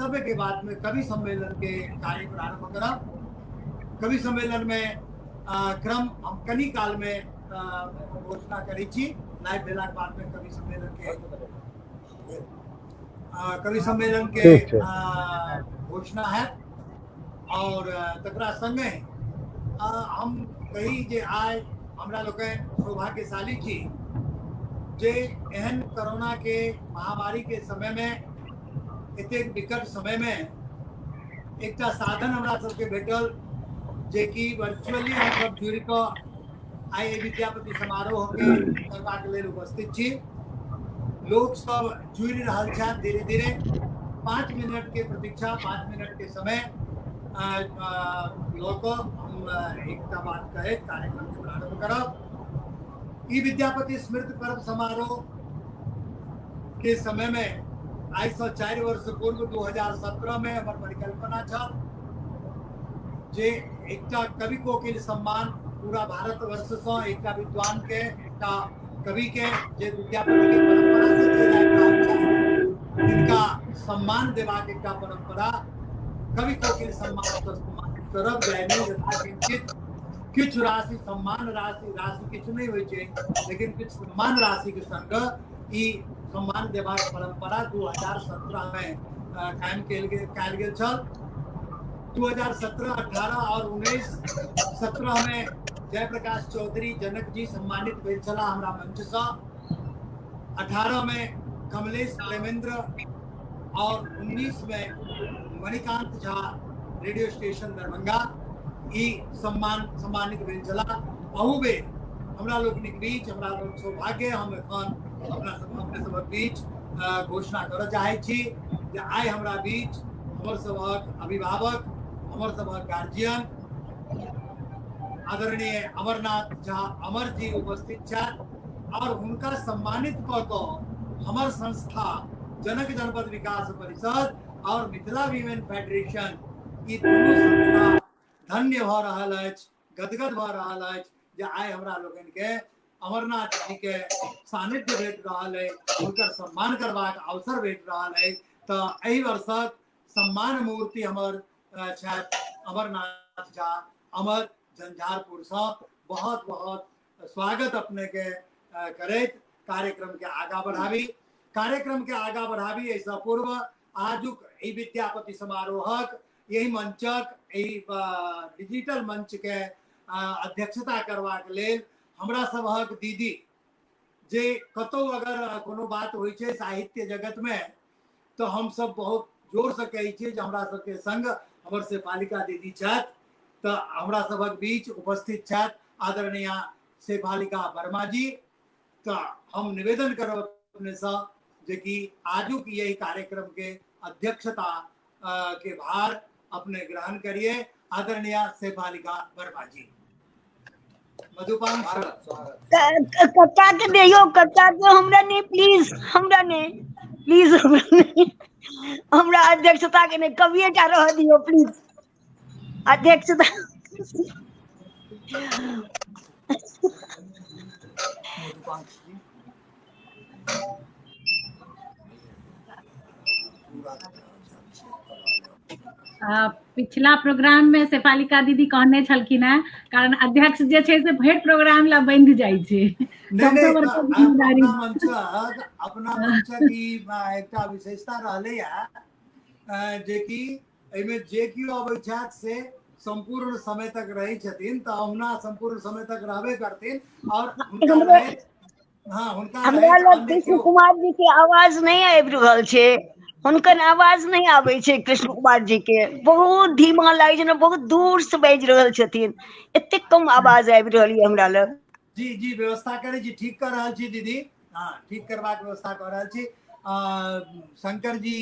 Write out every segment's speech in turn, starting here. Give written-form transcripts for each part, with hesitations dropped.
वक्तव्य के बाद में कवि सम्मेलन के कार्य प्रारंभ करब। कवि सम्मेलन में क्रम हम कनी काल में घोषणा करै छी। लाइव भेलाक बाद में कवि सम्मेलन के कवि सम्मेलन के ठीक छै। घोषणा है। और तकरा संगे हम कही जे आइ हमरा लोकनि सौभाग्यशाली छी जे एहन कोरोना के महामारी के समय में, एतेक विकट समय में एकटा साधन हमरा सबके भेटल जे कि वर्चुअली हम सब जुड़ि कऽ आइ एहि विद्यापति समारोह के करबाक लेल उपस्थित छी। लोक सब जुड़ि रहल छथि धीरे धीरे। 5 मिनट के प्रतीक्षा, 5 मिनट के समय लऽ कऽ हम एकटा बात कहैत कार्यक्रम के प्रारंभ करब। ई विद्यापति स्मृति पर्व समारोह के समय में आइ सँ 4 वर्ष पूर्व 2017 में हमर परिकल्पना छल जे एकटा कवि कोकिल सम्मान पूरा भारतवर्ष सँ एकटा विद्वान के, एकटा कवि के जे विद्यापति के परंपरा से चलि आबि रहल छथि तिनका सम्मान देबाक एकटा परंपरा कवि कोकिल सम्मान सँ सम्मानित करब, जाहिमे यथाकिंचित किछु राशि सम्मान राशि, राशि किछु नहि होइ छै लेकिन किछु सम्मान राशि के संग ई सम्मान देबाक परंपरा 2017 में कायम कयल गेल छल। 2017, 18 और 19, 17 में जयप्रकाश चौधरी जनक जी सम्मानित भेल छलाह हमरा मंच सँ। 18 में कमलेश प्रेमेंद्र और 19 में मणिकांत झा रेडियो स्टेशन दरभंगा ई सम्मानित भेल छलाह। अहू बेर हमरा लोकनिक बीच हमरा लोक सौभाग्य, हम एखन अपने सबक बीच घोषणा करऽ चाहै छी जे आइ हमरा बीच हमर सबक अभिभावक, हमर सबक गार्जियन आदरणीय अमरनाथ झा अमर जी उपस्थित छथि और हुनका सम्मानित कऽ कऽ हमर संस्था जनक जनपद विकास परिषद और मिथिला वीमेन फेडरेशन ई दुनू संस्था धन्य भऽ रहल अछि, गदगद भऽ रहल अछि जे आइ हमरा लोकनि के अमरनाथ जी के सानिध्य भेट रहल अछि, हुनकर सम्मान करबाक अवसर भेट रहल अछि। तऽ एहि वर्षक सम्मान मूर्ति हमर छथि अमरनाथ झा अमर झंझारपुर सँ। बहुत बहुत स्वागत अपने के करैत कार्यक्रम के आगा बढ़ाबी। कार्यक्रम के आगा बढ़ाबी एहिसँ पूर्व आजुक एहि विद्यापति समारोहक एहि मंचक एहि डिजिटल मंच के अध्यक्षता करबाक लेल हमरा सबहक दीदी जे कतौ अगर कोनो बात होइ छै साहित्य जगत में तो हम सब बहुत जोर से कहै छियै जे हमरा सबके संग हमर शेफालिका दीदी छथि। तऽ हमरा सबक बीच उपस्थित छथि आदरणीय शेफालिका वर्मा जी। तऽ हम निवेदन करब अपने से जे कि आजुक यही कार्यक्रम के अध्यक्षता के भार अपने ग्रहण करिए आदरणीय शेफालिका वर्मा जी। मधुपान कक्का के दियौ, कक्का के, हमरा नहीं प्लीज, हमरा नहीं प्लीज, हमरा नहीं, हमरा अध्यक्षता के नहीं, कविए टा रह दियौ प्लीज अध्यक्षता। पिछला प्रोग्राम में शेफालिका दीदी कहने छलखिन हैं, कारण अध्यक्ष जे छै से भरि प्रोग्राम ला बंध जाइ छै। नहीं, सबसँ नहीं, बड़का तऽ जिम्मेदारी। अपना मंचक ई एकटा विशेषता रहलै है जे कि एहिमे जे केओ अबै छथि से संपूर्ण समय तक रहै छथिन, तऽ अहुना संपूर्ण समय तक रहबे करथिन और हुनका रहैत, हाँ, हुनका हमरा रहैत लग अन्य कृष्ण केओ कुमार जी के आवाज नहीं आबि रहल छै, हुनकर आवाज नहीं आबै छै कृष्ण कुमार जी के, बहुत धीमा लागै छै ने, बहुत दूर से बाजि रहल छथिन, एतेक कम आवाज आबि रहल यऽ हमरा लग। जी जी, व्यवस्था करै छी, ठीक कऽ रहल छी दीदी, हाँ ठीक करबाक व्यवस्था कऽ रहल छी। शंकर जी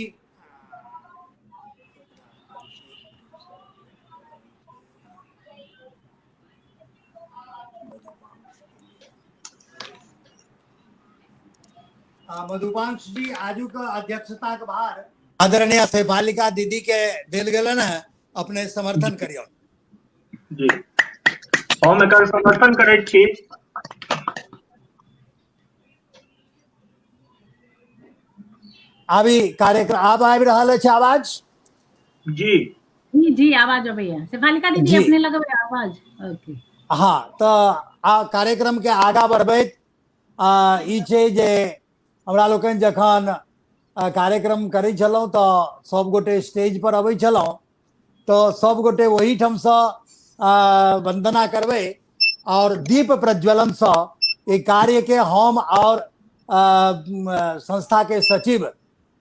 मधुपांश जी आजुक अध्यक्षताक भार आदरणीय शेफालिका दीदी के देल गेलन है, अपने समर्थन करियौ। जी, हम एकर समर्थन करैत छी। आब ई कार्यक्रम आब आबि रहल अछि आवाज? जी। जी जी, आवाज अबैया। शेफालिका दीदी, जी। अपने लगबै आवाज। ओके। हाँ, तऽ आ कार्यक्रम के आगा बढ़बैत ई छै जे हमरा लोकनि जखन कार्यक्रम करै छलहुँ तऽ सबगोटे स्टेज पर अबै छलहुँ तऽ सबगोटे ओहिठामसँ वंदना करबै और दीप प्रज्वलनसँ एहि कार्यके हम और संस्था के सचिव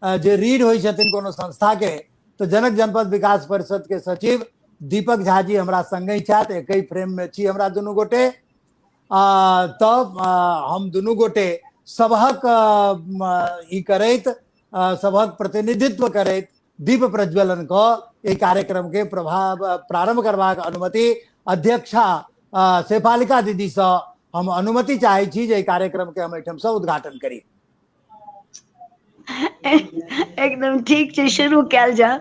जे रीढ़ होइ छथिन कोनो संस्था के, तऽ जनक जनपद विकास परिषद के सचिव दीपक झा जी हमरा संगे छथि, एकहि फ्रेम में छी हमरा दुनू गोटे। तब हम दुनू गोटे सबहक ई करैत, सबहक प्रतिनिधित्व करैत दीप प्रज्वलन कऽ एहि कार्यक्रम के प्रभाव प्रारंभ करबाक अनुमति अध्यक्षा शेफालिका दीदीसँ हम अनुमति चाहै छी जे एहि कार्यक्रम के हम एहिठामसँ उद्घाटन करी। एकदम ठीक छै, शुरू कयल जाउ।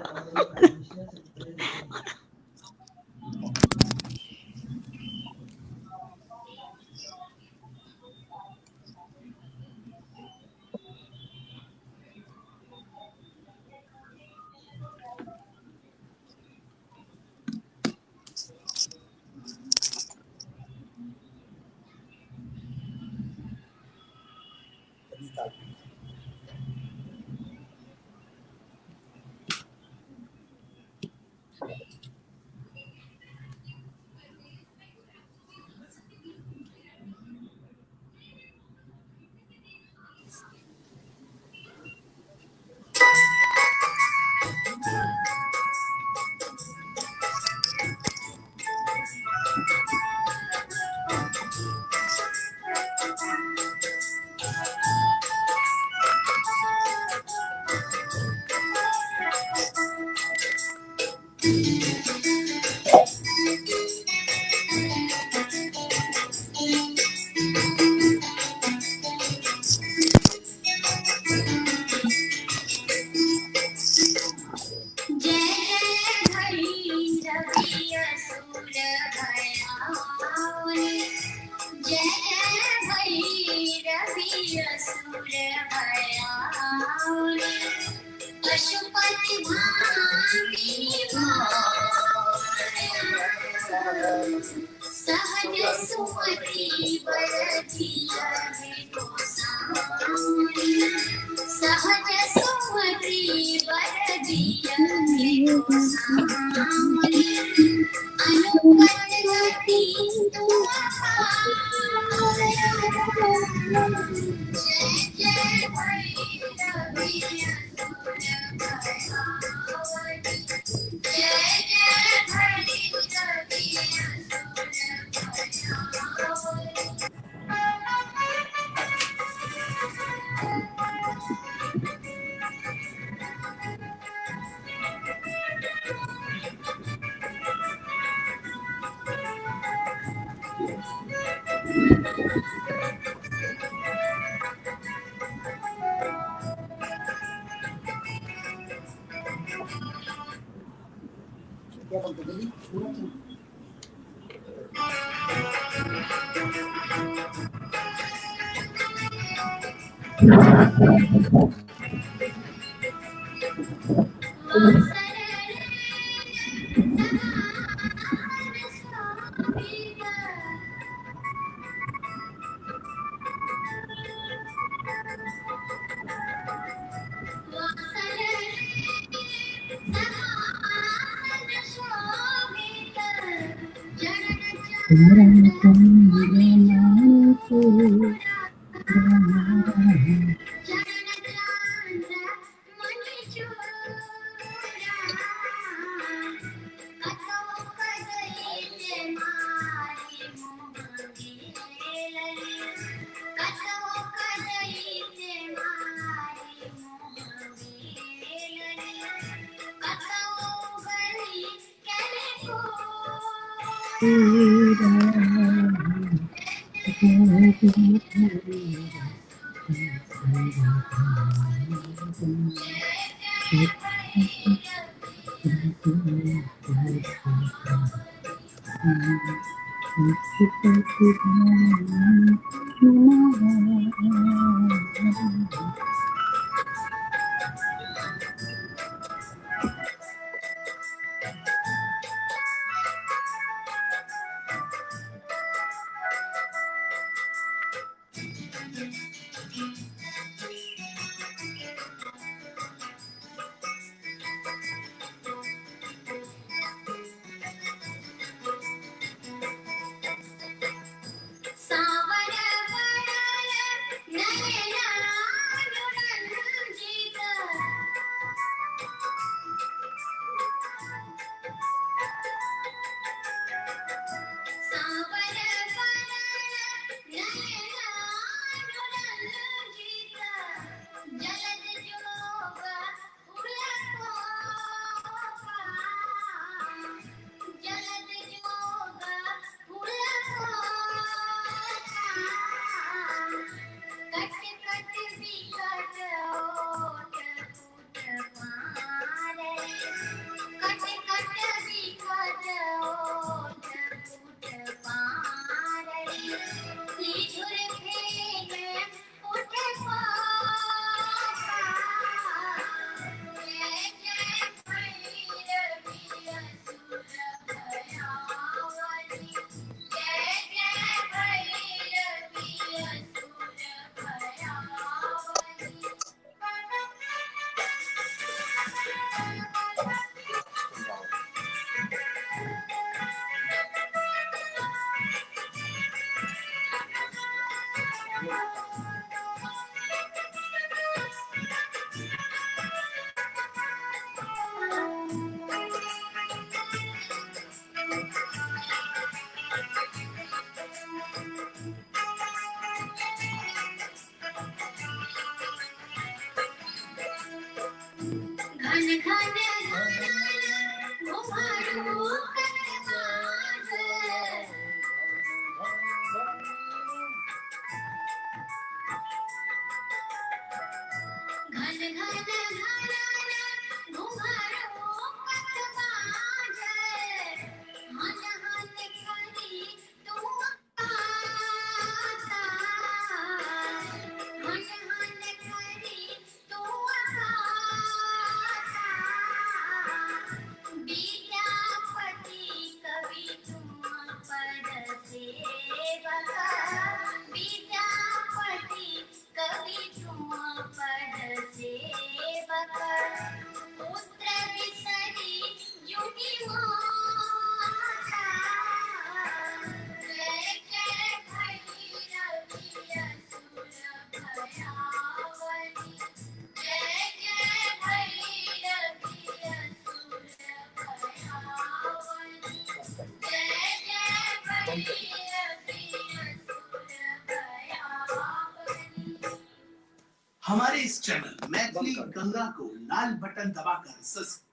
चैनल मैथिली गंगा को लाल बटन दबाकर सब्सक्राइब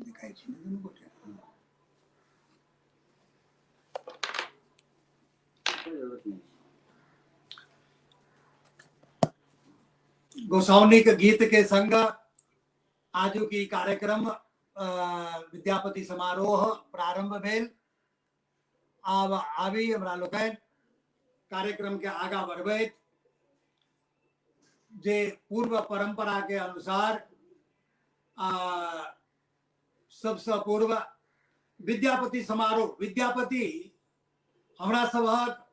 देखाइ छी ने दुनू गोटे। गोसाउनिक गीत के संग आजुक ई कार्यक्रम विद्यापति समारोह प्रारंभ भेल। आब आबी हमरा लोकनि कार्यक्रम के आगा बढ़बैत जे पूर्व परंपरा के अनुसार सबसँ पूर्व विद्यापति समारोह, विद्यापति हमरा सभक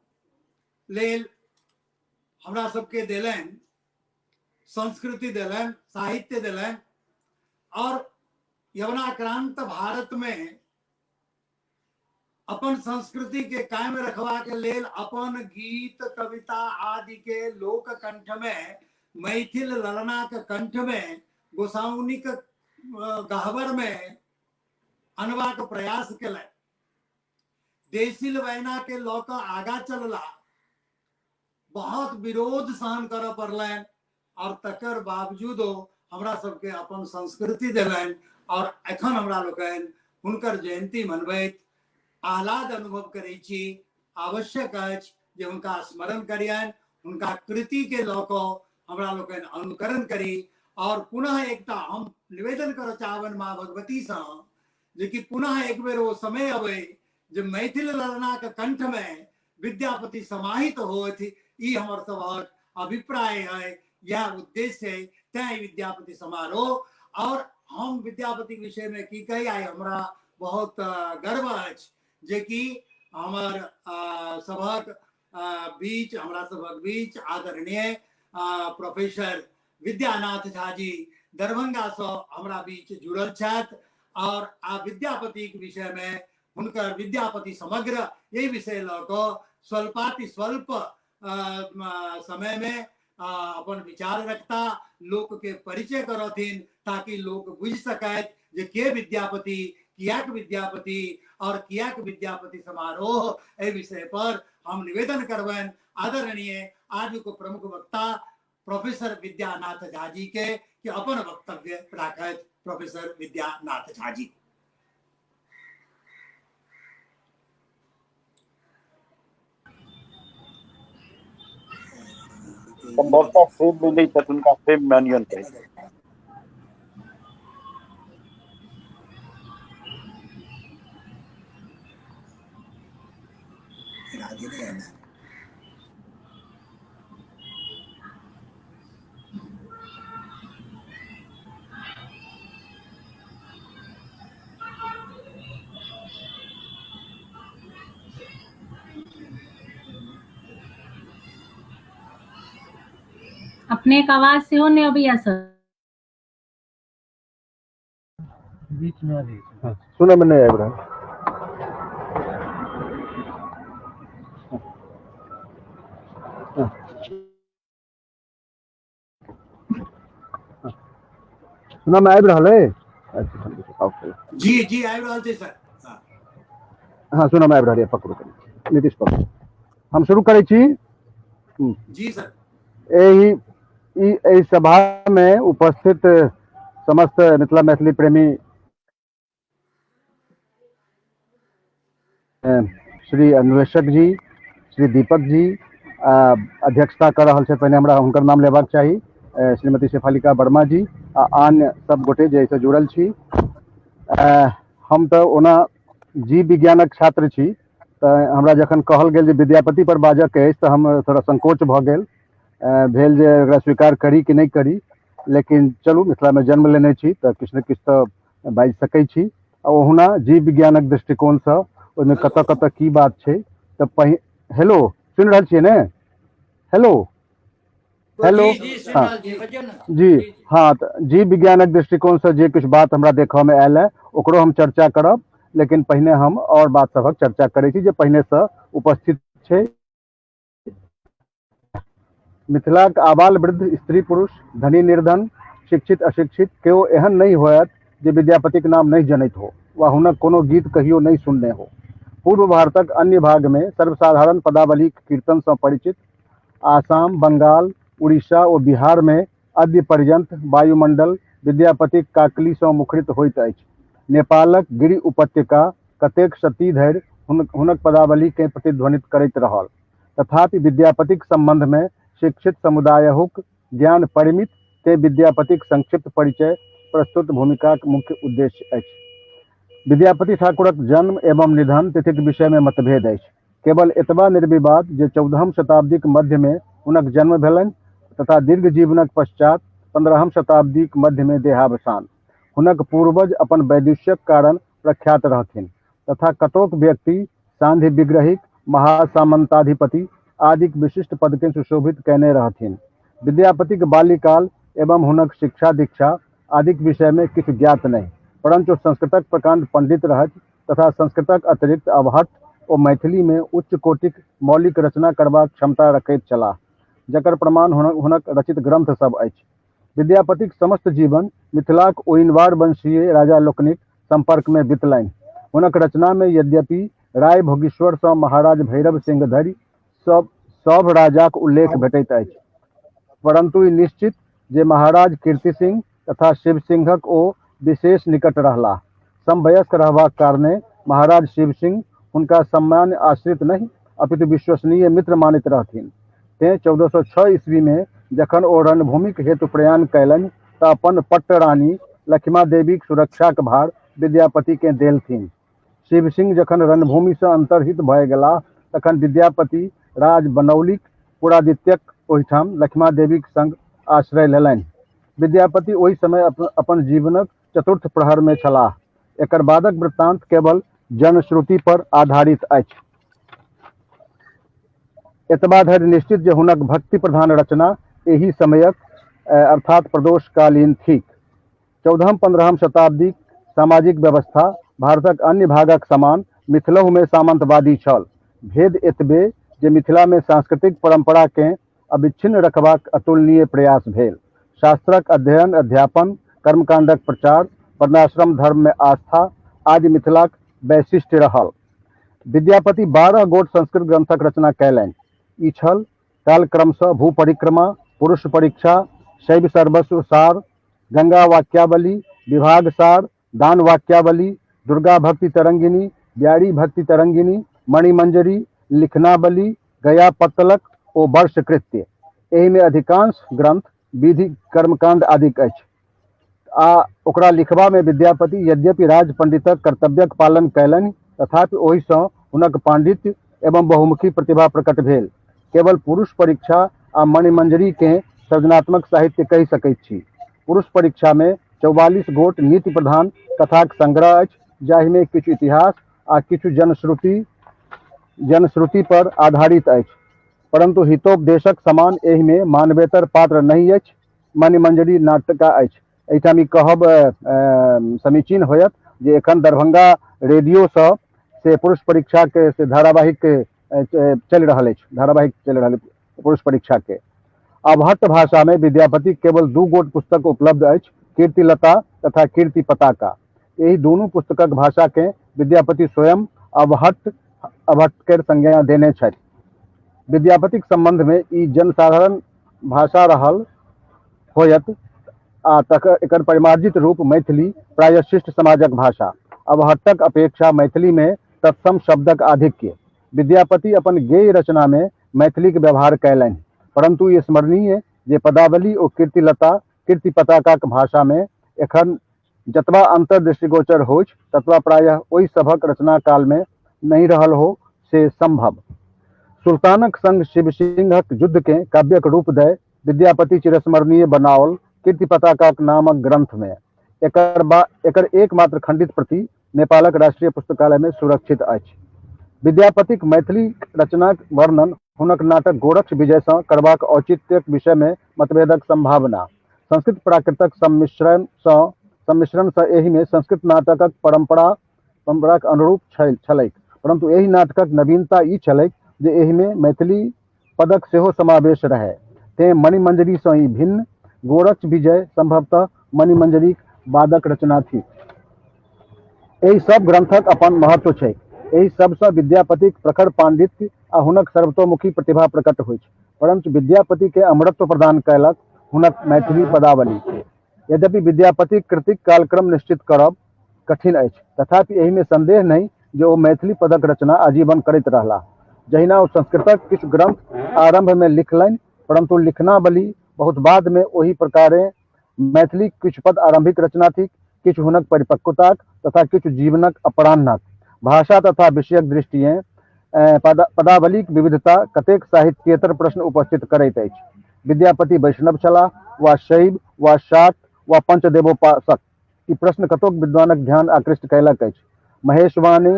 लेल, हमरा सबके देलनि संस्कृति, देलनि साहित्य, देलनि और यवनाक्रांत भारत में अपन संस्कृति के कायम रखवा के लेल अपन गीत कविता आदि के लोक कंठ में, मैथिल ललना के कंठ में, गोसाउनिक गहबर में अनवा के प्रयास केलनि। देसिल वैना के लऽ कऽ आगा चलला, बहुत विरोध सहन करऽ पड़लनि और तकर बावजूदो हमरा सबके अपन संस्कृति देलनि और एखन हमरा लोकनि हुनकर जयंती मनबैत आह्लाद अनुभव करै छी। आवश्यक अछि जे हुनका स्मरण करियनि, हुनका कृति के लऽ कऽ हमरा लोकनि अनुकरण करी। और पुनः एकटा हम निवेदन करऽ चाहबनि माँ भगवतीसँ जे कि पुनः एक बेर ओ समय अबै जे मैथिल ललनाक कंठ में विद्यापति समाहित होथि, ई हमर सबहक अभिप्राय है, यह उद्देश्य है, तैं विद्यापति समारोह। और हम विद्यापति के विषय में की कही, आइ हमरा बहुत गर्व अछि जे कि हमर सबहक बीच, हमरा सबहक बीच आदरणीय प्रोफेसर विद्यानाथ झा जी दरभंगा से हमरा बीच जुड़ल छथि और आ विद्यापति के विषय में हुनकर विद्यापति समग्र यही विषय लऽ कऽ स्वल्पाति स्वल्प समय में अपन विचार रखता, लोक के परिचय करथिन ताकि लोक बुझि सकैत जे के विद्यापति, कियाक विद्यापति और कियाक विद्यापति समारोह। एहि विषय पर हम निवेदन करबनि आदरणीय आजुक प्रमुख वक्ता प्रोफेसर विद्यानाथ झा जी के कि अपन वक्तव्य राखथि। प्रोफेसर विद्यानाथ झा जी। संभवतः फ्रेम में नहीं था, उनका फ्रेम में अनियन थे। राधे नहीं आना। अपने के आवाज सेहो नहि अबैया सर। बीच में आबि हाँ, सुनय में नहीं आबि रहल। सुनय में आबि रहल अइ? अच्छा, जी जी आबि रहल छै सर। हाँ, सुनय में आबि रहल यऽ। पकड़ू कनि नीतीश, पकड़ू, हम शुरू करै छी। जी सर। एहि एहि सभा में उपस्थित समस्त मिथिला मैथिली प्रेमी श्री अन्वेषक जी, श्री दीपक जी अध्यक्षता कर रहल छै, पहिने हमरा हुनकर नाम लेबाक चाही, श्रीमती शेफालिका वर्मा जी आ आन सब गोटे जे एहिसँ जुड़ल छी। हम तऽ ओना जीव विज्ञानक छात्र छी, तऽ हमरा जखन कहल गेल जे विद्यापति पर बाजऽके अछि तऽ हम थोड़ा संकोच भऽ गेल, भेल जे एकरा स्वीकार करी कि नहि करी, लेकिन चलू मिथिलामे जन्म लेने छी तऽ किछु ने किछु तऽ बाजि सकै छी। आ ओहुना जीव विज्ञानक दृष्टिकोणसँ ओहिमे कतऽ कतऽ की बात छै तऽ पहि हेलो, सुनि रहल छियै ने? हेलो हेलो, हाँ जी हाँ, तऽ जीव विज्ञानक दृष्टिकोणसँ जे किछु बात हमरा देखऽमे आयल है ओकरो हम चर्चा करब, लेकिन पहिने हम आओर बात सभक चर्चा करै छी जे पहिनेसँ उपस्थित छै। मिथिलाक आबाल वृद्ध, स्त्री पुरुष, धनी निर्धन, शिक्षित अशिक्षित केओ एहन नहि होयत जे विद्यापतिक नाम नहि जनैत हो वा हुनक कोनो गीत कहियो नहि सुनने हो। पूर्व भारतक अन्य भागमे सर्वसाधारण पदावलीक कीर्तनसँ परिचित आसाम, बंगाल, उड़ीसा ओ बिहारमे अद्य पर्यन्त वायुमंडल विद्यापतिक काकलीसँ मुखरित होइत अछि। नेपालक गिरि उपत्यका कतेक शती धरि हुनक पदावलीकेँ प्रतिध्वनित करैत रहल। तथापि विद्यापतिक सम्बन्धमे शिक्षित समुदायहुक ज्ञान परिमित, तेँ विद्यापतिक संक्षिप्त परिचय प्रस्तुत भूमिकाक मुख्य उद्देश्य अछि। विद्यापति ठाकुरक जन्म एवं निधन तिथिक विषयमे मतभेद अछि। केवल एतबा निर्विवाद जे 14हम शताब्दीक मध्यमे हुनक जन्म भेलनि तथा दीर्घ जीवनक पश्चात 15हम शताब्दीक मध्यमे देहावसान। हुनक पूर्वज अपन वैदुष्यक कारण प्रख्यात रहथिन तथा कतोक व्यक्ति सांधि विग्रहिक, महासामंताधिपति आदिक विशिष्ट पदकेँ सुशोभित कयने रहथिन। विद्यापतिक बाल्यकाल एवं हुनक शिक्षा दीक्षा आदिक विषयमे किछु ज्ञात नहि, परंच ओ संस्कृतक प्रकाण्ड पंडित रहथि तथा संस्कृतक अतिरिक्त अवहट्ठ ओ मैथिलीमे उच्च कोटिक मौलिक रचना करबाक क्षमता रखैत छलाह, जकर प्रमाण हुनक रचित ग्रंथ सब अछि। विद्यापतिक समस्त जीवन मिथिलाक ओइनवार वंशीय राजा लोकनिक सम्पर्कमे बितलनि। हुनक रचनामे यद्यपि राय भोगीश्वरसँ महाराज भैरव सिंह धरि सब सभ राजाक उल्लेख भेटैत अछि, परन्तु ई निश्चित जे महाराज कीर्ति सिंह तथा शिव सिंहक ओ विशेष निकट रहलाह। समवयस्क रहबाक कारणे महाराज शिव सिंह हुनका सामान्य आश्रित नहि अपितु विश्वसनीय मित्र मानैत रहथिन। तेँ 1406 ईस्वीमे जखन ओ रणभूमिक हेतु प्रयाण कयलनि तऽ अपन पट्टरानी लखिमा देवीक सुरक्षाक भार विद्यापतिकेँ देलथिन। शिव सिंह जखन रणभूमिसँ अन्तर्हित भए गेलाह तखन विद्यापति राज बनौलीक पुरादित्यक ओहिठाम लखिमा देवीक संग आश्रय लेलनि। विद्यापति ओहि समय अपन जीवनक चतुर्थ प्रहरमे छलाह। एकर बादक वृत्तांत केवल जनश्रुति पर आधारित अछि। एतबा धरि निश्चित जे हुनक भक्ति प्रधान रचना एहि समयक अर्थात प्रदोषकालीन थिक। 14हम-15हम शताब्दीक सामाजिक व्यवस्था भारतक अन्य भागक समान मिथिलहुमे सामंतवादी छल। भेद एतबे जे मिथिलामे सांस्कृतिक परंपराकेँ अविच्छिन्न रखबाक अतुलनीय प्रयास भेल। शास्त्रक अध्ययन अध्यापन, कर्मकांडक प्रचार, वर्णाश्रम धर्ममे आस्था आदि मिथिलाक वैशिष्ट्य रहल। विद्यापति 12 गोट संस्कृत ग्रंथक रचना कयलनि। ई छल कालक्रमसँ भूपरिक्रमा, पुरुष परीक्षा, शैव सर्वस्व सार, गंगा वाक्यावली, विभाग सार, दान वाक्यावली, दुर्गा भक्ति तरंगिणी, ब्यारी भक्ति तरंगिणी, मणिमंजरी, लिखनावली, गया पत्तलक ओ वर्षकृत्य। एहिमे अधिकांश ग्रंथ विधि कर्मकांड आदिक अछि आ ओकरा लिखबामे विद्यापति यद्यपि राज पंडितक कर्तव्यक पालन कयलनि तथापि ओहिसँ हुनक पांडित्य एवं बहुमुखी प्रतिभा प्रकट भेल। केवल पुरुष परीक्षा आ मणिमंजरीकेँ सर्जनात्मक साहित्य कहि सकैत छी। पुरुष परीक्षामे 44 गोट नीति प्रधान कथाक संग्रह अछि, जाहिमे किछु इतिहास आ किछु जनश्रुति जनश्रुति पर आधारित अछि, परन्तु हितोपदेशक समान एहिमे मानवेतर पात्र नहि अछि। मणिमंजरी नाटका अछि। एहिठाम ई कहब समीचीन होयत जे एखन दरभंगा रेडियोसँ से पुरुष परीक्षाके से धारावाहिक चलि रहल अछि, धारावाहिक चलि रहल पुरुष परीक्षाके। अवहट्ठ भाषामे विद्यापतिक केवल 2 गोट पुस्तक उपलब्ध अछि, कीर्तिलता तथा कीर्ति पताका। एहि दुनू पुस्तकक भाषाकेँ विद्यापति स्वयं अवहट्ठ अवहट्ठ केर संज्ञा देने छथि। विद्यापतिक सम्बन्धमे ई जनसाधारण भाषा रहल होयत आ तकर एकर परिमार्जित रूप मैथिली प्रायः शिष्ट समाजक भाषा। अवहट्ठक अपेक्षा मैथिलीमे तत्सम शब्दक आधिक्य। विद्यापति अपन गेय रचनामे मैथिलीक व्यवहार कयलनि, परन्तु ई स्मरणीय जे पदावली ओ कीर्तिलता कीर्ति पताकाक भाषामे एखन जतबा अन्तर दृष्टिगोचर होइछ ततबा प्रायः ओहि सभक रचना कालमे नहि रहल हो से संभव। सुल्तानक संग शिवसिंहक युद्धकेँ काव्यक रूप दय विद्यापति चिरस्मरणीय बनाओल कीर्ति पताकाक नामक ग्रंथमे। एकर एकमात्र खंडित प्रति नेपालक राष्ट्रीय पुस्तकालयमे सुरक्षित अछि। विद्यापतिक मैथिली रचनाक वर्णन हुनक नाटक गोरक्ष विजयसँ करबाक औचित्यक विषयमे मतभेदक संभावना। संस्कृत प्राकृतक सम्मिश्रणसँ एहिमे संस्कृत नाटकक परंपराक अनुरूप छलैक, परंतु एहि नाटकक नवीनता ई छलैक जे एहिमे मैथिली पदक सेहो समावेश रहय, तेँ मणिमंजरीसँ ई भिन्न। गोरक्ष विजय संभवतः मणिमंजरीक बादक रचना थिक। एहि सब ग्रंथक अपन महत्व छैक। एहि सबसँ विद्यापतिक प्रखर पांडित्य आ हुनक सर्वतोमुखी प्रतिभा प्रकट होइछ। परंच विद्यापति के अमरत्व प्रदान कयलक हुनक मैथिली पदावली। यद्यपि विद्यापतिक कृतिक कालक्रम निश्चित करब कठिन अछि, तथापि एहिमे संदेह नहि जे ओ मैथिली पदक रचना आजीवन करैत रहलाह। जहिना ओ संस्कृतक किछु ग्रंथ आरंभ मे लिखलनि, परंतु लिखनावली बहुत बाद मे, ओहि प्रकारे मैथिलीक किछु पद आरंभिक रचना थिक, किछु हुनक परिपक्वताक तथा किछु जीवनक अपराह्नक। भाषा तथा विषयक दृष्टिएँ पदावलीक विविधता कतेक साहित्येतर प्रश्न उपस्थित करैत अछि। विद्यापति वैष्णव छलाह वा शैव वा शाक्त वा पंचदेवोपासक, ई प्रश्न कतोक विद्वानक ध्यान आकृष्ट कयलक अछि। महेशवाणी,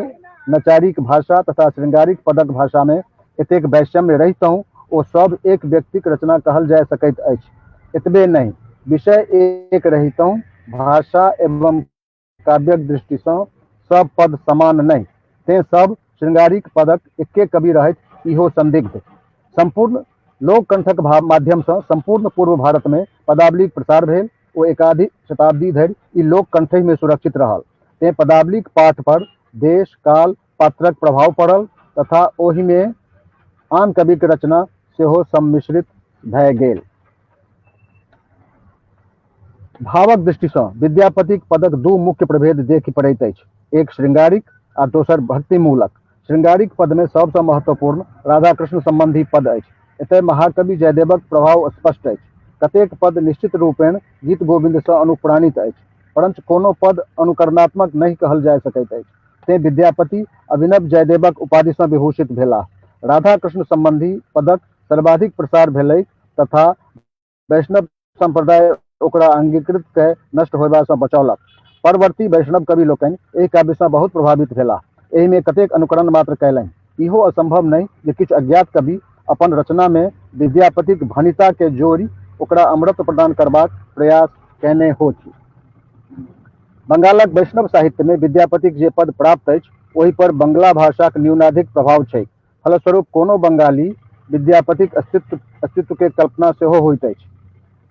नचारीक भाषा तथा श्रृंगारिक पदक भाषामे एतेक वैषम्य रहितहुँ ओ सभ एक व्यक्तिक रचना कहल जाय सकैत अछि। एतबे नहि, विषय एक रहितहुँ भाषा एवं काव्यक दृष्टिसँ सभ पद समान नहि, तेँ सभ श्रृंगारिक पदक एके कवि रहथि इहो संदिग्ध। सम्पूर्ण लोककंठक माध्यमसँ सम्पूर्ण पूर्व भारतमे पदावलीक प्रसार भेल ओ एकाधिक शताब्दी धरि ई लोककंठहिमे सुरक्षित रहल। तेँ पदावलीक पाठ पर देश, काल, पात्रक प्रभाव पड़ल तथा ओहिमे आन कविक रचना सेहो सम्मिश्रित भए गेल। भावक दृष्टिसँ विद्यापतिक पदक दू मुख्य प्रभेद देखि पड़ैत अछि, एक श्रृंगारिक आ दोसर भक्तिमूलक। श्रृंगारिक पदमे सबसँ महत्वपूर्ण राधाकृष्ण संबंधी पद अछि। एतय महाकवि जयदेवक प्रभाव स्पष्ट अछि। कतेक पद निश्चित रूपेण गीत गोविन्दसँ अनुप्राणित अछि, परंच कोनो पद अनुकरणात्मक नहि कहल जाय सकैत अछि। तेँ विद्यापति अभिनव जयदेवक उपाधिसँ विभूषित भेलाह। राधाकृष्ण संबंधी पदक सर्वाधिक प्रसार भेलैक तथा वैष्णव सम्प्रदाय ओकरा अंगीकृत कए नष्ट होयबासँ बचौलक। परवर्ती वैष्णव कवि लोकनि एहि काव्यसँ बहुत प्रभावित भेलाह। एहिमे कतेक अनुकरण मात्र कयलनि। इहो असंभव नहि जे किछु अज्ञात कवि अपन रचनामे विद्यापतिक भणिताकेँ जोड़ि ओकरा अमरत्व प्रदान करबाक प्रयास कयने होथि। बंगालक वैष्णव साहित्यमे विद्यापतिक जे पद प्राप्त अछि ओहि पर बंगला भाषाक न्यूनाधिक प्रभाव छैक। फलस्वरूप कोनो बंगाली विद्यापतिक अस्तित्व के कल्पना सेहो होइत अछि।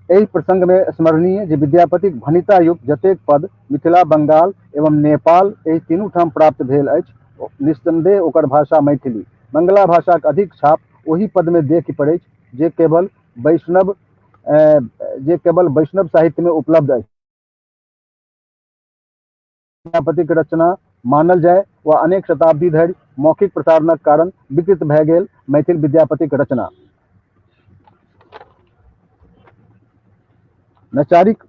एहि प्रसंगमे स्मरणीय जे विद्यापतिक भणिता युक्त जतेक पद मिथिला, बंगाल एवं नेपाल एहि तीनू ठाम प्राप्त भेल अछि, निस्संदेह ओकर भाषा मैथिली। बंगला भाषाक अधिक छाप ओहि पदमे देखि पड़ैछ जे केवल वैष्णव जे केवल वैष्णव साहित्यमे उपलब्ध अछि। विद्यापतिक रचना मानल जाय वा अनेक शताब्दी धरि मौखिक प्रसारणक कारण विकृत भए गेल मैथिल विद्यापतिक रचना। नचारिक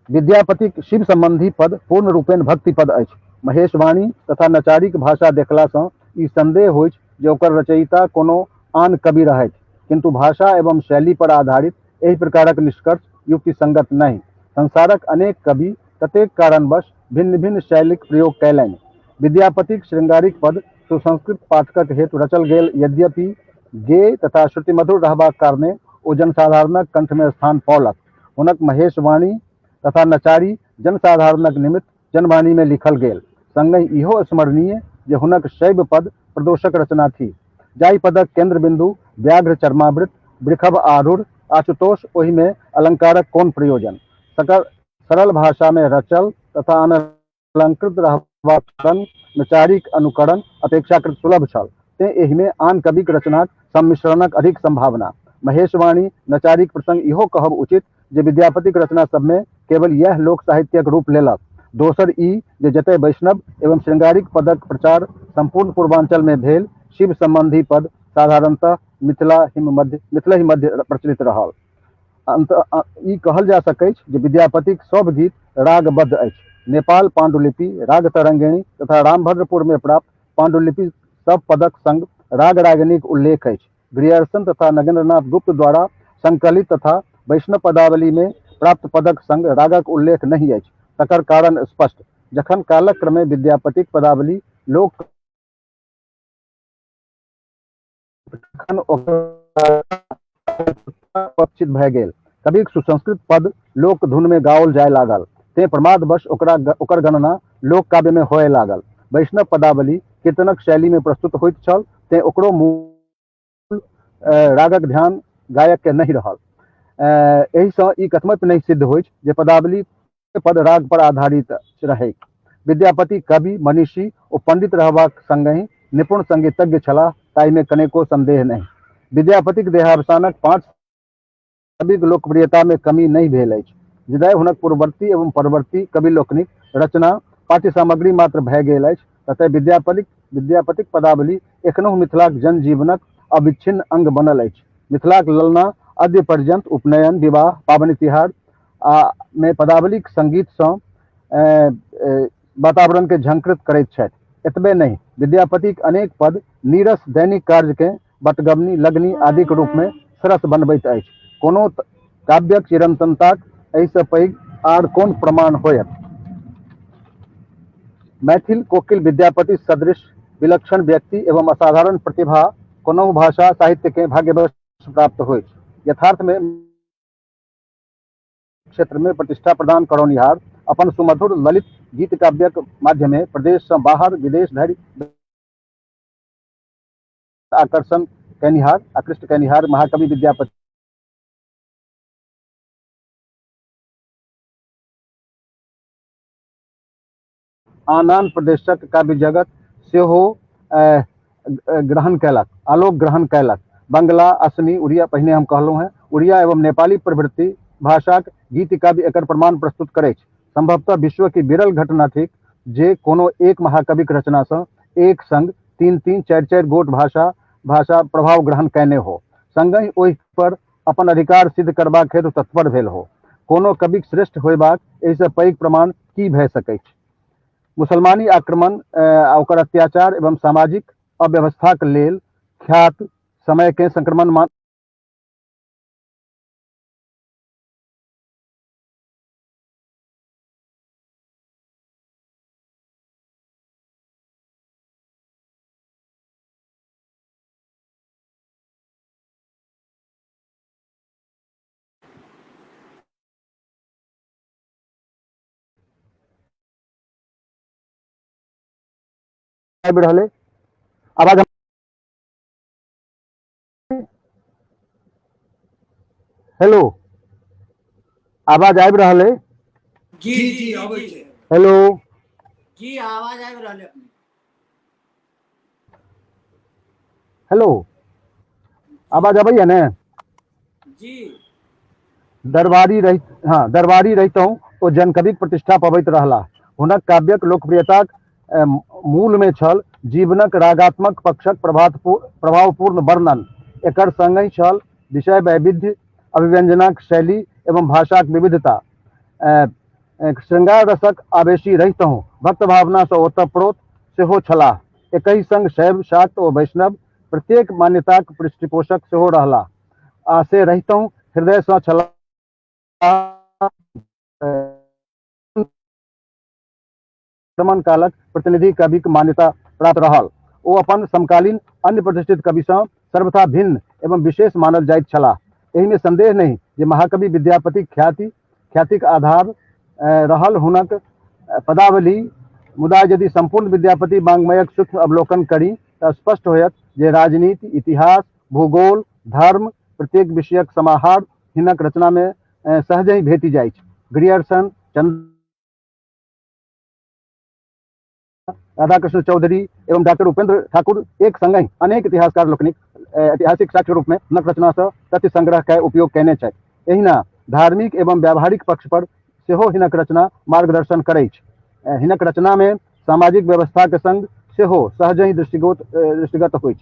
विद्यापतिक शिव संबंधी पद पूर्ण रूपेण भक्ति पद अछि। महेशवाणी तथा नचारीक भाषा देखलासँ ई संदेह होइछ जे ओकर रचयिता कोनो आन कवि रहथि, किन्तु भाषा एवं शैली पर आधारित एहि प्रकारक निष्कर्ष युक्तिसंगत नहि। संसारक अनेक कवि कतेक कारणवश भिन्न-भिन्न शैलीक प्रयोग कयलनि। विद्यापतिक श्रृंगारिक पद सुसंस्कृत पाठकक हेतु रचल गेल, यद्यपि गेय तथा श्रुतिमधुर रहबाक कारणे ओ जनसाधारणक कंठमे स्थान पौलक। हुनक महेशवाणी तथा नचारी जनसाधारणक निमित्त जनवाणीमे लिखल गेल। संगहि इहो स्मरणीय जे हुनक शैव पद प्रदोषक रचना थिक, जाहि पदक केन्द्र बिन्दु व्याघ्र चर्मावृत वृषभ आरूढ़ आशुतोष, ओहिमे अलंकारक कोन प्रयोजन? सरल भाषामे रचल तथा अनलंकृत रहबाक कारण नचारीक अनुकरण अपेक्षाकृत सुलभ छल, तेँ एहिमे आन कविक रचनाक सम्मिश्रणक अधिक संभावना। महेशवाणी नचारीक प्रसंग इहो कहब उचित जे विद्यापतिक रचना सभमे केवल इएह लोक साहित्यक रूप लेलक। दोसर ई जे जतय वैष्णव एवं श्रृंगारिक पदक प्रचार सम्पूर्ण पूर्वांचलमे भेल, शिव संबंधी पद साधारणतः मिथिलहि मध्य प्रचलित रहल। अंत ई कहल जा सकैछ जे विद्यापतिक सभ गीत रागबद्ध अछि। नेपाल पांडुलिपि, राग तरंगिणी तथा रामभद्रपुरमे प्राप्त पांडुलिपि सभ पदक संग राग रागिणीक उल्लेख अछि। ग्रियर्सन तथा नगेन्द्रनाथ गुप्त द्वारा संकलित तथा वैष्णव पदावलीमे प्राप्त पदक संग रागक उल्लेख नहि अछि। तकर कारण स्पष्ट। जखन कालक क्रमे विद्यापतिक पदावली लोक तखन ओकर भए गेल। कविक सुसंस्कृत पद लोक धुनमे गाओल जाय लागल, तेँ प्रमादवश ओकर गणना लोक काव्यमे होअय लागल। वैष्णव पदावली कीर्तनक शैलीमे प्रस्तुत होइत छल, तेँ ओकरो मूल रागक ध्यान गायककेँ नहि रहल। एहिसँ ई कथमपि नहि सिद्ध होइछ जे पदावली पद राग पर आधारित रहैक। विद्यापति कवि, मनीषी ओ पंडित रहबाक संगहि निपुण संगीतज्ञ छलाह, ताहिमे कनेको संदेह नहि। विद्यापतिक देहावसानक 5 कविक लोकप्रियता मे कमी नहि भेल अछि। जदय हुनक पूर्ववर्ती एवं परवर्ती कवि लोकनिक रचना पाठ्य सामग्री मात्र भए गेल अछि, ततय विद्यापतिक विद्यापतिक पदावली एखनहु मिथिलाक जनजीवनक अविच्छिन्न अंग बनल अछि। मिथिलाक ललना अद्य पर्यंत उपनयन, विवाह, पाबनि तिहार आ मे पदावलीक संगीतसँ वातावरणके झंकृत करैत छथि। एतबे नहि, विद्यापतिक अनेक पद नीरस दैनिक कार्यकेँ बटगबनी, लगनी आदिक रूपमे सरस बनबैत अछि। कोनो काव्यक चिरंतनताक एहिसँ पैघ आर कोन प्रमाण होयत? मैथिल कोकिल विद्यापति सदृश विलक्षण व्यक्ति एवं असाधारण प्रतिभा कोनहु भाषा साहित्यकेँ भाग्यवश प्राप्त होइछ। यथार्थमे क्षेत्रमे प्रतिष्ठा प्रदान करौनिहार अपन सुमधुर ललित गीत काव्यक माध्यमे प्रदेशसँ बाहर विदेश धरि आकर्षण कयनिहार आकृष्ट कयनिहार महाकवि विद्यापति आन आन प्रदेशक काव्य जगत सेहो ग्रहण कयलक, आलोक ग्रहण कयलक। बंगला, असमी, उड़िया, पहिने हम कहलहुँ हेँ, उड़िया एवं नेपाली प्रभृति भाषाक गीत काव्य एकर प्रमाण प्रस्तुत करैछ। संभवतः विश्वक ई विरल घटना थिक जे कोनो एक महाकविक रचनासँ एक संग 3-3, 4-4 गोट भाषा भाषा प्रभाव ग्रहण कयने हो, संगहि ओहि पर अपन अधिकार सिद्ध करबाक हेतु तत्पर भेल हो। कोनो कविक श्रेष्ठ होयबाक एहिसँ पैघ प्रमाण की भए सकैछ? मुसलमानी आक्रमण आ ओकर अत्याचार एवं सामाजिक अव्यवस्थाक लेल ख्यात समयकेँ संक्रमण मान आबि रहल अइ आवाज? हेलो, आवाज आबि रहल अइ? जी जी, अबै छै। हेलो जी, आवाज आबि रहल है। हेलो, आवाज अबैया ने? जी। दरबारी रहि हँ, दरबारी रहितहुँ ओ जनकविक प्रतिष्ठा पबैत रहलाह। हुनक काव्यक लोकप्रियताक मूलमे छल जीवनक रागात्मक पक्षक प्रभावपूर्ण वर्णन। एकर संगहि छल विषय वैविध्य, अभिव्यंजनाक शैली एवं भाषाक विविधता। श्रृंगार रसक आवेशी रहितहुँ भक्त भावनासँ ओतप्रोत सेहो छलाह। एकहि संग शैव, शाक्त ओ वैष्णव प्रत्येक मान्यताक पृष्ठपोषक सेहो रहलाह आ से रहितहुँ हृदयसँ छलाह कालक प्रतिनिधि कविक मान्यता प्राप्त रहल। ओ अपन समकालीन अन्य प्रतिष्ठित कविसँ सर्वथा भिन्न एवं विशेष मानल जाइत छलाह। एहिमे संदेह नहि जे महाकवि विद्यापतिक ख्यातिक आधार रहल हुनक पदावली। मुदा यदि सम्पूर्ण विद्यापति वाङ्मयक सूक्ष्म अवलोकन करी तऽ स्पष्ट होयत जे राजनीति, इतिहास, भूगोल, धर्म प्रत्येक विषयक समाहार हिनक रचनामे सहजहि भेटि जाइछ। ग्रियर्सन, चंद राधाकृष्ण चौधरी एवं डॉक्टर उपेंद्र ठाकुर एक संगहि अनेक इतिहासकार लोकनिक ऐतिहासिक साक्ष्य रूपमे हुनक रचनासँ तथ्य संग्रह कए उपयोग कयने छथि। एहिना धार्मिक एवं व्यावहारिक पक्ष पर सेहो हिनक रचना मार्गदर्शन करैछ। हिनक रचनामे सामाजिक व्यवस्थाक संग सेहो सहजहि दृष्टिगत होइछ।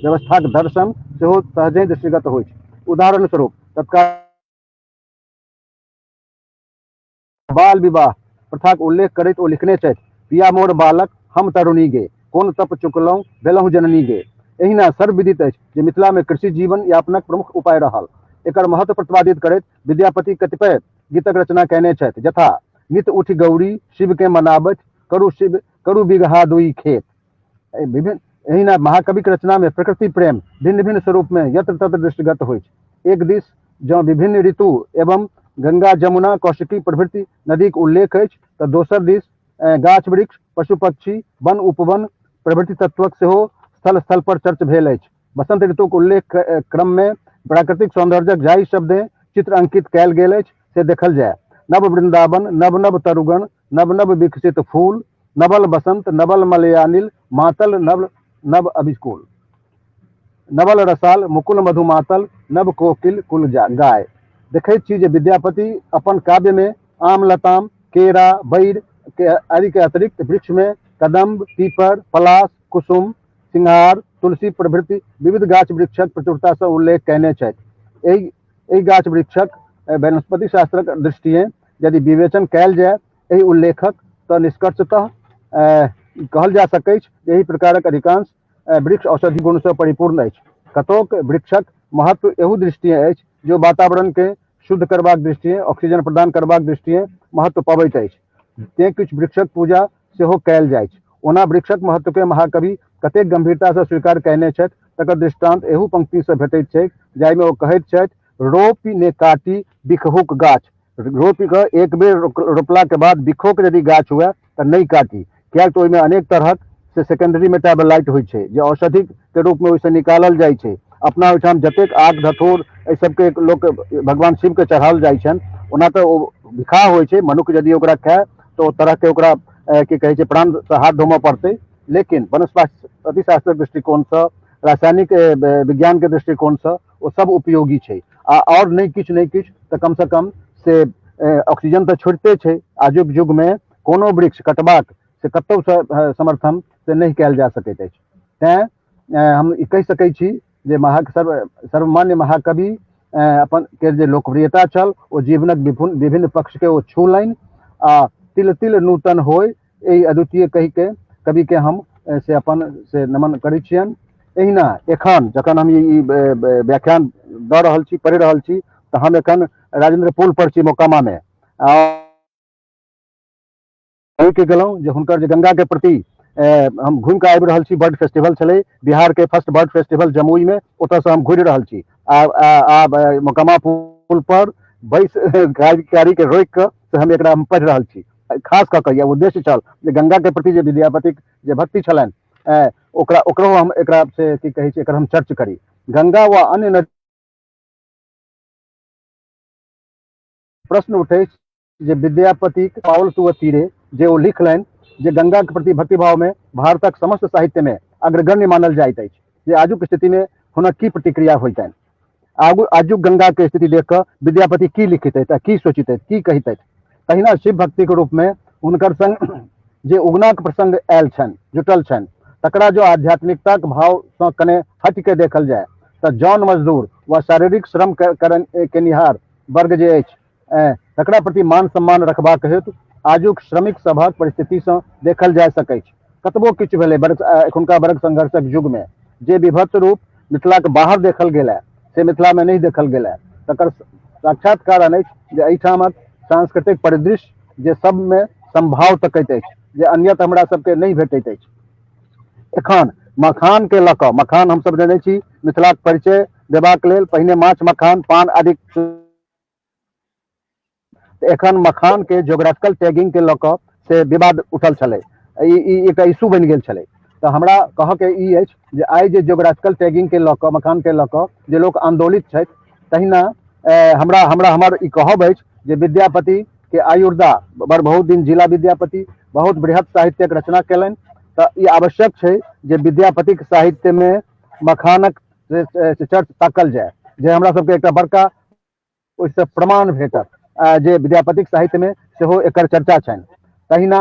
व्यवस्थाक दर्शन सेहो सहजहि दृष्टिगत होइछ। उदाहरण स्वरूप तत्काल बाल विवाह प्रथाक उल्लेख करैत ओ लिखने छथि, पिया मोर बालक हम तरुणी गे, कोन तप चुकलहुँ भेलहुँ जननी गे। एहिना सर्वविदित अछि जे मिथिलामे कृषि जीवन यापनक प्रमुख उपाय रहल। एकर महत्व प्रतिपादित करैत विद्यापति कतिपय गीतक रचना कयने छथि, यथा नित उठि गौरी शिवकेँ मनाबथि, करू शिव करू बिगहा दुई खेत। विभिन्न एहिना महाकविक रचनामे प्रकृति प्रेम भिन्न भिन्न स्वरूपमे यत्र तत्र दृष्टिगत होइछ। एक दिस जँ विभिन्न ऋतु एवं गंगा, जमुना, कौशिकी प्रभृति नदीक उल्लेख अछि तऽ दोसर दिस गाछ वृक्ष, पशु पक्षी, वन उपवन प्रभृति तत्वक सेहो स्थल स्थल पर चर्च भेल अछि। बसंत ऋतुक उल्लेख क्रममे प्राकृतिक सौंदर्यक जाहि शब्दें चित्र अंकित कयल गेल अछि से देखल जाय। नव वृंदावन, नव नव तरुगण, नव नव विकसित फूल, नवल बसंत, नवल मलयानिल, मातल नव नव अभिकूल। नवल रसाल मुकुल मधुमातल नव कोकिल कुल गाय। देखैत छी जे विद्यापति अपन काव्यमे आम, लताम, केरा, बैर के आदि के अतिरिक्त वृक्षमे कदम्ब, पीपर, पलाश, कुसुम, सिंहार, तुलसी प्रभृति विविध गाछ वृक्षक प्रचुरतासँ उल्लेख कयने छथि। एहि एहि गाछ वृक्षक वनस्पति शास्त्रक दृष्टिए यदि विवेचन कयल जाय एहि उल्लेखक, तऽ निष्कर्षतः कहल जा सकैछ एहि प्रकारक अधिकांश वृक्ष औषधि गुणसँ परिपूर्ण अछि। कतोक वृक्षक महत्व एहू दृष्टिए अछि जो वातावरणके शुद्ध करबाक दृष्टिए, ऑक्सीजन प्रदान करबाक दृष्टिए महत्व पबैत अछि। तेँ किछु वृक्षक पूजा सेहो कयल जाइछ। ओना वृक्षक महत्वके महाकवि कतेक गंभीरतासँ स्वीकार कयने छथि तकर दृष्टांत एहू पंक्तिसँ भेटैत छैक, जाहिमे ओ कहैत छथि, रोपि ने काटी बिखहुक गाछ। रोपि कऽ एक बेर रोपलाके बाद बिखोके यदि गाछ हुए तऽ नहि काटी, किएक तऽ ओहिमे अनेक तरहक से सेकेंडरी मेटाबोलाइट होइ छै जे औषधिके रूपमे ओहिसँ निकालल जाइ छै। अपना ओहिठाम जतेक आग धथूर एहि सबके लोक भगवान शिवके चढ़ाओल जाइ छनि, ओना तऽ ओ बिखाह होइ छै, मनुष्य यदि ओकरा खाय तऽ ओ तरहके ओकरा की कहै छै प्राणसँ हाथ धोमऽ पड़तै, लेकिन वनस्पति शास्त्रक दृष्टिकोणसँ, रासायनिक विज्ञानके दृष्टिकोणसँ ओ सब उपयोगी छै। आ आओर नहि किछु नहि किछु तऽ कमसँ कम से ऑक्सीजन तऽ छोड़िते छै। आजुक युगमे कोनो वृक्ष कटबाक से कतहुसँ समर्थन से नहि कयल जा सकैत अछि। तेँ हम ई कहि सकै छी जे महा सर्वमान्य महाकवि अपन के जे लोकप्रियता छल ओ जीवनक विभिन्न पक्षके ओ छूलनि आ तिल तिल नूतन होय एहि अद्वितीय कहिके कविके हम से अपन से नमन करै छियनि। एहिना एखन जखन हम ई व्याख्यान दऽ रहल छी, पढ़ि रहल छी, तऽ हम एखन राजेंद्र पुल पर छी मोकामामे, आ के गेलहुँ जे हुनकर जे गंगाके प्रति हम घुमि कऽ आबि रहल छी। बर्ड फेस्टिवल छलै बिहारके फर्स्ट बर्ड फेस्टिवल जमुईमे, ओतऽसँ हम घुरि रहल छी आ मोकामा पुल पर बैस गाड़ीके रोकि कऽ से हम एकरा हम पढ़ि रहल छी। खास कऽ कऽ उद्देश्य छल जे गंगाके प्रति जे विद्यापतिक जे भक्ति छलनि ओकरा ओकरो हम एकरा से की कहै छै एकर हम चर्च करी। गंगा वा अन्य नदी प्रश्न उठै जे विद्यापतिक पावल तुअ तीरे जे ओ लिखलनि जे गंगाके प्रति भक्तिभावमे भारतक समस्त साहित्यमे अग्रगण्य मानल जाइत अछि, जे आजुक स्थितिमे हुनक की प्रतिक्रिया होइतनि? आगू आजुक गंगाके स्थिति देख कऽ विद्यापति की लिखितथि आ की सोचितथि, की कहितथि? तहिना शिव भक्तिके रूपमे हुनकर संग जे उगनाक प्रसंग आयल छनि, जुटल छनि, तकरा जो आध्यात्मिकताक भावसँ कने हटिके देखल जाय तऽ जन मजदूर वा शारीरिक श्रम केनिहार वर्ग जे अछि तकरा प्रति मान सम्मान रखबाक हेतु आजुक श्रमिक सभक परिस्थितिसँ देखल जा सकैछ। कतबो किछु भेलै वर्ग, एखुनका वर्ग संघर्षक युगमे जे विभत्स रूप मिथिलाके बाहर देखल गेल है से मिथिलामे नहि देखल गेल है, तकर साक्षात कारण अछि जे एहिठामक सांस्कृतिक परिदृश्य जे सबमे संभाव तकैत अछि जे अन्यत हमरा सबके नहि भेटैत अछि। एखन मखानके लऽ कऽ, मखान हमसब जनै छी मिथिलाक परिचय देबाक लेल पहिने माछ मखान पान आदि, एखन मखान के ज्योग्राफिकल टैगिंग के लऽ कऽ से विवाद उठल छलै, ई एकटा इशू बनि गेल छलै। तऽ हमरा कहऽके ई अछि जे आइ जे ज्योग्राफिकल टैगिंग के लऽ कऽ मखान के लऽ कऽ जे लोक आन्दोलित छथि, तहिना हमरा हमरा हमर ई कहब अछि जे विद्यापति के आयुर्दा बड़ बहुत दिन जिला विद्यापति बहुत बृहत साहित्यक रचना कयलनि, तऽ ई आवश्यक छै जे विद्यापतिक साहित्यमे मखानक चर्च ताकल जाय, जे हमरा सबके एकटा बड़का ओहिसँ प्रमाण भेटत जे विद्यापतिक साहित्यमे सेहो एकर चर्चा छनि। तहिना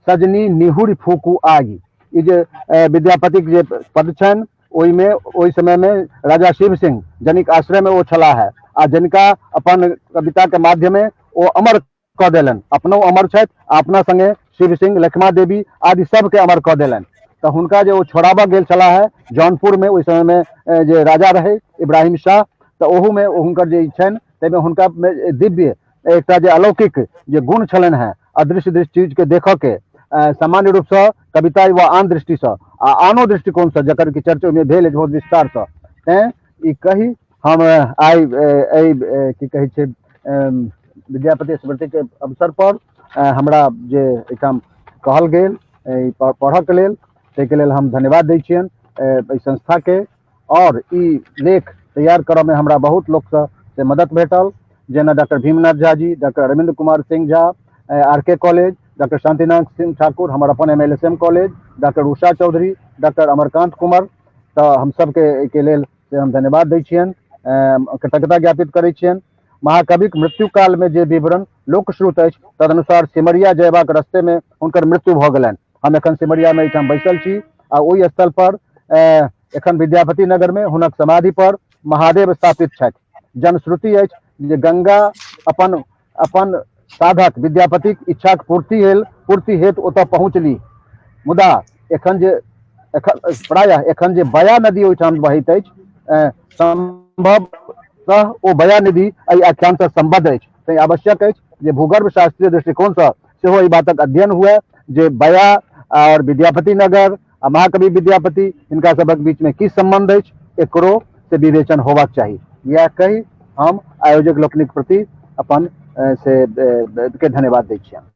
सजनी निहुरि फूकू आगि, ई जे विद्यापतिक जे पद छनि ओहिमे ओहि समयमे राजा शिव सिंह जनिक आश्रयमे ओ छलाह है आ जिनका अपन कविताके माध्यमे ओ अमर कऽ देलनि, अपनो अमर छथि आ अपना संगे शिव सिंह, लखिमा देवी आदि सबके अमर कऽ देलनि। तऽ हुनका जे ओ छोड़ाबऽ गेल छलाह है जौनपुरमे ओहि समयमे जे राजा रहै इब्राहिम शाह, तऽ ओहूमे हुनकर जे छनि ताहिमे हुनका दिव्य एकटा जे अलौकिक जे गुण छलनि हेँ अदृश्य दृश्य चीजके देखऽके, सामान्य रूपसँ कविता वा आन दृष्टिसँ आ आनो दृष्टिकोणसँ जकर कि चर्च ओहिमे भेल अछि बहुत विस्तारसँ। तेँ ई कहि हम आइ एहि की कहै छै विद्यापति स्मृतिके अवसर पर हमरा जे एहिठाम कहल गेल एहि पढ़ऽके लेल, ताहिके लेल हम धन्यवाद दै छियनि एहि संस्थाके। और ई लेख तैयार करऽमे हमरा बहुत लोकसँ से मदद भेटल, जेना doctor Bhimnath Jha ji, doctor Arvind Kumar Singh Jha, R K college, doctor Shantinath Singh Thakur, हमर अपन M L S M college, doctor Usha Chaudhary, doctor Amarkant Kumar. तऽ हम सबके एहिके लेल से हम धन्यवाद दै छियनि, कृतज्ञता ज्ञापित करै छियनि। महाकविक मृत्यु कालमे जे विवरण लोकश्रुत अछि तदनुसार सिमरिया जयबाक रस्तेमे हुनकर मृत्यु भऽ गेलनि। हम एखन सिमरियामे एहिठाम बैसल छी आ ओहि स्थल पर एखन विद्यापति नगरमे हुनक समाधि पर महादेव स्थापित छथि। जनश्रुति अछि जे गंगा अपन अपन साधक विद्यापतिक इच्छाक पूर्ति पूर्ति हेतु ओतऽ पहुँचली, मुदा एखन जे एखन प्रायः एखन जे बया नदी ओहिठाम बहैत अछि, सम्भवतः ओ बया नदी एहि आख्यानसँ सम्बद्ध अछि। तैँ आवश्यक अछि जे भूगर्भ शास्त्रीय दृष्टिकोणसँ सेहो एहि बातक अध्ययन हुए जे बया आओर विद्यापति नगर आ महाकवि विद्यापति हिनका सभक बीचमे की सम्बन्ध अछि, एकरो से विवेचन होबाक चाही। इएह कहि हम आयोजक लोकनिक प्रति अपन से के धन्यवाद दै छियनि।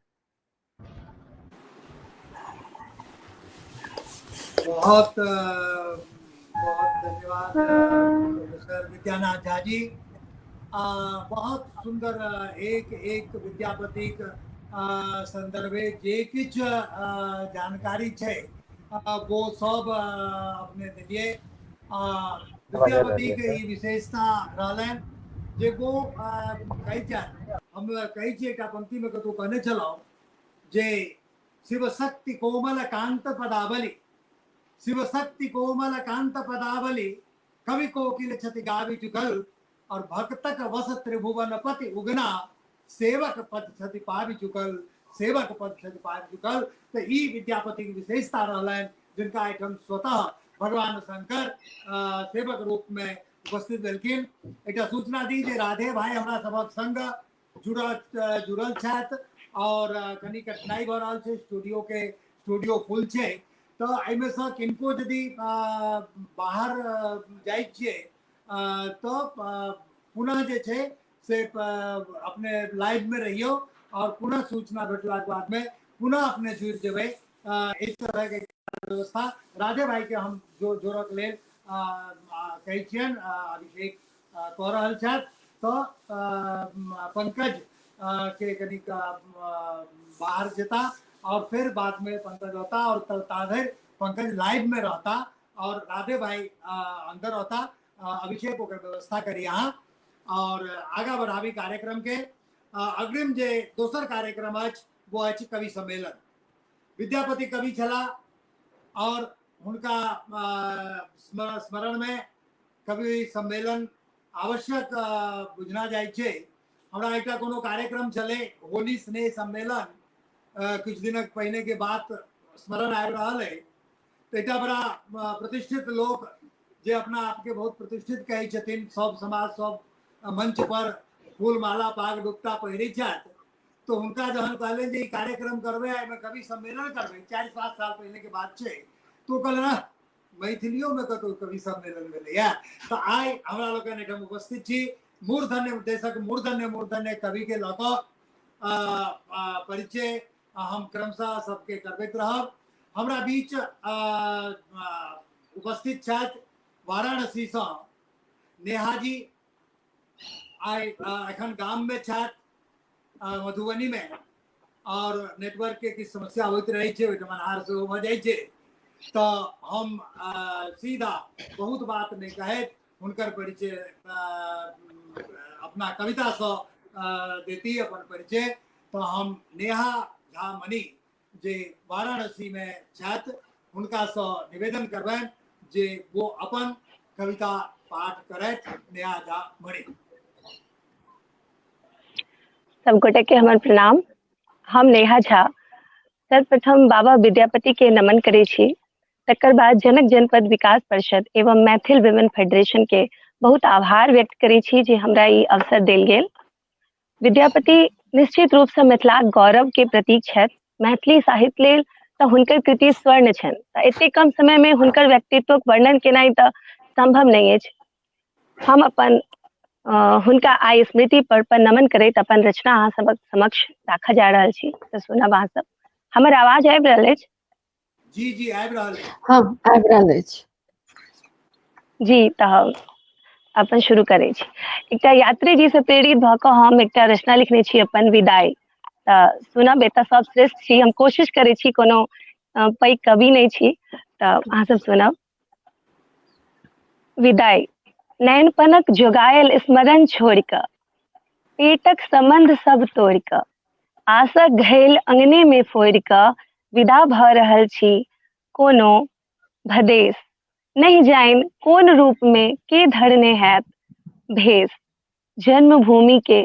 बहुत बहुत धन्यवाद प्रोफेसर विद्यानाथ झा जी। बहुत सुंदर एक एक विद्यापतिक संदर्भे जे किछु जानकारी छै वो सब अपने दिलिए। विद्यापति के ई विशेषता रहलनि जे वो कहै छथि, हम कहै छी एकटा पंक्ति में कतहु कहने छलहुँ जे शिवशक्ति कोमल कांत पदावली, शिवशक्ति कोमल कांत पदावली कवि कोकिल छति गावि चुकल, और भक्तक वस त्रिभुवन पति उगना सेवक पद छति पाबि चुकल, सेवक पद छति पाबि चुकल। तऽ ई विद्यापति के विशेषता रहलनि जिनका एहिठाम स्वतः भगवान शंकर सेवक रूप में उपस्थित भेलखिन। एकटा सूचना दी जे राधे भाई हमरा सभक संग जुड़ल छथि और कनि कठिनाई भऽ रहल छै, स्टूडियो के स्टूडियो फुल छै, तऽ एहिमे सँ किनको यदि बाहर जाइ छियै तऽ पुनः जे छै से अपने लाइव में रहियौ और पुनः सूचना भेटलाके बाद में पुनः अपने जुड़ि जेबै। इस तरह के व्यवस्था राधे भाई के हम जोड़क लेल कहै छियनि, अभिषेक कऽ रहल छथि। तऽ पंकज के कनिक बाहर जेता और फिर बाद में पंकज रहता और ता धरि पंकज लाइव में रहता और राधे भाई अंदर रहता। अभिषेक ओकर व्यवस्था करी अहाँ और आगा बढ़ाबी कार्यक्रम के। अग्रिम जे दोसर कार्यक्रम अछि वो अछि कवि सम्मेलन। विद्यापति कवि छला और हुनका स्मरण में कवि सम्मेलन आवश्यक बुझना जाइ छै। हमरा एकटा कोनो कार्यक्रम छलै होली स्नेह सम्मेलन, किछु दिनक पहिने के बात स्मरण आबि रहल है। तऽ एकटा बड़ा प्रतिष्ठित लोक जे अपना आपके बहुत प्रतिष्ठित कहै छथिन, सब समाज सब मंच पर फूल माला पाग डुपटा पहिरै छथि, तो हुनका जहन कहलनि जे ई कार्यक्रम करबै एहिमे कवि सम्मेलन करबै, 4-7 साल पहले के बात छै, तो कहलनि मैथिलियो में कतौ कवि सम्मेलन भेलैया। तऽ आइ हमरा लोकनि एहिठाम उपस्थित छी मूर्धन्य देशक मूर्धन्य मूर्धन्य कवि के लऽ कऽ परिचय हम क्रमशः सबके करबैत रहब। हमरा बीच उपस्थित छथि वाराणसी सँ नेहा जी, आइ एखन गाम में छथि मधुबनी में, और नेटवर्क के किछु समस्या होइत रहै छै, ओहिठाम अन्हार सेहो भऽ जाइ छै, तऽ हम सीधा बहुत बात नहि कहैत हुनकर परिचय अपना कवितासँ देती अपन परिचय। तऽ हम नेहा झा मणि जे वाराणसी में छथि हुनकासँ निवेदन करबनि जे वो अपन कविता पाठ करथि। नेहा झा मणि। सब गोटे के हमर प्रणाम। हम नेहा झा सर्वप्रथम बाबा विद्यापति के नमन करै छी, तकर बाद जनक जनपद विकास परिषद एवं मैथिल विमेन फेडरेशन के बहुत आभार व्यक्त करै छी जे हमरा ई अवसर देल गेल। विद्यापति निश्चित रूप से मिथिलाक गौरव के प्रतीक छथि। मैथिली साहित्य लेल तऽ हुनकर कृति स्वर्ण छनि, तऽ एते कम समय में हुनकर व्यक्तित्वक वर्णन केनाइ तऽ संभव नहि अछि। हम अपन हुनका आइ स्मृति पर्व पर नमन करैत अपन रचना अहाँ सबक समक्ष राखऽ जा रहल छी, तऽ सुनब अहाँ सब। हमर आवाज आबि रहल अछि? जी जी आबि रहल अछि। हँ आबि रहल अछि। जी, तऽ अपन शुरू करै छी। एकटा यात्री जी से प्रेरित भऽ कऽ हम एकटा रचना लिखने छी अपन विदाई, तऽ सुनब। एतऽ सब श्रेष्ठ छी, हम कोशिश करै छी, कोनो पैघ कवि नहि छी, तऽ अहाँ सब सुनब। विदाई। नैनपनक जोगायल स्मरण छोड़ि कऽ, पेटक सम्बन्ध सब तोड़ि कऽ, आसक घैल अंगने मे फोड़ि कऽ विदा भऽ रहल छी कोनो भदेश। नहि जानि कोन रूप मे के धरने हैत भेष। जन्मभूमि के,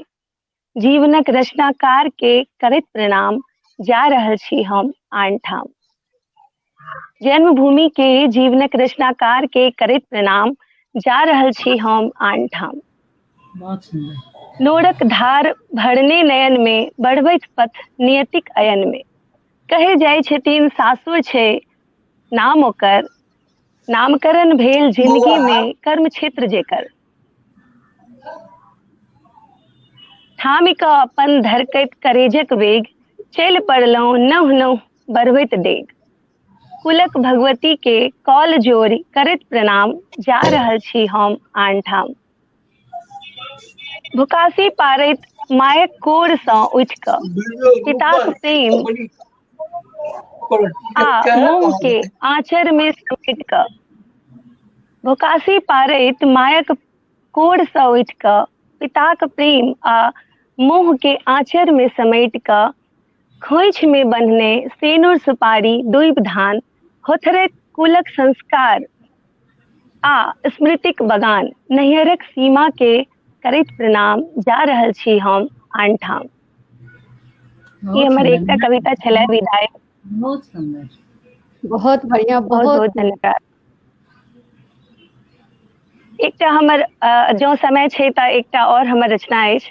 जीवनक रचनाकार के करैत प्रणाम जा रहल छी हम आन ठाम। जन्मभूमि के, जीवनक रचनाकार के करैत प्रणाम जा रहल छी हम आन ठाम। बहुत सुंदर। नोरक धार भरने नयन में, बढ़बैत पथ नियतिक अयन में। कहै जाइ छथिन सासुर छै नाम ओकर, नामकरण भेल जिंदगी में कर्म क्षेत्र जेकर। ठामि कऽ अपन धड़कैत करेजक वेग, चलि पड़लहुँ नहुँ नहुँ बढ़बैत डेग। कुलक भगवती के कॉल जोड़ि करैत प्रणाम जा रहल छी हम आन ठाम। भुकासी पारैत मायक कोर सँ उठि कऽ, पिताक प्रेम आ मोह के आँचर मे समेट कऽ, भुकासी पारैत मायक कोर सँ उठि कऽ, पिताक प्रेम आ मोह के आँचर मे समेट कऽ, खोंइछ मे बन्हने सेनुर सुपारी दुइब धान, होथरैत कुलक संस्कार आ स्मृतिक बगान, नैहरक सीमा के करैत प्रणाम जा रहल छी हम आन ठाम। ई बहुत हमर सुंदर। एकटा कविता छलै विदाई। बहुत सुंदर। बहुत बढ़िया, बहुत बहुत बहुत धन्यवाद। एकटा हमर जँ समय छै तऽ एकटा और हमर रचना अछि।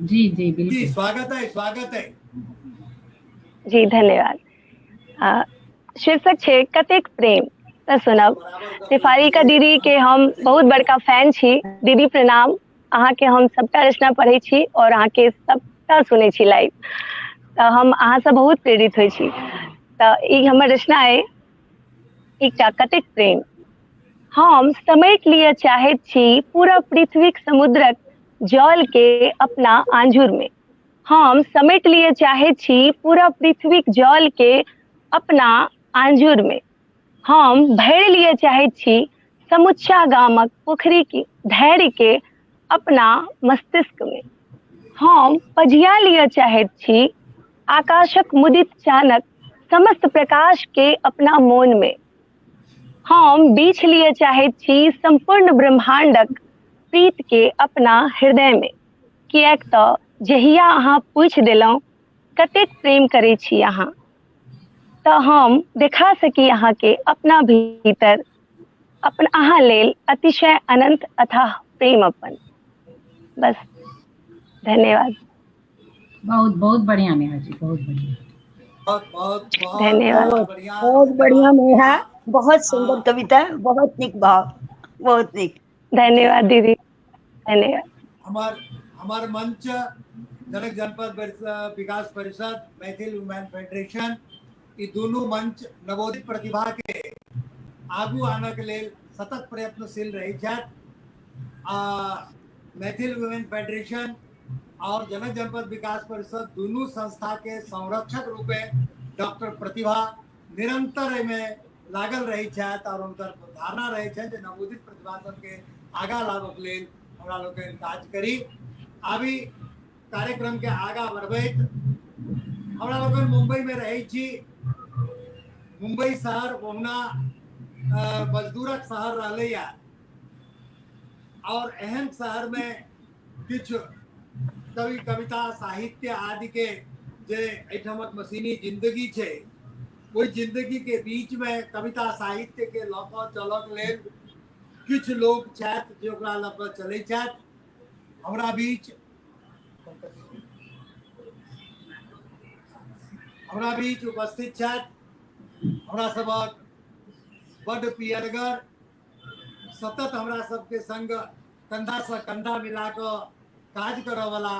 जी जी जी बिल्कुल। स्वागत है, स्वागत है। जी धन्यवाद। शीर्षक छै कतेक प्रेम। तऽ सुनब। शेफालिका दीदी के हम बहुत बड़का फैन छी। दीदी प्रणाम। अहाँके हम सबटा रचना पढ़ै छी और अहाँके सबटा सुनै छी लाइव, तऽ हम अहाँसँ बहुत प्रेरित होइ छी। तऽ ई हमर रचना अइ एकटा कतेक प्रेम। हम समेट लिअ चाहैत छी पूरा पृथ्वीक समुद्रक जल के अपना आंजुर में। हम समेट लिअ चाहैत छी पूरा पृथ्वीक जल के अपना आंजुर में। हम भरि लिअ चाहैत छी समुच्चा गामक पोखरि के धैर्य के अपना मस्तिष्क में। हम पजिया लिअ चाहैत छी आकाशक मुदित चानक समस्त प्रकाश के अपना मोन में। हम बीछ लिअ चाहैत छी सम्पूर्ण ब्रह्मांडक प्रीत के अपना हृदय में। किएक तऽ जहिया अहाँ पूछि देलहुँ कतेक प्रेम करै छी अहाँ, तऽ हम देखा सकी अहाँके अपना भीतर अपन अहाँ लेल अतिशय अनंत अथाह प्रेम अपन। बस, धन्यवाद। बहुत बहुत बढ़िया नेहा जी, बहुत बढ़िया। बहुत बहुत बहुत धन्यवाद। बहुत बढ़िया। बहुत बढ़िया नेहा, बहुत सुंदर कविता, बहुत निक भाव, बहुत निक। धन्यवाद दीदी, धन्यवाद। हमार हमार मंच जनक जनपद विकास परिषद, मैथिल वुमेन फेडरेशन, ई दुनू मंच नवोदित प्रतिभा के आगू आनऽ के लेल सतत प्रयत्नशील रहै छथि। आ मैथिल वुमेन फेडरेशन और जनक जनपद विकास परिषद दुनू संस्था के संरक्षक रूपे डॉक्टर प्रतिभा निरंतर एहिमे लागल रहै छथि और हुनकर धारणा रहै छनि जे नवोदित प्रतिभा सबके आगाँ लाबक लेल हमरा लोकनि काज करी। आबी कार्यक्रम के आगाँ बढ़बैत हमरा लोकनि मुंबई में रहै छी। मुंबई शहर ओहुना मजदूरक शहर रहलैया और एहन शहर में किछु कवि कविता साहित्य आदि के जे एहिठामक मशीनी जिंदगी छै, ओहि जिंदगी के बीच में कविता साहित्य के लऽ कऽ चलक लेल किछु लोक छथि जे ओकरा लऽ कऽ चलै छथि। हमरा बीच उपस्थित छथि हमरा सबक बड्ड पियरगर, सतत हमरा सबके संग कंधा से कंधा मिला कऽ काज करऽ वाला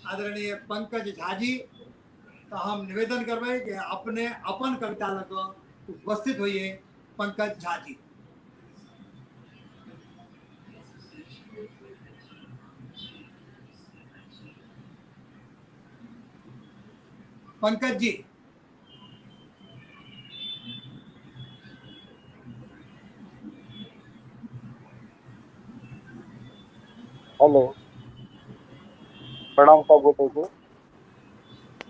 आदरणीय पंकज झा जी। तऽ हम निवेदन करबै जे अपने अपन कविता लऽ कऽ उपस्थित होइए पंकज झा जी। पंकज जी। हेलो, प्रणाम सब गोटे के।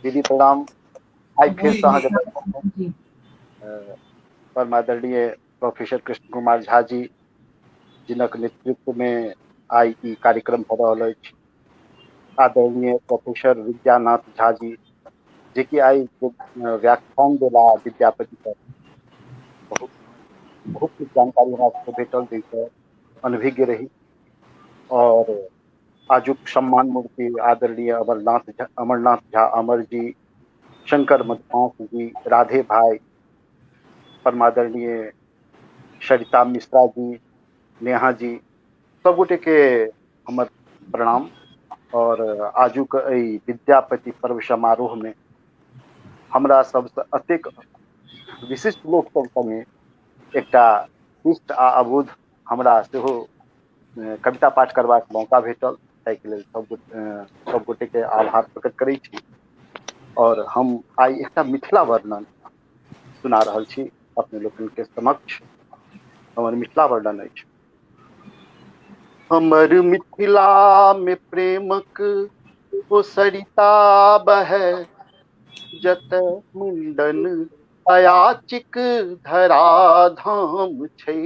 दीदी प्रणाम। आइ फेर से अहाँके जी। परमादरणीय प्रोफेसर कृष्ण कुमार झा जी, जिनक नेतृत्व में आइ ई कार्यक्रम भऽ रहल अछि, आदरणीय प्रोफेसर विद्यानाथ झा जी, जेकि आइ व्याख्यान देला विद्यापति पर, बहुत बहुत किछु जानकारी हमरा सबके भेटल जाहिसँ अनभिज्ञ रही। और आजुक सम्मान मूर्ति आदरणीय अमरनाथ झा, अमरनाथ झा अमर जी, शंकर मधुमास जी, राधे भाई, परमादरणीय सरिता मिश्रा जी, नेहा जी, सब गोटे के हमर प्रणाम। और आजुक एहि विद्यापति पर्व समारोह में हमरा सबसँ अतेक विशिष्ट लोक सब संगे एकटा शिष्ट आ अबोध हमरा सेहो कविता पाठ करबाक मौका भेटल, ताहिके लेल सब गोटे के आभार प्रकट करै छी। और हम आइ एकटा मिथिला वर्णन सुना रहल छी अपने लोकनि के समक्ष। हमर मिथिला वर्णन अछि। हमर मिथिला में प्रेमक ओ सरिता बहै, जतय मुंडन अयाचिक धरा धाम छै।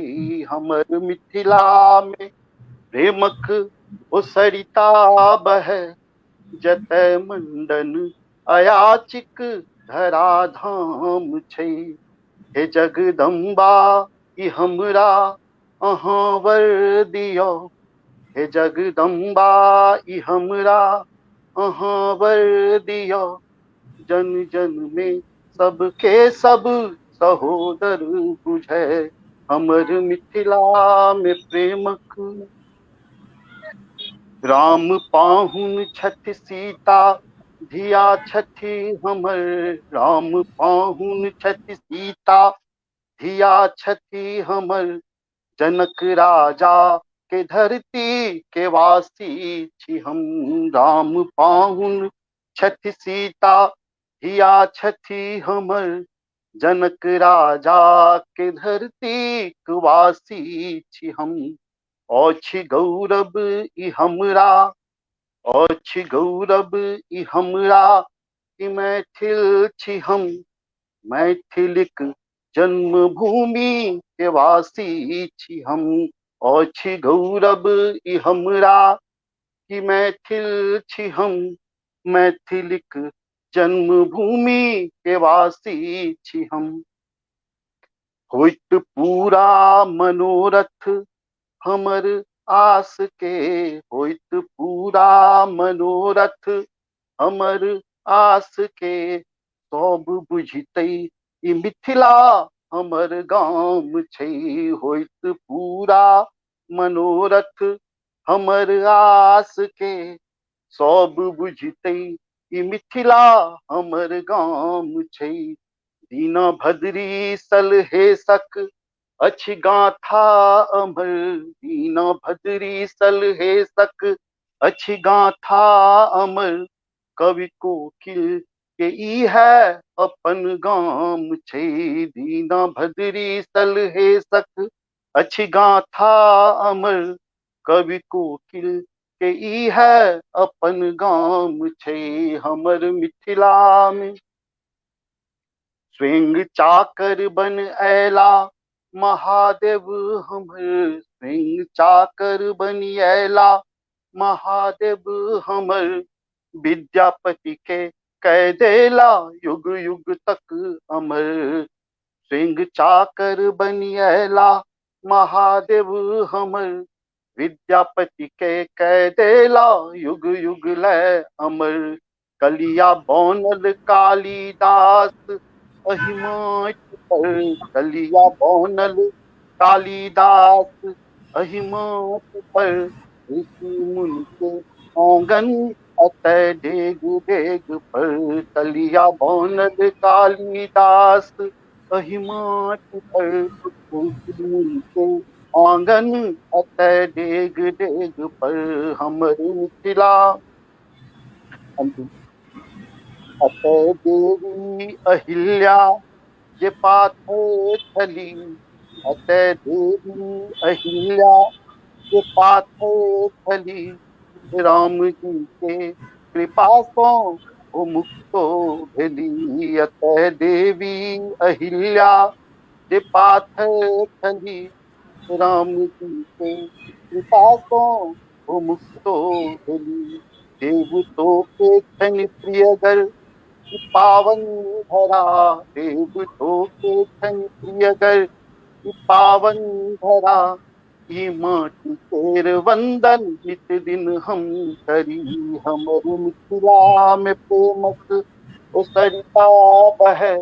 हमर मिथिला में प्रेमक ओ सरिता बहै, जतय मुंडन अयाचिक धरा धाम छै। हे जगदम्बा ई हमरा अहाँ वर दियौ, हे जगदम्बा ई हमरा अहाँ वर दियौ, जन जन में सबके सब सहोदर बुझै, हमर मिथिला में प्रेमक। राम पाहुन छथि सीता धिया छथि हमर, राम पाहुन छथि सीता धिया छथि हमर, जनक राजा के धरती के वासी छी हम। राम पाहुन छथि सीता धिया छथि हमर, जनक राजा के धरती के वासी छी हम। अछि गौरव ई हमरा, अछि गौरव ई हमरा कि मैथिल छी हम, मैथिलीक जन्मभूमि के वासी छी हम। अछि गौरव ई हमरा कि मैथिल छी हम, मैथिलीक जन्मभूमि के वासी छी हम। होइत पूरा मनोरथ हमर आस के, होइत पूरा मनोरथ हमर आस के, सब बुझतै ई मिथिला हमर गाम छै। होइत पूरा मनोरथ हमर आस के, सब बुझतै ई मिथिला हमर गाम छै। दीना भद्री सलहेसक अछि गाथा अमर, दीना भद्री सलहेसक अछि गाथा अमर, कवि कोकिल के ई है अपन गाम छै। दीना भद्री सलहेसक अछि गाथा अमर, कवि कोकिल के ई है अपन गाम छै। हमर मिथिला में स्वयं चाकर बन अयला महादेव हमर, स्वयं चाकर बन अयला महादेव हमर, विद्यापति के कह देला युग युग तक अमर। स्वयं चाकर बन अयला महादेव हमर, विद्यापति के कह देला युग युग लय अमर। कलिया बनल कालिदास एहि माटि पर, कलिया बनल कालिदास एहि माटि पर, ऋषि मुनि के आंगन अतय डेग डेग पर। कलिया बनल कालिदास एहि माटि पर, ऋषि मुनि के आंगन अतय डेग डेग पर। हमर मिथिला अतय देवी अहिल्या जे पाथर छली, अतय देवी अहिल्या जे पाथर छली, राम जी के कृपा सँ ओ मुक्तो भेली। अतः देवी अहिल्या जे पाथर छली, राम जी के कृपा सँ ओ मुक्तो भेली। देवतो के छनि प्रियगर पावन धरा, देवतो के छनि प्रियगर पावन धरा। ई माटी केर वंदन नित दिन हम करी, हमर मिथिला में प्रेमक ओ सरिता बहै,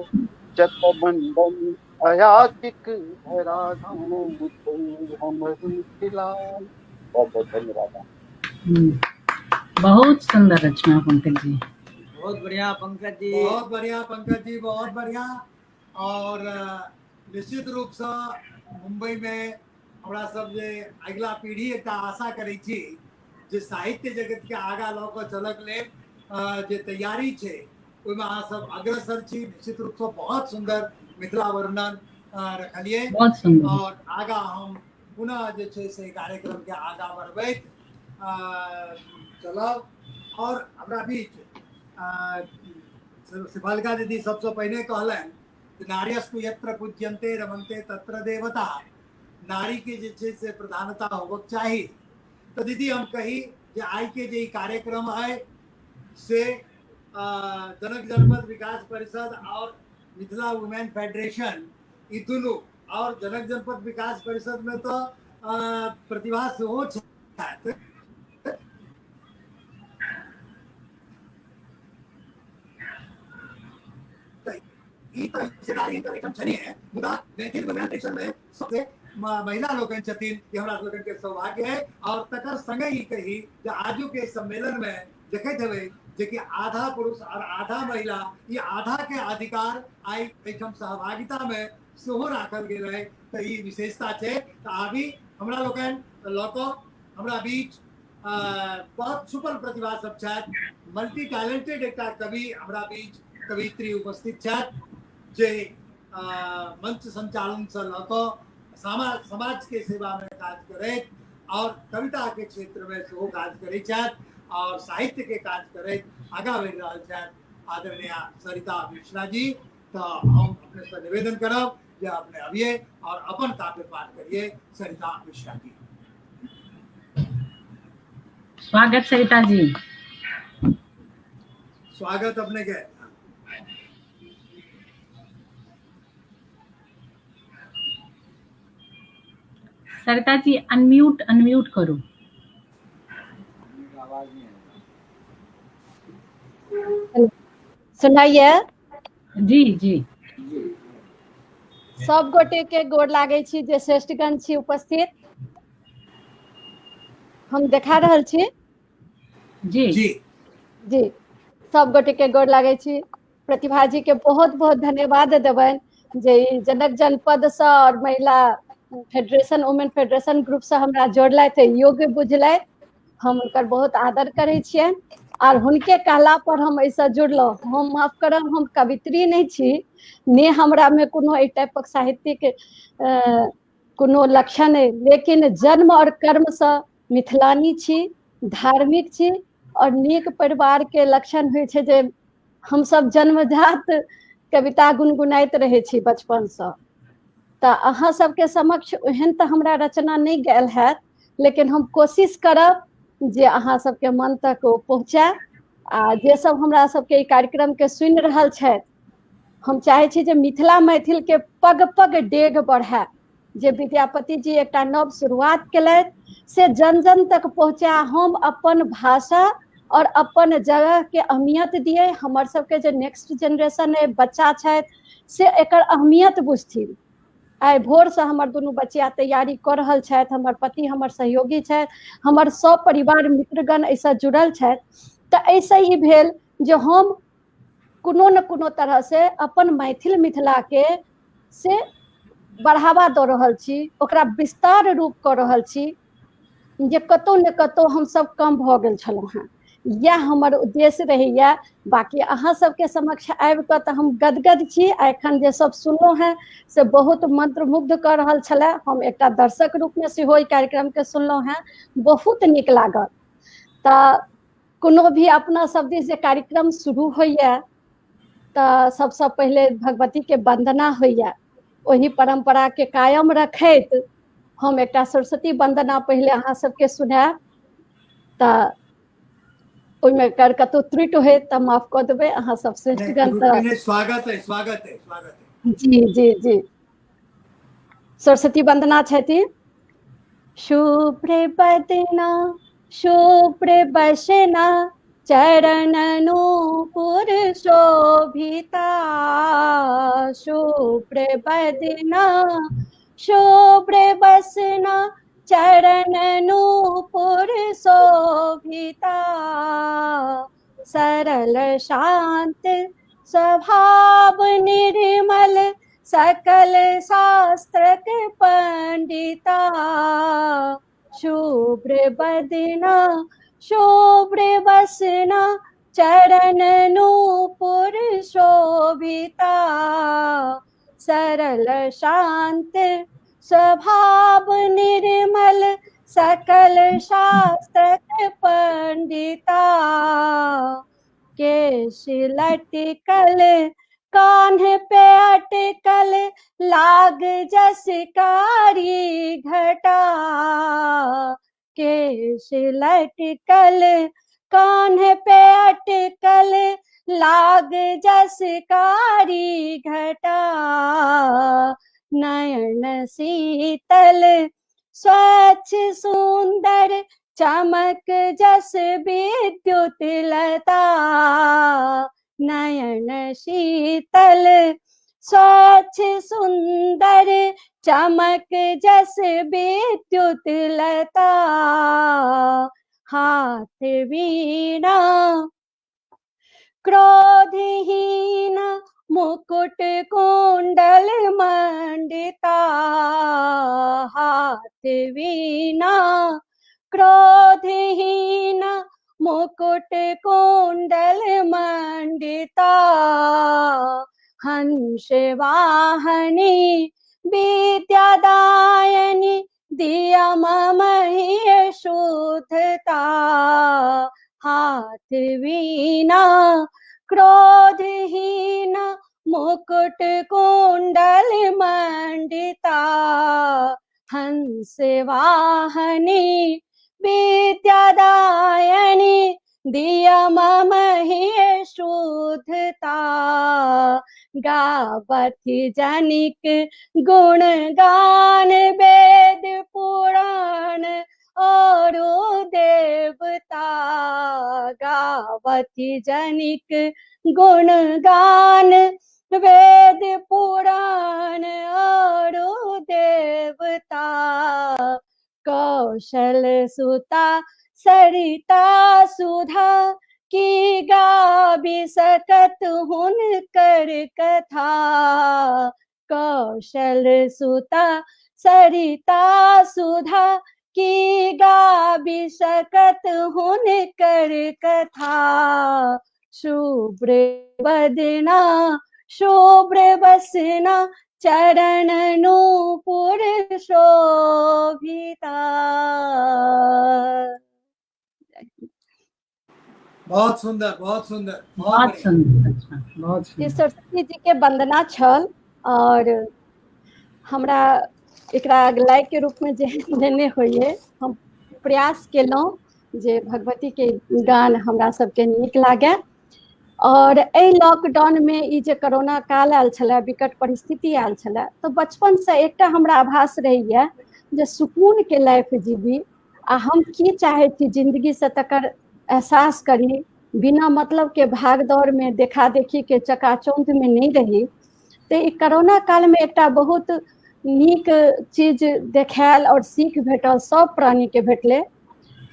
जत मंडन अयाचिक धरा धाम छै हमर मिथिला। बहुत बहुत धन्यवाद। बहुत सुंदर रचना पंकज जी। बहुत बढ़िया पंकज जी, बहुत बढ़िया पंकज जी, बहुत बढ़िया। और निश्चित रूप से मुंबई में हमरा सब जे अगिला पीढ़ी एकटा आशा करै छी जे साहित्य जगत के आगा लऽ कऽ चलक लेल जे तैयारी छै ओहिमे अहाँ सब अग्रसर छी। निश्चित रूप से बहुत सुंदर मिथिला वर्णन रखलियै। बहुत सुंदर। और आगा हम पुनः जे छै से कार्यक्रम के आगा बढ़बैत चलब। और हमरा बीच शिफालिका दीदी सबसँ पहिने कहलनि नार्यस्तु यत्र पूज्यन्ते रमन्ते तत्र देवता, नारी के जे छै से प्रधानता होबक चाही। तो दीदी हम कही जे आइ के जे ई कार्यक्रम है से जनक जनपद विकास परिषद और मिथिला वुमेन फेडरेशन ई दुनू, और जनक जनपद विकास परिषद में तो प्रतिभा सेहो छथि। ई तऽ हिस्सेदारी हिनकर एहिठाम छनिहे, मुदा मैथिल वुमेन फेडरेशन में सबसे महिला लोकनि छथिन, ई हमरा लोकनि के सौभाग्य है। और तकर संगे ई कही जे आजू के सम्मेलन में देखैत हेबै जे कि आधा पुरुष और आधा महिला, ई आधा के अधिकार आइ एहिठाम सहभागिता में सेहो राखल गेल है, तऽ ई विशेषता छै। तऽ आबी हमरा लोकनि लऽ कऽ हमरा बीच बहुत छुपल प्रतिभा सब छथि, मल्टी टैलेंटेड एकटा कवि हमरा बीच कवित्री उपस्थित छथि जे मंच संचालन से लऽ कऽ समाज के सेवा में काज करैत और कविता के क्षेत्र में सेहो काज करैत छथि और साहित्य के काज करैत आगाँ बढ़ि रहल छथि आदरणीय सरिता मिश्रा जी। तो हम अपने से निवेदन करब जे अपने अबिए और अपन काव्य पाठ करिए। सरिता मिश्रा जी स्वागत। सरिता जी स्वागत अपने के। सरिता जी अनम्यूट अनम्यूट करू। आवाज नहीं आएगा। सुनाइए जी जी। सब गोटे के गोर लागै छी जे श्रेष्ठगण छी उपस्थित। हम देखा रहल छी जी जी जी। सब गोटे के गोर लागै छी। प्रतिभा जी के बहुत बहुत धन्यवाद देबनि जे ई जनक जनपद से और महिला फेडरेशन वुमेन फेडरेशन ग्रुप से हमरा जोड़लथि, योग्य बुझलथि। हम हुनकर बहुत आदर करै छियनि और हुनके कहला पर हम एहिसँ जुड़लहुँ। हम माफ करब, हम कवित्री नहि छी, ने हमरा मे कोनो एहि टाइपक साहित्यिक कोनो लक्षण अइ, लेकिन जन्म और कर्मसँ मिथिलानी छी, धार्मिक छी और नीक परिवार के लक्षण होइ छै जे हमसब जन्मजात कविता गुनगुनाइत रहै छी बचपनसँ। तऽ अहाँ सबके समक्ष ओहन तऽ हमरा रचना नहि गेल हैत, लेकिन हम कोशिश करब जे अहाँ सबके मन तक ओ पहुँचाय। आ जे सब हमरा सबके ई कार्यक्रम के सुनि रहल छथि, हम चाहै छी जे मिथिला मैथिल के पग पग डेग बढ़ाय। जे विद्यापति जी एकटा नव शुरुआत केलथि से जन जन तक पहुँचा। हम अपन भाषा और अपन जगह के अहमियत दिए। हमर सबके जे नेक्स्ट जेनरेशन अइ, बच्चा छथि, से एकर अहमियत बुझथिन। आइ भोरसँ हमर दुनू बचिया तैयारी कऽ रहल छथि, हमर पति हमर सहयोगी छथि, हमर सब परिवार मित्रगण एहिसँ जुड़ल छथि। तऽ एहिसँ ई भेल जे हम कोनो ने कोनो तरह से अपन मैथिल मिथिला के से बढ़ावा दऽ रहल छी, ओकरा विस्तार रूप कऽ रहल छी, जे कतौ ने कतौ हमसब कम भऽ गेल छलहुँ हेँ। इएह हमर उद्देश्य रहैया। बाकी अहाँ सबके समक्ष आबि कऽ तऽ हम गदगद छी। आ एखन जे सब सुनलहुँ हेँ से बहुत मंत्रमुग्ध कऽ रहल छलै। हम एकटा दर्शक रूपमे सेहो एहि कार्यक्रमके सुनलहुँ हेँ, बहुत नीक लागल। तऽ कोनो भी अपना सब दिस जे कार्यक्रम शुरू होइए तऽ सबसँ पहिले भगवतीके वन्दना होइए। ओहि परम्पराके कायम रखैत हम एकटा सरस्वती वन्दना पहिले अहाँ सबके सुनायब। तऽ ओहिमे अगर कतहु त्रुटि होय तऽ माफ कऽ देबै अहाँ सब श्रेष्ठगण। तऽ स्वागत है, स्वागत है, स्वागत है। जी जी जी। सरस्वती वन्दना छथि। शुभ्र बदना शुभ्र बसना चरण नूपुर शोभिता। शुभ्र बदना शुभ्र बसना चरण नूपुर शोभिता। सरल शांत स्वभाव निर्मल सकल शास्त्र के पंडिता। शुभ्र बदना शुभ्र बसना चरण नूपुर शोभिता। सरल शांत स्वभाव निर्मल सकल शास्त्र के पंडिता। केश लटकल कान्ह पे अटकल लाग जस कारी घटा। केश लटकल कान्ह पे अटकल लाग जस कारी घटा। नयन शीतल स्वच्छ सुंदर चमक जस विद्युत लता। नयन शीतल स्वच्छ सुंदर चमक जस विद्युत लता। हाथ वीणा क्रोधहीन मुकुट कुंडल मंडिता। हाथ वीणा क्रोधहीन मुकुट कुंडल मंडिता। हंस वाहनी विद्यादायनी दिया मम ही शुद्धता। हाथ वीणा क्रोधहीन मुकुट कुंडल मंडिता। हंस वाहनी विद्यादायनी दिया मम ही शुद्धता। गावथि जनिक गुण गान वेद पुराण और देवता। गावथि जनिक गुण गान वेद पुराण और देवता। कौशल सुता सरिता सुधा की गाबि सकत हुन कर कथा। कौशल सुता सरिता सुधा की गाबि सकत हुन कर कथा। शुभ्र बदना शुभ्र बसना चरण नूपुर शोभिता। बहुत सुंदर, बहुत सुंदर, बहुत सुंदर, अच्छा, बहुत सुंदर। सरस्वती जी के वंदना छल और हमरा एकरा अगलाइ के रूप में जे देने होइए हम प्रयास केलहुँ जे भगवती के गान हमरा सबके नीक लागे। और एहि लॉकडाउन में ई जे कोरोना काल आयल छलै, विकट परिस्थिति आयल छलै, तऽ बचपन से एकटा हमरा आभास रहैया जे सुकून के लाइफ जीबी आ हम की चाहै छी जिंदगी से तकर एहसास करी, बिना मतलब के भाग दौड़ में देखा देखी के चकाचौंध में नहीं रही। तऽ ई कोरोना काल में एकटा बहुत नीक चीज देखायल और सीख भेटल, सब प्राणी के भेटलै।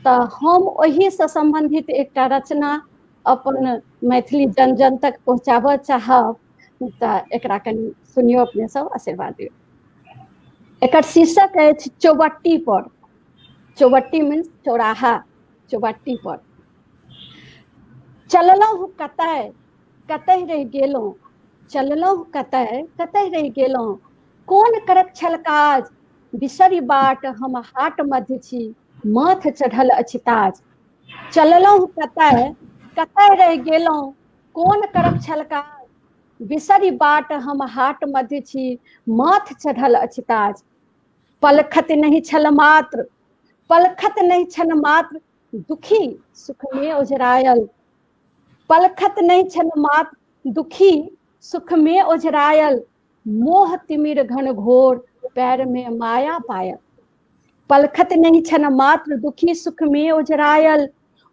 तऽ हम ओहिसँ सम्बन्धित एकटा रचना अपन मैथिली जन जन तक पहुँचाबऽ चाहब। तऽ एकरा कनि सुनियौ, अपने सब आशीर्वाद दियौ। एकर शीर्षक अछि चौबट्टी पर। चौबट्टी मीन्स चौराहा, चौबट्टी पर। चललहुँ कतय कतय रहि गेलहुँ, चललहुँ कतय कतय रहि गेलहुँ, कोन करत छल काज, बिसरि बाट हम हाट मध्य छी, माथ चढ़ल अछि ताज। चललहुँ कतय, कतय रहि गेलहुँ, कोन करब छल काज? बिसरि बाट हम हाट मध्य छी, माथ चढ़ल अछि ताज। पलखत नहि छल मात्र, पलखत नहि छल मात्र, दुखी सुखमे ओझरायल। पलखत नहि छल मात्र, दुखी सुखमे ओझरायल। मोह तिमिर घन घोर, पैर में माया पायल। पलखत नहि छल मात्र, दुखी सुख में ओझरायल।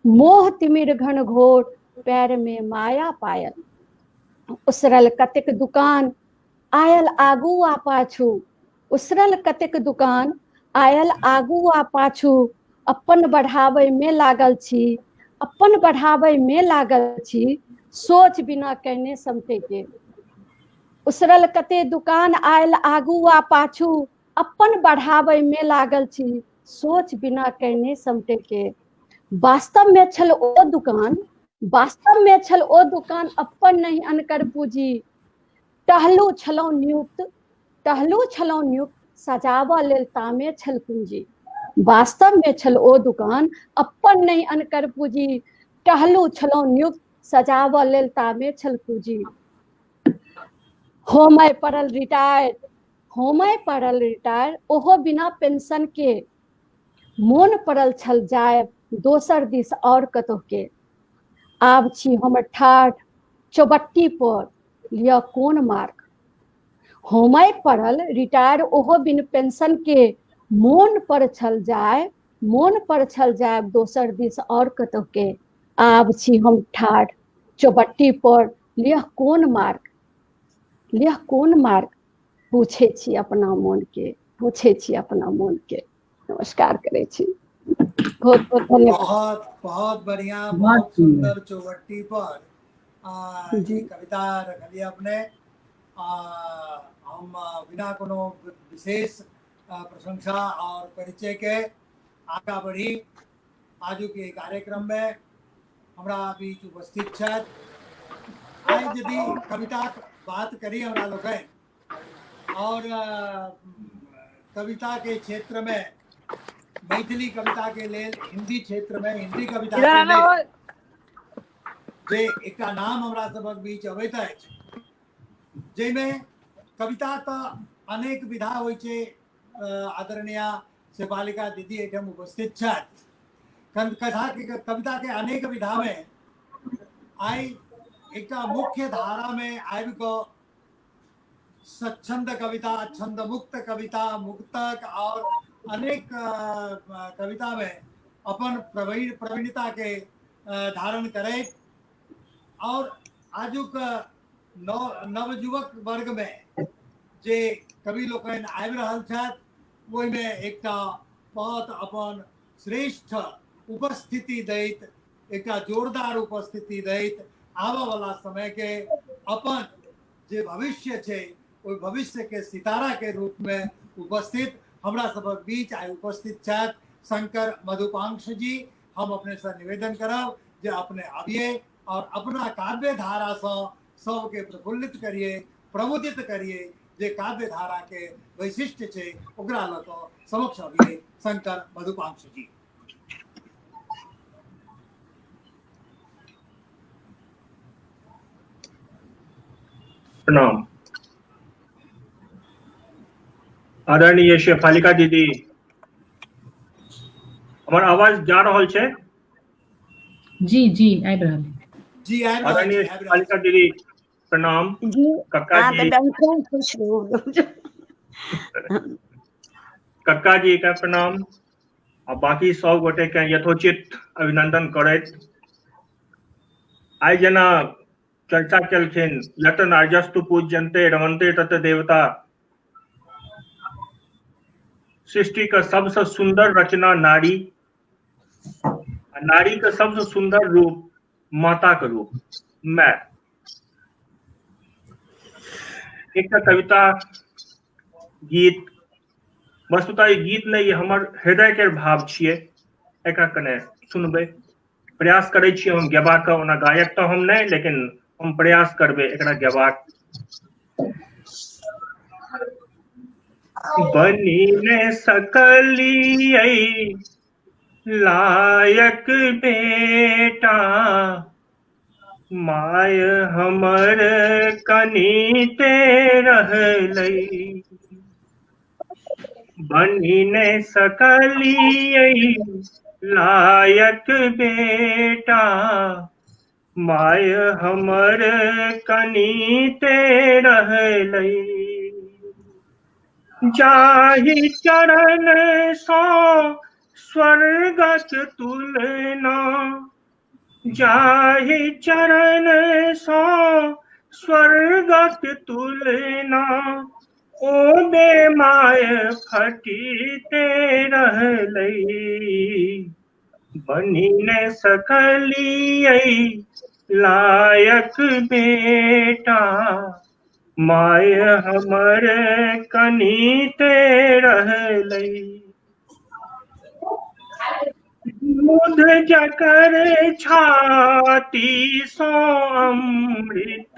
मोह तिमिर घन घोर, पैर में माया पायल। उसरल कतेक दुकान, आयल आगू आ पाछू। उसरल कतेक दुकान, आयल आगू आ पाछू। अपन बढ़ाबै में लागल छी, अपन बढ़ाबै में लागल छी, सोच बिना कयने समटे के। उसरल कते दुकान, आयल आगू आ पाछू। अपन बढ़ाबै में लागल छी, सोच बिना कयने समटे के। वास्तव में छल ओ दुकान, वास्तव में छल ओ दुकान, अपन नहीं अनकर पूंजी। टहलू छलहुँ नियुक्त, टहलू छलहुँ नियुक्त, सजाबऽ लेल तामे छल पूंजी। वास्तव में छल ओ दुकान, अपन नहीं अनकर पूंजी। टहलू छलहुँ नियुक्त, सजाबऽ लेल तामे छल पूंजी। होमय पड़ल रिटायर, होमय पड़ल रिटायर, ओहो बिना पेंशन के। मोन पड़ल छल जायब दोसर दिस और कतहु के। आब छी हम ठाढ़ चौबट्टी पर, लिअ कोन मार्ग। होमय पड़ल रिटायर, ओहो बिन पेंशन के। मोन पर छल जाय, मोन पर छल जायब दोसर दिस और कतहु के। आब छी हम ठाढ़ चौबट्टी पर, लिअ कोन मार्ग, लिअ कोन मार्ग। पूछै छी अपना मोन के, पूछै छी अपना मोन के। नमस्कार करै छी, बहुत बहुत धन्यवाद। बहुत बहुत बढ़िया, बहुत सुंदर चौबट्टी पर जी कविता रखलिए अपने। हम बिना कोनो विशेष प्रशंसा और परिचय के आगा बढ़ी। आजू के कार्यक्रम में हमरा बीच उपस्थित छथि। आइ यदि कविता बात करी हमरा लोकनि और कविता के क्षेत्र में, मैथिली कविता के लेल, हिंदी क्षेत्र में हिंदी कविता के लेल जे एकटा नाम हमरा सबक बीच अबैत अछि, जाहिमे कविता तऽ अनेक विधा होइ छै। आदरणीय शेफालिका दीदी एहिठाम उपस्थित छथि। कथा के, कविता के अनेक विधा में आइ एकटा मुख्य धारा में आबि कऽ स्वच्छंद कविता, छंद मुक्त कविता, मुक्तक और अनेक कविता में अपन प्रवीणता के धारण करैत और आजुक नवयुवक वर्ग में जे कवि लोकनि आबि रहल छथि, ओहिमे एकटा बहुत अपन श्रेष्ठ उपस्थिति दैत, एकटा जोरदार उपस्थिति दैत आबऽ वाला समय के अपन जे भविष्य छै, ओहि भविष्य के सितारा के रूप में उपस्थित हमरा सबक बीच आइ उपस्थित छथि शंकर मधुपांश जी। हम अपने से निवेदन करब जे अपने आबिए और अपना काव्य धारा से सबके प्रफुल्लित करिए, प्रमुदित करिए। जे काव्य धारा के वैशिष्ट्य छै, ओकरा लऽ कऽ समक्ष अबिए शंकर मधुपांश जी। प्रणाम आदरणीय शेफालिका दीदी, हमर आवाज जा रहल छै? जी जी, आबि रहल। जी, आबि रहल। आदरणीय शेफालिका दीदी प्रणाम। जी। कक्का जी। खूब खुश रहू। कक्का जी के प्रणाम आ बाकी सब गोटे के यथोचित अभिनंदन करैत, आइ जेना चर्चा केलखिन, यत नार्यस्तु पूज्यन्ते रमन्ते तत देवता, सृष्टि के सबसे सुंदर रचना नारी, आ नारी के सबसे सुंदर रूप माता के रूप my. एकटा कविता गीत, वस्तुतः ई गीत नहि, ई हमर हृदय के भाव छियै, एकरा कने सुनबै। प्रयास करै छियै हम गेबाक। ओना गायक तऽ हम नहि, लेकिन हम प्रयास करबै एकरा गेबाक। बनी ने सकलियै लायक बेटा, माय हमर कनिते रहलै, बनि नहि सकलियै लायक बेटा, माय हमर कनिते रहलै। जाहि चरण सँ स्वर्गक तुलना, जाहि चरण सँ स्वर्गक तुलना, ओ बेमाय फटिते रहलै, बनि नहि सकलियै लायक बेटा, माय हमर कनिते रहलै। दूध जकर छाती सँ अमृत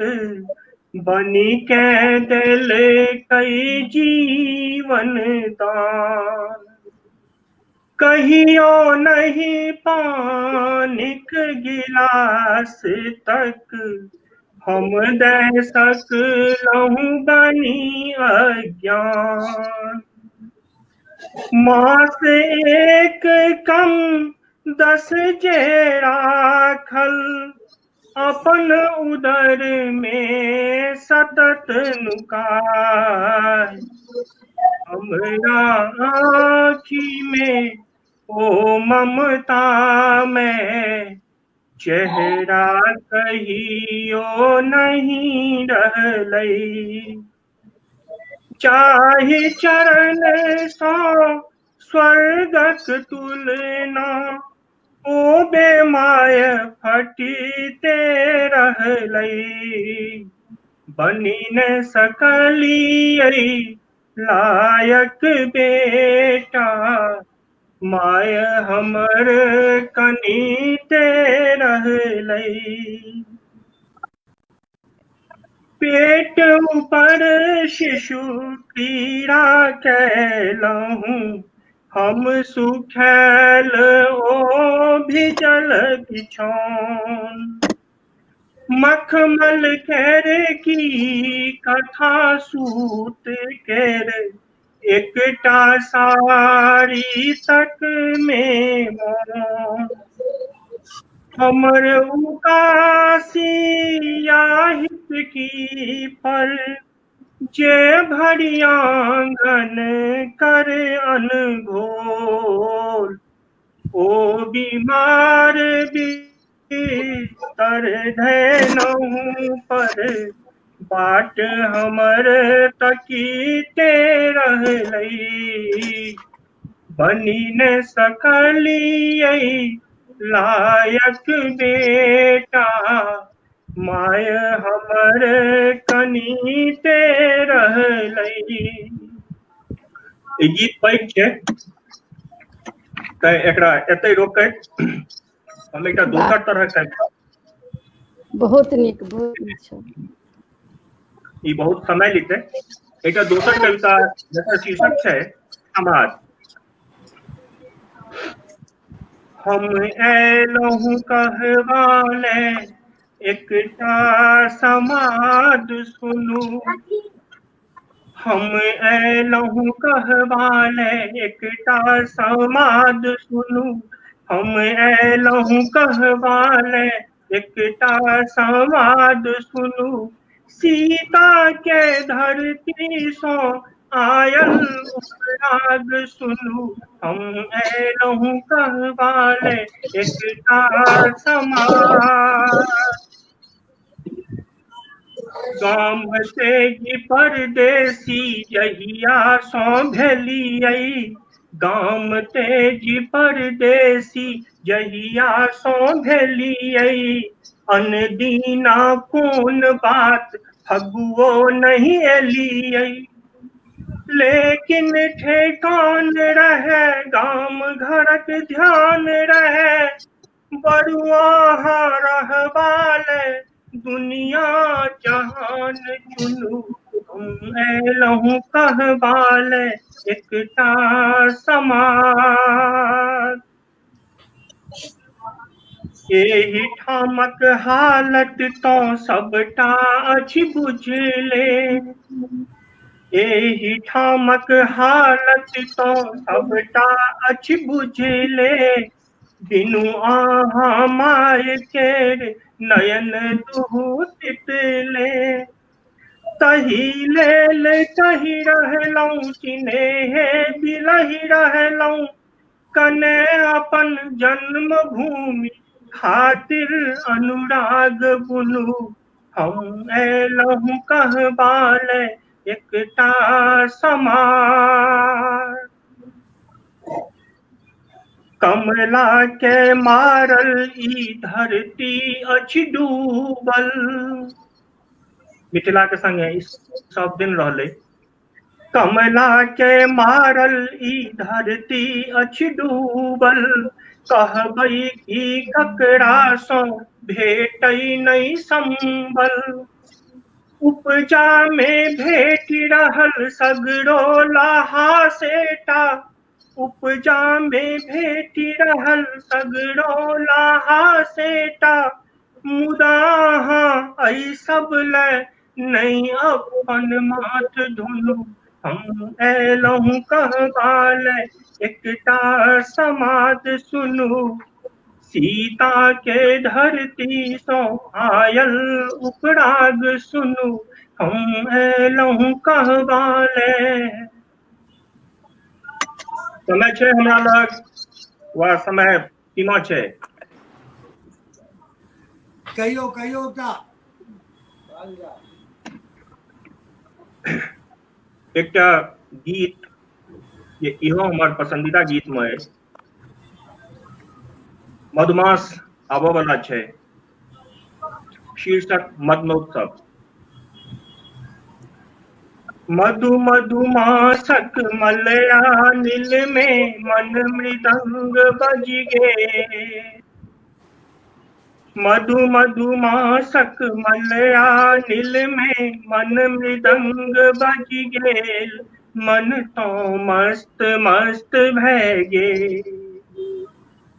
बनि के देलकै जीवन दान, कहियो नहि पानिक गिलास तक हम दे सकलहुँ बनी अज्ञान। मास एक कम 10 जे राखल, अपन उदर में सतत नुकाय, हमरा आँखि में ओ ममता में चेहरा कहियो नहीं रहलै। चाहि चरण सँ स्वर्गक तुलना, ओ बेमाय फटिते रहलै, बनि न सकलियै लायक बेटा, माय हमर कनिते रहलै। पेट ऊपर शिशु क्रीड़ा कयलहुँ, हम सुखैल ओ भिजल बिछौन, मखमल केर की कथा सूत केर, एकटा साड़ी तक में मौन, हमर उदासी याहित की पर, जे भरि आंगन कर अनघोल, ओ बीमार बिस्तर धैनहुँ पर, बाट हमर तकिते रहलै, बनि न सकलियै लायक बेटा, माय हमर कनिते रहलै। ई गीत पैघ छै, तैं एकरा एतै रोकैत हम एकटा दोसर तरहक कविता। बहुत नीक, बहुत नीक छै। ई बहुत समय लेतै। एकटा दोसर कविता जकर शीर्षक छै समाज। हम अयलहुँ कहबा ले एकटा समाद सुनू, हम अयलहुँ कहबा ले एकटा समाद सुनू, हम अयलहुँ कहबा ले एकटा समाद सुनू, सीता के धरती सँ आयल राग सुनू, हम अयलहुँ कहबा ले एकटा समाद। गाम से ही परदेसी जहिया सँ भेलियै, गाम तेजी परदेसी जहिया सँ भेलियै, अनदीना कोन बात फगुओ नहीं एलियै, लेकिन ठेकान रहे गाम घरक ध्यान रहे, बरुआ रहबाले दुनिया जहान चुनू, हम अयलहुँ कहबाले एकटा समाज। एहि ठामक हालत तो सबटा अछि बुझले, एहि ठामक हालत तो सबटा अछि बुझले, बिनु अहाँ माय केर नयन दुहु तितले। तही लेल कहि रहलहुँ सिनेहे बिलहि रहलहुँ, कने अपन जन्मभूमि खातिर अनुराग बुनू, हम एलहुँ कहबाले एकटा समार। कमला के मारल ई धरती अछि डूबल, मिथिला के संगे ई सब दिन रहलै। कमला के मारल ई धरती अछि डूबल, कहबै की ककरा सँ भेटै नहि संबल। उपजा में भेटि रहल सगरो लहासेटा, उपजा में भेटि रहल सगरो लहासेटा, मुदा अहाँ एहि सब लए नहि अपन माथ धुनू, हम एलहुँ कहबाले एकटा समाद सुनू। सीता के धरती सँ आयल उपराग सुनू, हम एलहुँ कहबाले। समय छै हमरा लग वा समय सीमा छै? कहियो कहियो एकटा एकटा गीत जे इहो हमर पसंदीदा गीत में अछि। मधुमास आबऽ वाला छै, शीर्षक मदनोत्सव। मधु मधुमासक मलया नील में मन मृदंग बज गेल, मधु मधुमासक मलया नील में मन मृदंग बज गेल, मन तो मस्त मस्त भए गेल।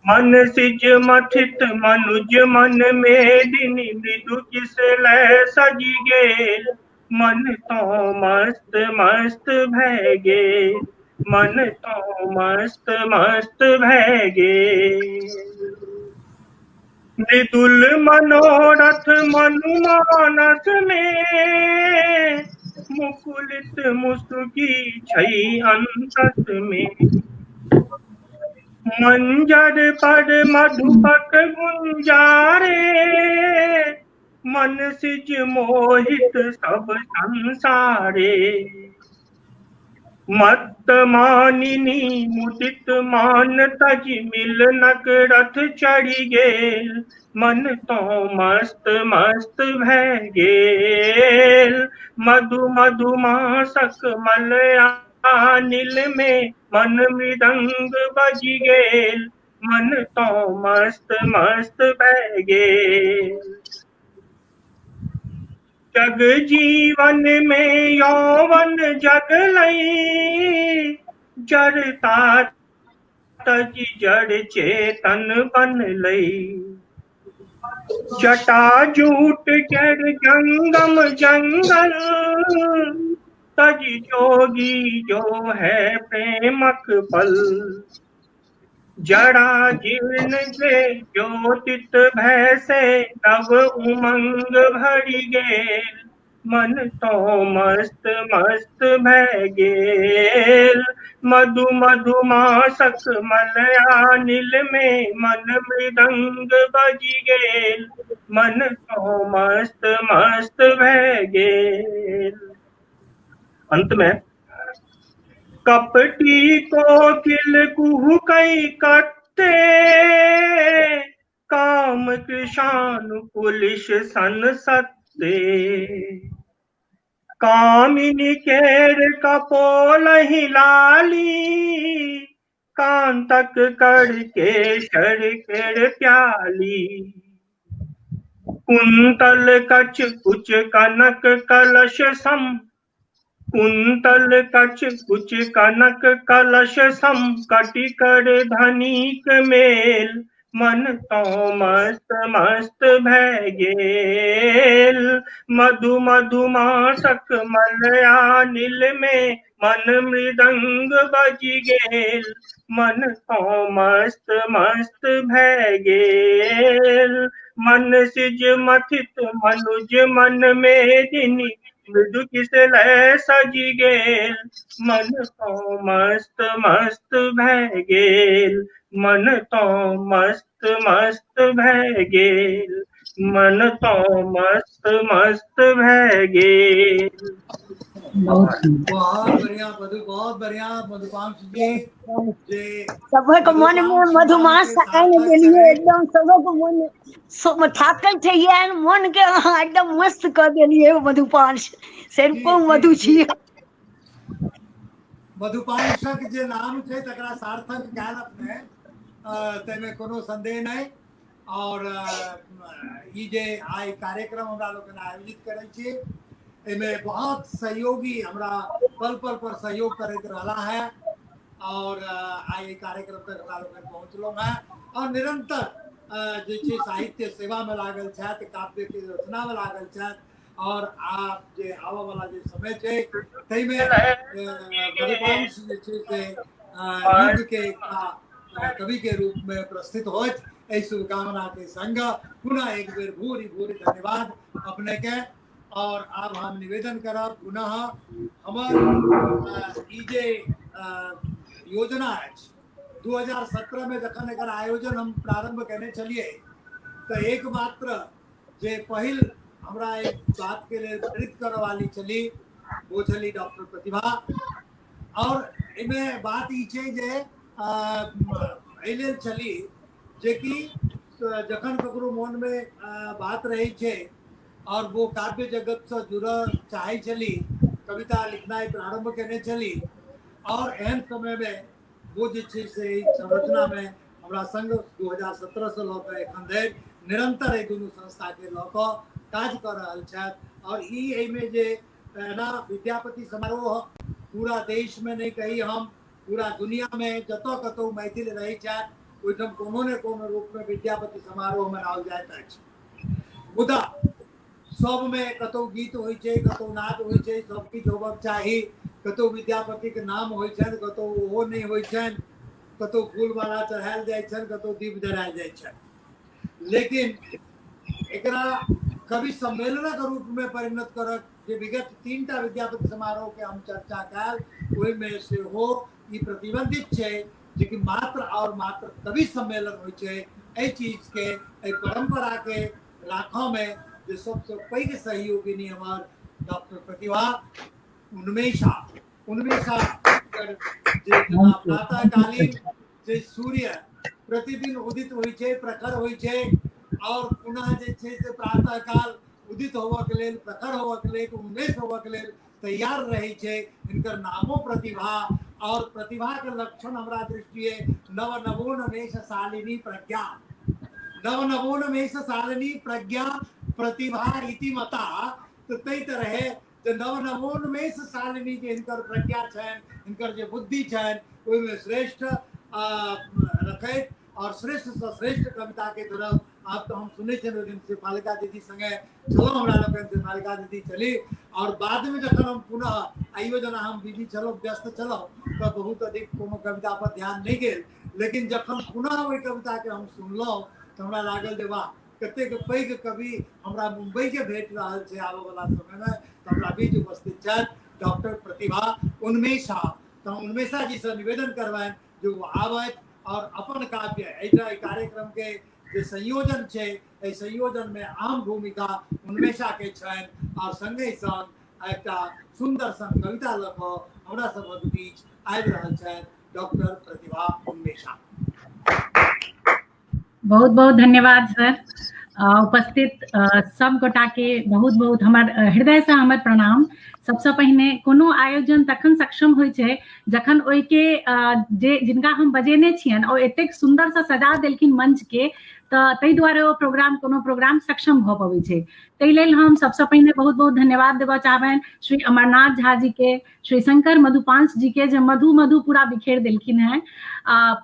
मन सिज मथित मनुज मन मेदिनी मृदु किसलय सज गेल, मन तो मस्त मस्त भए गेल, मन तो मस्त मस्त भए गेल। मृदुल मनोरथ मनु मानस में, मुकुलित मुसुकी छै अंतस में। मंजर पर मधुपक गुंजारे, मन सिज मोहित सब संसारे। मत मानिनी मुदित मान तज मिलनक रथ चढ़ि गेल, मन तो मस्त मस्त भए गेल। मधु मधुमासक मलया नील में मन मृदंग बज गेल, मन तो मस्त मस्त भए गेल। जग जीवन में यौवन जगलई, जड़ता तज जड़ चेतन बनलई। जटा जूट केर जंगम जंगल, तज जोगी जो है प्रेमक पल। जरा जीर्ण जे ज्योतित भैसे नव उमंग भरि गेल, मन तो मस्त मस्त भए गेल। मधु मधुमासक मलया नील में मन मृदंग बजि गेल, मन तो मस्त मस्त भए गेल। अंत में कपटी कोकिल कुहु कई कत्ते, काम कृषाण पुलिस सन सत्ते। कामिनी केर कपोल लाली, कांतक कर केशर केर प्याली। कुंतल कच कुच कनक कलश सम, कुंतल कच कुच कनक कलश सम, कटि कर धनिक मेल, मन तो मस्त मस्त भए गेल। मधु मधुमासक मलयानिल में मन मृदंग बजि गेल, मन तो मस्त मस्त भए गेल। मन सिज मथित मनुज मन मेदिनी मृदु किसलय सजि गेल, मन तो मस्त मस्त भए गेल, मन तो मस्त मस्त भए गेल, मन तो मस्त मस्त भए गेल। बहुत बढ़िया मधु, बहुत बढ़िया मधुपांश जी। जे सबक मन में मधुमास आनि देलियै एकदम, सबक मन थाकल छै मन के अहाँ एकदम मस्त कऽ देलियै मधुपांश, सरिपो मधु छी। मधुपांशक जे नाम छै तकरा सार्थक कयल अपने, ताहिमे कोनो संदेह नहि। और ई जे आइ कार्यक्रम हमरा लोकनि आयोजित करै छी एहिमे बहुत सहयोगी हमरा पल पल पर सहयोग करैत रहला है और आइ कार्यक्रम तक हमरा लोकनि पहुँचलहुँ हैं और निरंतर जे छै साहित्य सेवा में लागल छथि, काव्य के रचना में लागल छथि और आब जे आबऽ वाला जे समय छै ताहिमे मधुपांश जे छै से युग के कवि के रूप में प्रस्थित होत। एहि शुभकामना के संग पुनः एक बेर भूरि भूरि धन्यवाद अपने के। और आब हम निवेदन करब पुनः हमर ई जे योजना अछि 2017 में जखन एकर आयोजन हम प्रारंभ केने छलियै तऽ एकमात्र जे पहिल हमरा एक बात के लेल प्रेरित करऽ वाली छली वो छली डॉक्टर प्रतिभा। और एहिमे बात ई छै जे एहि लेल छली जेकि जखन ककरो मोन में बात रहै छै और वो काव्य जगत से जुड़ऽ चाहै छली, कविता लिखनाइ प्रारंभ केने छली और एहन समय में वो जे छै से एहि संरचना में हमरा संग 2017 से लऽ कऽ एखन धरि निरंतर एहि दुनू संस्था के लऽ कऽ काज कऽ रहल छथि। और ई एहिमे जे एना विद्यापति समारोह पूरा देश में नहि कही हम, पूरा दुनिया में जतऽ कतहु मैथिल रहै छथि ओहिठाम कोनो ने कोनो रूप में विद्यापति समारोह मनाओल जाइत अछि। मुदा सबमे कतहु गीत होइ छै, कतहु नाद होइ छै, सब किछु होबक चाही। कतहु विद्यापति के नाम होइ छनि, कतहु ओहो नहि होइ छनि, कतहु फूलमाला चढ़ायल जाइ छनि, कतहु दीप जरायल जाइ छनि। लेकिन एकरा कवि सम्मेलनक रूप में परिणत करक जे विगत 3टा विद्यापति समारोह के हम चर्चा कयल ओहिमे सेहो ई प्रतिबंधित छै जे कि मात्र और मात्र कवि सम्मेलन होइ छै। एहि चीज के, एहि परंपरा के राखऽ में जे सबसे पैघ सहयोगिनी हमर डॉक्टर प्रतिभा उन्मेषा, उन्मेषा जे प्रातःकालीन जे सूर्य प्रतिदिन उदित होइ छै, प्रखर होइ छै और पुनः जे छै से प्रातःकाल उदित होबऽ के लेल, प्रखर होबऽ के लेल, उन्मेष होबऽ के लेल तैयार रहै छै। हिनकर नामो प्रतिभा और प्रतिभा के लक्षण हमरा दृष्टिये नव नवोन्मेष शालिनी प्रज्ञा, नव नवोन्मेष शालिनी प्रज्ञा प्रतिभा इति मता। तऽ ताहि तरहे जे नव नवोन्मेष शालिनी जे हिनकर प्रज्ञा छनि, हिनकर जे बुद्धि छनि ओहिमे श्रेष्ठ रखैत और श्रेष्ठ से श्रेष्ठ कविता के तरफ आब तऽ हम सुनै छियनि। ओहि दिन शेफालिका दीदी संगे छलहुँ, हमरा लोकनि शेफालिका दीदी छली और बादमे जखन हम पुनः आइयो जेना हम बिजी छलहुँ, व्यस्त छलहुँ तऽ बहुत अधिक कोनो कविता पर ध्यान नहि गेल, लेकिन जखन पुनः ओहि कविताके हम सुनलहुँ तऽ हमरा लागल जे वाह, कतेक पैघ कवि हमरा मुम्बई के भेट रहल छै आबऽ वाला समय में। तऽ हमरा बीच उपस्थित छथि डॉक्टर प्रतिभा उन्मेषा। तऽ हम उन्मेषा जी से निवेदन करबनि जे ओ आबथि और अपन काव्य एहिठाम एहि कार्यक्रम के जे संयोजन छै एहि संयोजन में अहम भूमिका उन्मेषा के छनि और संगे संग एकटा सुंदर सन कविता लऽ कऽ हमरा सभक बीच आबि रहल छथि डॉक्टर प्रतिभा उन्मेषा। बहुत बहुत धन्यवाद सर। उपस्थित सब गोटा के बहुत बहुत हमर हृदय से हमर प्रणाम। सबसे पहिने कोनो आयोजन तखन सक्षम होइ छै जखन ओहिके जे जिनका हम बजेने छियनि ओ एतेक सुंदर से सजा देलखिन मंच के, तऽ ताहि दुआरे ओ प्रोग्राम कोनो प्रोग्राम सक्षम भऽ पबै छै। ताहि लेल हम सबसे पहिने बहुत बहुत धन्यवाद देबऽ चाहबनि श्री अमरनाथ झा जी के, श्री शंकर मधुपांश जी के जे मधु मधु पूरा बिखेर देलखिन हैं,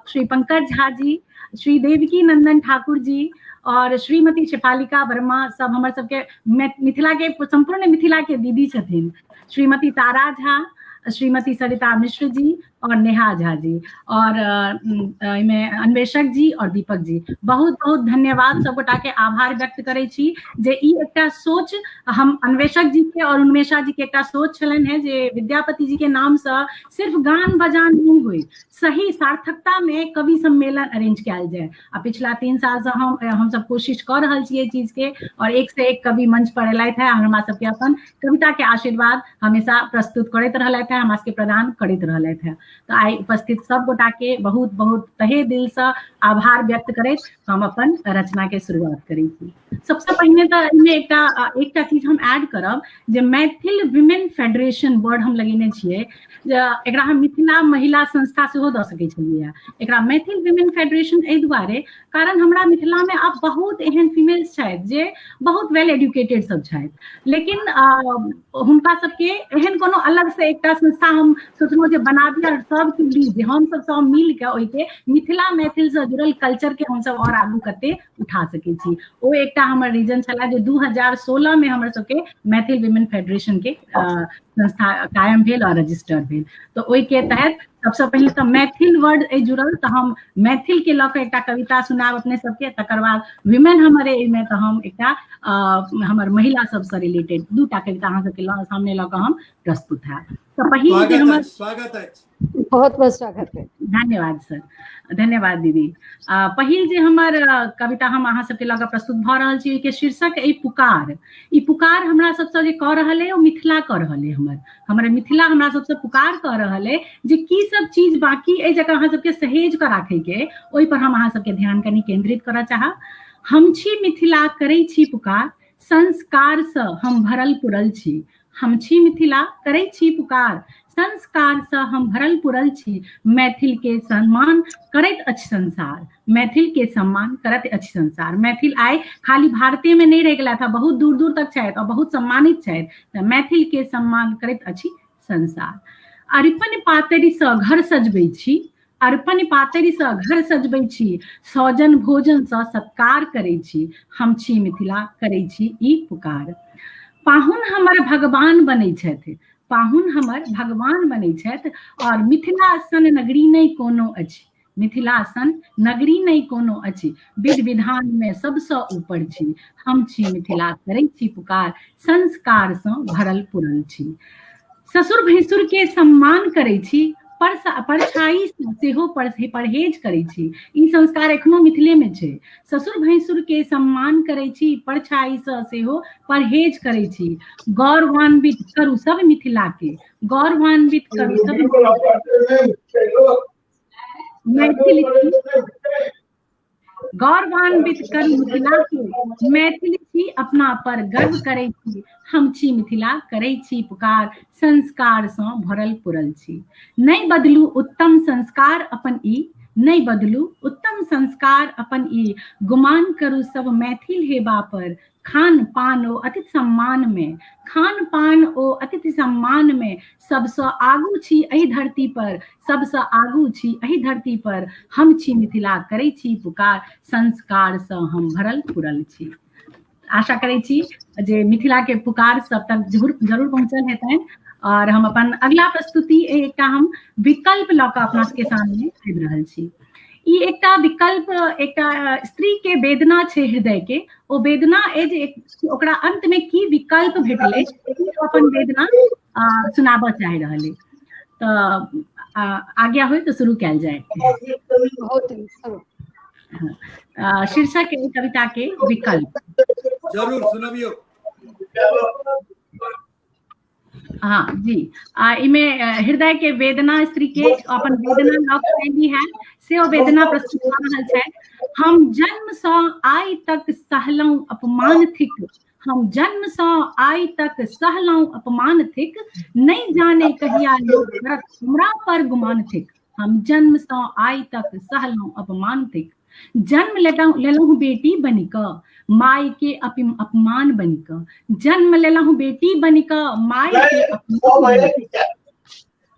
श्री पंकज झा जी, श्री देवकी नंदन ठाकुर जी और श्रीमती शेफालिका वर्मा सब हमर सबके मिथिला के संपूर्ण मिथिला के दीदी छथिन, श्रीमती तारा झा, श्रीमती सरिता मिश्र जी और नेहा झा जी और एहिमे अन्वेषक जी और दीपक जी। बहुत बहुत धन्यवाद सब गोटा के आभार व्यक्त करै छी जे ई एकटा सोच हम अन्वेषक जी के और उन्मेषा जी के एकटा सोच छलनि है जे विद्यापति जी के नाम से सिर्फ गान बजान नहीं हुई, सही सार्थकता में कवि सम्मेलन अरेंज कयल जाए। आ पिछला 3 साल से हम सब कोशिश कऽ रहल छी एहि चीज के और एक से एक कवि मंच पर एलथि है, हमरा सबके अपन कविता के आशीर्वाद हमेशा प्रस्तुत करैत रहलथि है, हमरा सबके प्रदान करैत रहलथि है। तऽ आइ उपस्थित सब गोटा के बहुत बहुत तहे दिल से आभार व्यक्त करैत हम अपन रचना के शुरुआत करै छी। सबसे पहिने तऽ एहिमे एकटा एकटा चीज हम ऐड करब जे मैथिल विमेन फेडरेशन वर्ड हम लगेने छियै, एकरा हम मिथिला महिला संस्था सेहो दऽ सकै छलियै। एकरा मैथिल विमेन फेडरेशन एहि दुआरे कारण हमरा मिथिला में आब बहुत एहन फीमेल्स छथि जे बहुत वेल एडुकेटेड सब छथि, लेकिन हुनका सबके एहन कोनो अलग से एकटा संस्था हम सोचलहुँ जे बनाबी और सबके बीच जे हम सब सब मिल के ओहिके मिथिला मैथिल से जुड़ल कल्चर के हमसब और आगू कते उठा सकै छी। ओ एकटा हमर रीजन छला जे 2016 में हमर सबके मैथिल विमेन फेडरेशन के संस्था कायम भेल और रजिस्टर भेल। तऽ ओहिके तहत सबसँ पहिले तऽ मैथिल वर्ड एहि जुड़ल, तऽ हम मैथिल के लऽ कऽ एकटा कविता सुनायब अपने सबके, तकर बाद विमेन हमर एहिमे तऽ हम एकटा हमर महिला सबसँ रिलेटेड 2टा कविता अहाँ सबके सामने लऽ कऽ हम प्रस्तुत हैब। तऽ पहिल जे हमर स्वागत अछि, बहुत बहुत स्वागत है, धन्यवाद सर, धन्यवाद दीदी। पहिल जे हमर कविता हम अहाँ सबके लऽ कऽ प्रस्तुत भऽ रहल छी ओहिके शीर्षक अइ पुकार। ई पुकार हमरा सबसँ जे कऽ रहल अइ ओ मिथिला कऽ रहल अइ, हमर हमर मिथिला हमरा सबसँ पुकार कऽ रहल अइ जे की सब चीज बाकी अइ जकर अहाँ सबके सहेज कऽ राखैके, ओहि पर हम अहाँ सबके ध्यान कनि केंद्रित करऽ चाहब। हम छी मिथिला करै छी पुकार, संस्कारसँ हम भरल पुरल छी। हम छी मिथिला करै छी पुकार, संस्कारसँ हम भरल पुरल छी। मैथिल के सम्मान करैत अछि संसार, मैथिल के सम्मान करैत अछि संसार। मैथिल आइ खाली भारते में नहीं रहि गेलथि, बहुत दूर दूर तक छथि और बहुत सम्मानित छथि। तऽ मैथिल के सम्मान करैत अछि संसार। अरिपन पातरिसँ घर सजबै छी, अरिपन पातरिसँ घर सजबै छी, सौजन भोजनसँ सत्कार करै छी। हम छी मिथिला करै छी ई पुकार। पाहुन हमर भगवान बनै छथि, पाहुन हमर भगवान बनै छथि और मिथिला सन नगरी नहि कोनो अछि, मिथिला सन नगरी नहि कोनो अछि। विध विधान में सबसँ ऊपर छी। हम छी मिथिला करै छी पुकार, संस्कारसँ भरल पुरल छी। ससुर भैंसुर के सम्मान करै छी, परछाई सेहो परहेज करै छी। ई संस्कार एखनो मिथिले में छै। ससुर भैंसुर के सम्मान करै छी, परछाई सँ सेहो परहेज करै छी। गौरवान्वित करू सब मिथिला के, गौरवान्वित करू सब मैथिल छी, गौरवान्वित करू मिथिला के, मैथिल छी अपना पर गर्व करै छी। हम छी मिथिला करै छी पुकार, संस्कार सँ भरल पुरल छी। नहि बदलू उत्तम संस्कार अपन ई, नहि बदलू उत्तम संस्कार अपन ई। गुमान करू सब मैथिल हेबा पर, खान पान ओ अतिथि सम्मान में, खान पान ओ अतिथि सम्मान में सबसँ आगू छी एहि धरती पर, सबसँ आगू छी एहि धरती पर। हम छी मिथिला करै छी पुकार, संस्कारसँ हम भरल पुरल छी। आशा करै छी जे मिथिला के पुकार सब तक जरूर जरूर पहुंचल हेतनि। और हम अपन अगला प्रस्तुति एकटा हम विकल्प लऽ कऽ अपना सबके सामने आबि रहल छी। ई एकटा विकल्प एकटा स्त्री के वेदना छै हृदय के, ओ वेदना अछि जे ओकरा अंत में की विकल्प भेटलै, अपन वेदना सुनाबऽ चाहि रहल अछि। तऽ आज्ञा होय तऽ शुरू कयल जाय। शीर्षक है कविता के विकल्प। जरूर सुनबियौ। हाँ जी, इमे हृदय के वेदना स्त्री के अपन वेदना लऽ कऽ अयली है से ओ वेदना प्रस्तुत कऽ रहल छथि। हम जन्म सँ आइ तक सहलहुँ अपमान थिक, हम जन्म सँ आइ तक सहलहुँ अपमान थिक, नहि जाने कहिया लोक करत हमरा पर गुमान थिक। हम जन्म सँ आइ तक सहलहुँ अपमान थिक, जन्म लेलहुँ बेटी बनि कऽ माय के अपमान बनि कऽ, जन्म लेलहुँ बेटी बनि कऽ माय के अपमान।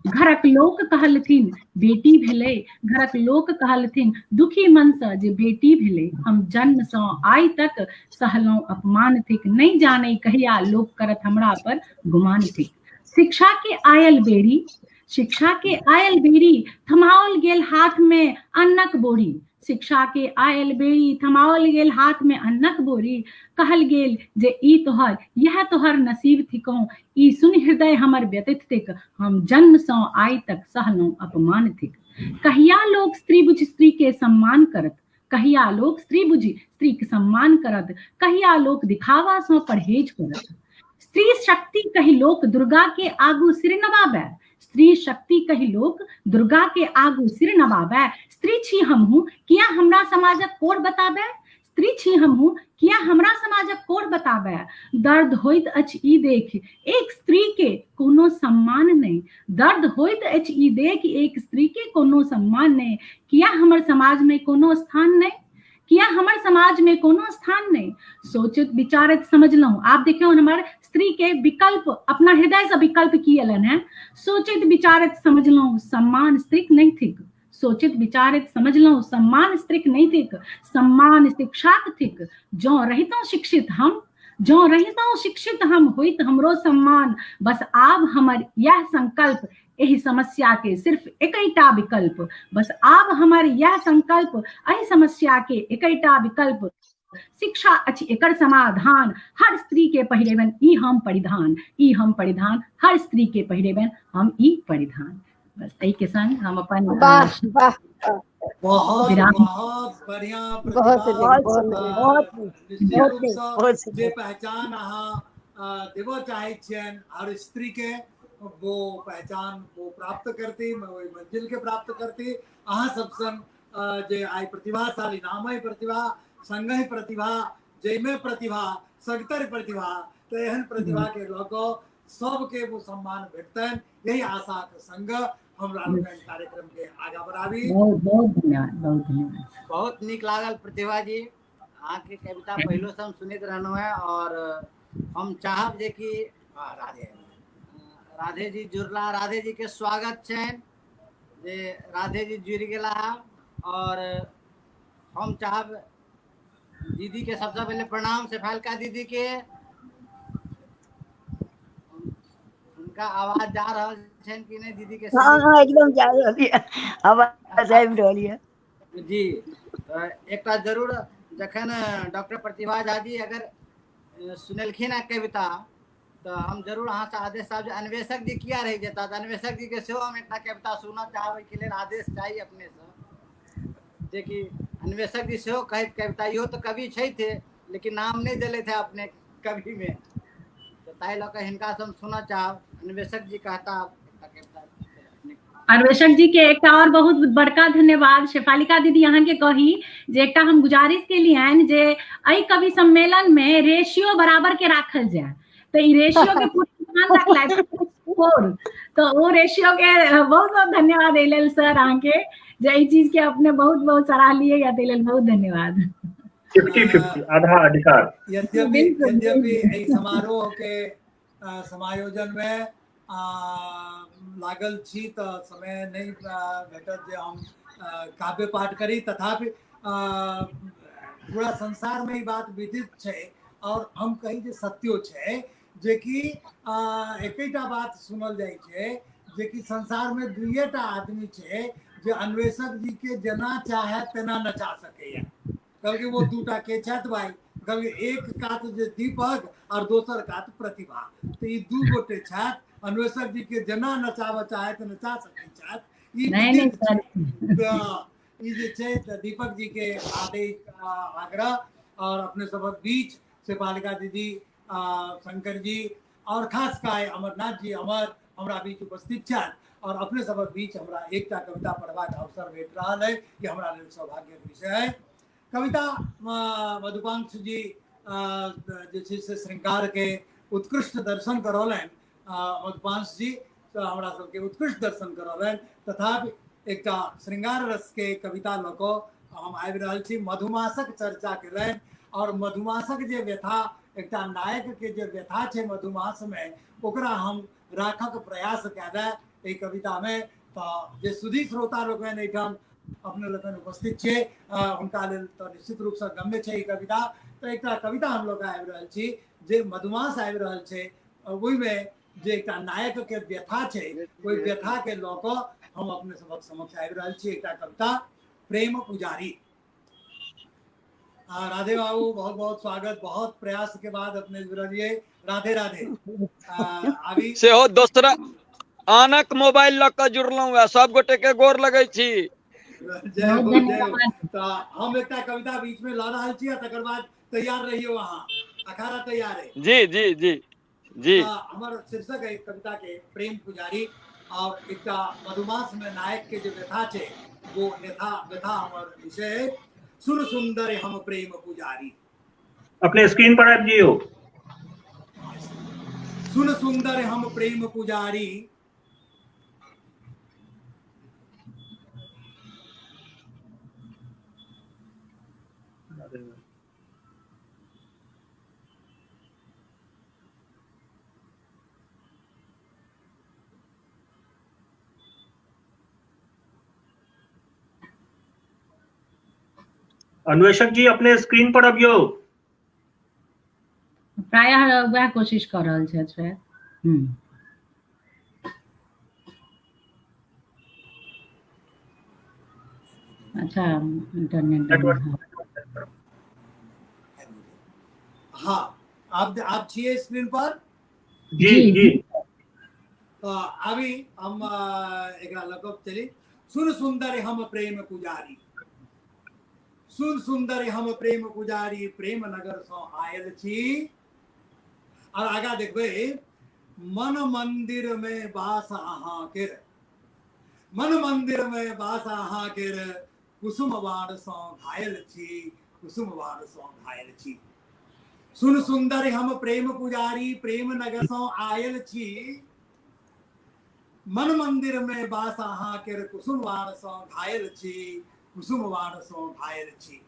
घरक लोक कहलथिन बेटी भेलै, घरक लोक कहलथिन दुखी मनसँ जे बेटी भेलै। हम जन्मसँ आइ तक सहलहुँ अपमान थिक, नहि जानै कहिया लोक करत हमरा पर गुमान थिक। शिक्षा के आयल बेरी, शिक्षा के आयल बेरी, थमाओल गेल हाथ में अन्नक बोरी। शिक्षा के आयल बेरी, थमाओल गेल हाथ में अन्नक बोरी। कहल गेल जे ई तोहर, यह तोहर नसीब थिकौ, ई सुनि हृदय हमर व्यतीत थिक। हम जन्म सँ आइ तक सहलहुँ अपमान थिक। कहिया लोक स्त्री बुझि स्त्री के सम्मान करत, कहिया लोक स्त्री बुझि स्त्री के सम्मान करत, कहिया लोक दिखावा सँ परहेज करत। स्त्री शक्ति कहि लोक दुर्गा के आगू सिर नवाबै, स्त्री शक्ति कहि लोक दुर्गा के आगू सिर नवाबै। स्त्री छी हमहूँ, किया हमरा समाजक कोर बताबै, स्त्री छी हमहूँ, किया हमरा समाजक कोर बताबै। दर्द होइत अछि ई देख एक स्त्री के कोनो सम्मान नहि, दर्द होइत अछि ई देख एक स्त्री के कोनो सम्मान नहि। किया हमर समाज में कोनो स्थान नहि, किया हमर समाज में कोनो स्थान नहि। सोचैत विचारैत समझलहुँ, आब देखियौ हमर स्त्री के विकल्प अपना हृदय से विकल्प की एलनि हेँ। सोचैत विचारैत समझलहुँ सम्मान स्त्रीक नहि थिक, सोचैत विचारैत समझलहुँ सम्मान स्त्रीक नहि थिक, सम्मान शिक्षाक थिक। जँ रहितहुँ शिक्षित हम, जँ रहितहुँ शिक्षित हम, होइत हमरो सम्मान। बस आब हमर इएह संकल्प, एहि समस्या के सिर्फ एकैटा विकल्प। बस आब हमर यह संकल्प, एहि समस्या के एकैटा विकल्प, शिक्षा अछि एकर समाधान। हर स्त्री के पहिरेबनि ई हम परिधान, ई हम परिधान, हर स्त्री के पहिरेबनि हम ई परिधान। बस एहि के संग हम अपन वाह वाह, बहुत विराम। बहुत बढ़िया बहुत प्रतिभा। नीक, बहुत सुन्दर, बहुत नीक, निश्चित बहुत रूप नीक, सँ बहुत जे सुन्दर। पहचान अहाँ देबऽ चाहै छियनि हर स्त्री के, वो पहचान वो प्राप्त करती, ओहि मंजिल के प्राप्त करती। अहाँ सब संग जे आइ प्रतिभाशाली नामय प्रतिभा, संगहि प्रतिभा, जाहिमे प्रतिभा सगतर प्रतिभा, तऽ एहन प्रतिभा के लऽ कऽ सबके वो सम्मान भेटतनि, यही आशा के संग हमरा लोकनि कार्यक्रम के आगाँ बढ़ाबी। बहुत बहुत धन्यवाद, बहुत धन्यवाद। बहुत नीक लागल प्रतिभा जी, अहाँके कविता पहिलो से हम सुनैत रहलहुँ हेँ और हम चाहब जे कि राधे राधे जी जुड़ला, राधे जी के स्वागत छनि जे राधे जी जुड़ि गेला। और हम चाहब दीदी के सबसे पहले प्रणाम शेफालिका दीदी के, उनका आवाज जा रहल छनि कि नहि दीदी के? हाँ हाँ एकदम जा रहल यऽ, आवाज आबि रहल यऽ जी। तऽ एकटा जरूर जखन डॉक्टर प्रतिभा झा जी अगर सुनेलखिन हँ कविता, तऽ हम जरूर अहाँसँ आदेश चाहब जे अन्वेषक जी किया रहि जेता, तऽ अन्वेषक जी के सेहो हम एकटा कविता सुनऽ चाहब, ओहिके लेल आदेश चाही अपनेसँ जेकि अन्वेषक जी सेहो कहैत कविता, इहो तऽ कवि छथि लेकिन नाम नहि देलथि है अपने कवि में, तऽ ताहि लऽ कऽ हिनकासँ हम सुनऽ चाहब, अन्वेषक जी कहता एकटा कविता। अन्वेषक जी के एकटा और बहुत बड़का धन्यवाद। शेफालिका दीदी अहाँ के कही जे एकटा हम गुजारिश केलियनि जे एहि कवि सम्मेलन में रेशियो बराबर के राखल जाय, तऽ ई रेशियो के पूरा ध्यान रखलथि 4, तऽ ओ रेशियो के बहुत बहुत धन्यवाद एहि लेल सर अहाँ के, जे एहि चीज के अपने बहुत बहुत सराहलियै या ताहि लेल बहुत धन्यवाद। 50-50 आधा अधिकार। यद्यपि यद्यपि एहि समारोह के समायोजन में लागल छी तऽ समय नहि भेटत जे हम काव्य पाठ करी, तथापि पूरा संसार में ई बात विदित छै और हम कही जे सत्यो छै जे कि एकेटा बात सुनल जाइ छै जे कि संसार में दुइएटा आदमी छै जे अन्वेषक जी के जेना चाहे तेना नचा सकैया। कहलकै वो दूटा के छथि भाई? कहलकै एक कात जे दीपक और दोसर कात प्रतिभा, तऽ ई दू गोटे छथि अन्वेषक जी के जेना नचाबऽ चाहे तऽ नचा सकै छथि। ई नहीं, नहीं, विदित सर। छै। तऽ ई जे छै तऽ दीपक जी के आदेश आग्रह और अपने सबक बीच शेफालिका दीदी, शंकर जी और खास काय अमरनाथ जी अमर हमरा बीच उपस्थित छथि और अपने सबक बीच हमरा एकटा कविता पढ़बाक अवसर भेट रहल है, ये हमरा लेल सौभाग्यक विषय है। कविता मधुपांश जी जे छै से श्रृंगार के उत्कृष्ट दर्शन करौलनि, मधुपांश जी तऽ हमरा सबके उत्कृष्ट दर्शन करौलनि, तथापि एकटा श्रृंगार रस के कविता लऽ कऽ हम आबि रहल छी। मधुमासक चर्चा केलनि और मधुमासक जे व्यथा, एकटा नायक के जे व्यथा छै मधुमास में, ओकरा हम राखक प्रयास कएले एहि कवितामे। तऽ जे सुधी श्रोता लोकनि एहिठाम अपने लोकनि उपस्थित छियै, हुनका लेल तऽ निश्चित रूपसँ गम्य छै ई कविता। तऽ एकटा कविता हम लोग आबि रहल छी जे मधुमास आबि रहल छै, ओहिमे जे एकटा नायक के व्यथा छै, ओहि व्यथा के लऽ कऽ हम अपने सबक समक्ष आबि रहल छी एकटा कविता प्रेम पुजारी। राधे बाबू बहुत बहुत स्वागत, बहुत प्रयास के बाद अपने जुड़लिए, राधे राधे। अभी सेहो दोसरा आनक मोबाइल लऽ कऽ जुड़लहुँ है, सब गोटे के गोर लगै छी। जय हो जय हो। तऽ हम एकटा कविता बीच में लऽ रहल छी आ तकर बाद तैयार रहियो अहाँ, अखाड़ा तैयार है। जी जी जी जी। हमर शीर्षक है कविता के प्रेम पुजारी, और एकटा मधुमास में नायक के जो व्यथा छै वो व्यथा हमर विषय है। सुन सुंदर हम प्रेम पुजारी। अपने स्क्रीन पर आबि जइयो। सुन सुंदर हम प्रेम पुजारी, अन्वेषक जी अपने स्क्रीन पर अबियो। प्रायः वएह कोशिश कऽ रहल छथि। अच्छा इंटरनेट। हाँ, आप छिए स्क्रीन पर। जी जी। तो अभी हम एकरा लऽ चली। सुन सुंदर हम प्रेम पुजारी, सुन सुंदर हम प्रेम पुजारी, प्रेम नगर सँ आयल छी। और आगा देखबै, मन मंदिर में बास अहाँ केर, मन मंदिर में बास अहाँ केर, कुसुम बाण सँ घायल छी, कुसुम बाण सँ घायल छी। सुन सुंदर हम प्रेम पुजारी, प्रेम नगर सँ आयल छी, मन मंदिर में बास अहाँ केर, कुसुम बाण सँ घायल छी, कुसुम बाण सँ घायल छी।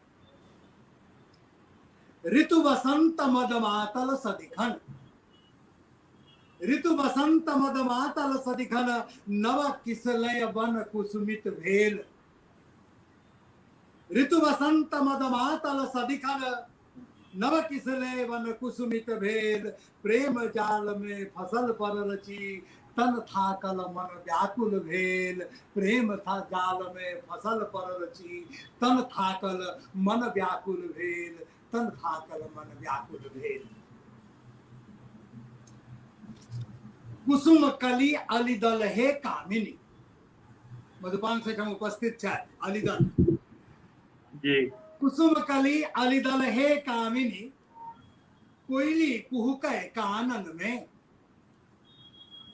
ऋतु वसंत मद मातल सदिखन, ऋतु वसंत मद मातल सदिखन, नव किसलय वन कुसुमित भेल। ऋतु वसंत मद मातल सदिखन, नव किसलय वन कुसुमित भेल, प्रेम जाल में फसल पड़ल छी, तन थाकल मन व्याकुल भेल। प्रेम था जाल में फसल पड़ल छी, तन थाकल मन व्याकुल भेल, तन थाकल मन व्याकुल भेल। कुसुम कली अलिदल हे कामिनी, मधुपान से हम उपस्थित छथि अलिदल जी। कुसुम कली अलिदल हे कामिनी, कोयली कुहुकै कानन में।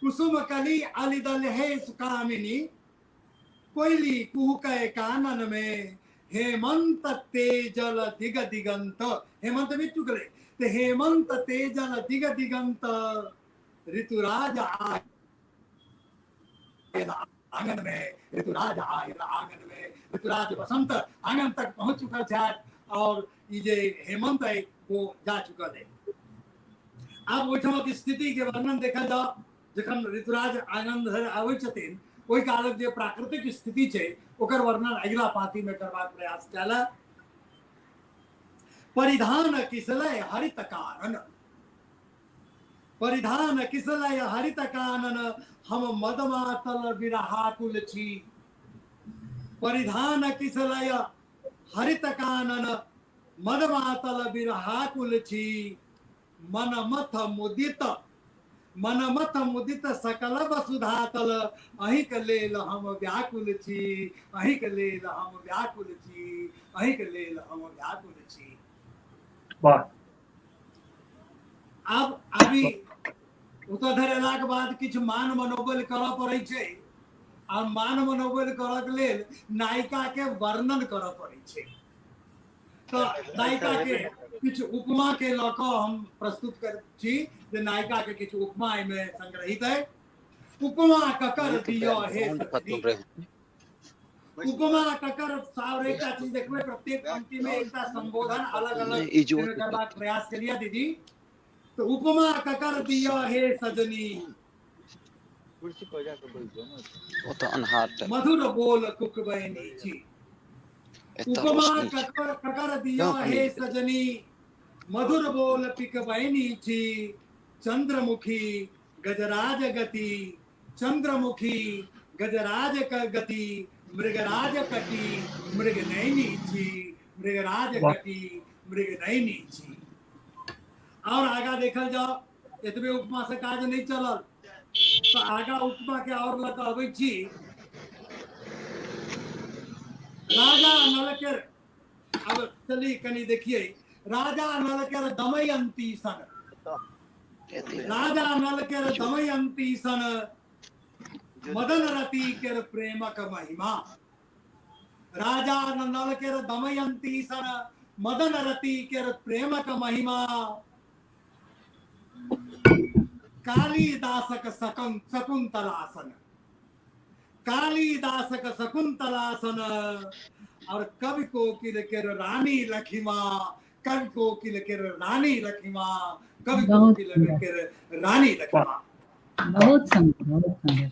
कुसुम कली अलिदल हे कामिनी, कोयली कुहुकै कानन में, हेमंत तेजल दिग दिगंत, हेमंत बीत चुकले ते हेमंत तेजल दिग दिगंत, ऋतुराज आयल आंगन में, ऋतुराज आयल आंगन में। ऋतुराज बसंत आंगन तक पहुंच चुकल छथि और ई जे हेमंत है वो जा चुकल है। आब ओहिठामक स्थिति के वर्णन देखल जाओ, जखन ऋतुराज आंगन धरि आबै छथिन ओहि कालक जे प्राकृतिक स्थिति छै ओकर वर्णन अगिला पांति में करबाक प्रयास कयल। परिधान किसलय हरित कानन, परिधान किसलय हरित कानन, हम मदमातल विरहाकुल छी। परिधान किसलय हरित कानन, मदमातल विरहाकुल छी, मनमथ मुदित, मनमथ मुदित सकल वसुधातल, अहिंक लेल हम व्याकुल छी, अहिंक लेल हम व्याकुल छी, अहिंक लेल हम व्याकुल छी। वाह। आब अभी ओतऽ धरि एलाके बाद किछु मान मनोबल करऽ पड़ै छै, आ मान मनोबल करऽ के लेल नायिका के वर्णन करऽ पड़ै छै। तऽ नायिका के किछु उपमा के लऽ कऽ हम प्रस्तुत कर छी जे नायिका के किछु उपमा एहिमे संग्रहित है। उपमा ककर दियऽ हे सजनी, उपमा ककर सावर। एकटा चीज देखबै प्रत्येक पंक्ति में एकटा संबोधन अलग अलग करबाक प्रयास करिए दीदी। तो उपमा ककर दियऽ हे सजनी, कुर्सी पर जाके बैठ जाओ ना। ओतऽ अन्हार टाइप मधुर बोल कुकबैनी छी। एतऽ उपमा रोशनी छै। ककर ककर दिया जाउ कनि हे सजनी, मधुर बोल पिकबैनी छी। चंद्रमुखी गजराज गति, चंद्रमुखी गजराज क गति, मृगराज कटी मृगनयनी छी, मृगराज वाह। कटी मृगनयनी छी। और आगा देखल जाओ, एतबे उपमा से काज नहीं चलल, तो आगा उपमा के और लऽ कऽ अबै छी। राजा नल के, अब चली कनि देखिए, राजा नल के दमयंती सन, राजा नल के दमयंती सन, मदन रति के प्रेमक महिमा। राजा नल के दमयंती सन, मदन रति के प्रेमक महिमा। कालिदासक सकन शकुंतलासन, कालिदासक शकुंतलासन, और कवि कोकिल के रानी लखिमा, कवि कोकिल के रानी लखिमा, कवि बहुत कोकिल सुंदर। के रानी लखिमा। बहुत सुंदर, बहुत सुंदर।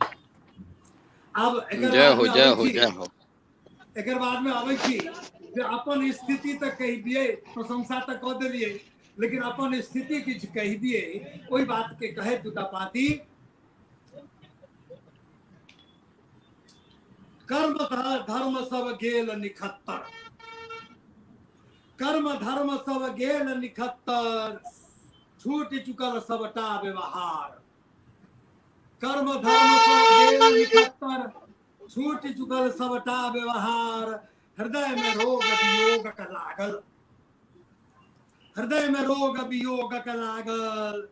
अब एकर जय बाद हो, में जय अबै हो, छी, जय हो। एकर बाद में अबै छी जे अपन स्थिति तऽ कहि दियै, प्रशंसा तऽ कऽ देलियै, लेकिन अपन स्थिति किछु कहि दियै, ओहि बात के कहै दूटा पाती। कर्म धर्म सब गेल निखत्तर, कर्म धर्म सब गेल निखत्तर, छूटि चुकल सबटा व्यवहार। कर्म धर्म सब गेल निखत्तर, छूटि चुकल सबटा व्यवहार, हृदय में रोग वियोग क लागल, हृदय में रोग वियोग क लागल,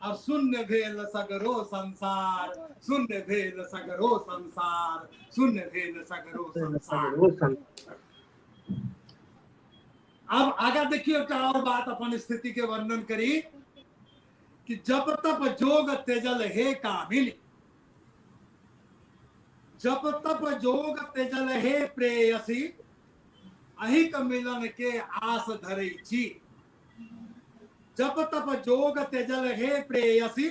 और शून्य भेल सगरो संसार, शून्य भेल सगरो संसार, शून्य भेल सगरो संसार। सगरो संसार। अब आगा देखियो एकटा और बात अपन स्थिति के वर्णन करी कि जप तप जोग तेजल हे कामिनी, जप तप जोग तेजल हे प्रेयसी, अहिक मिलन के आस धरै छी। जप तप जोग तेजल हे प्रेयसी,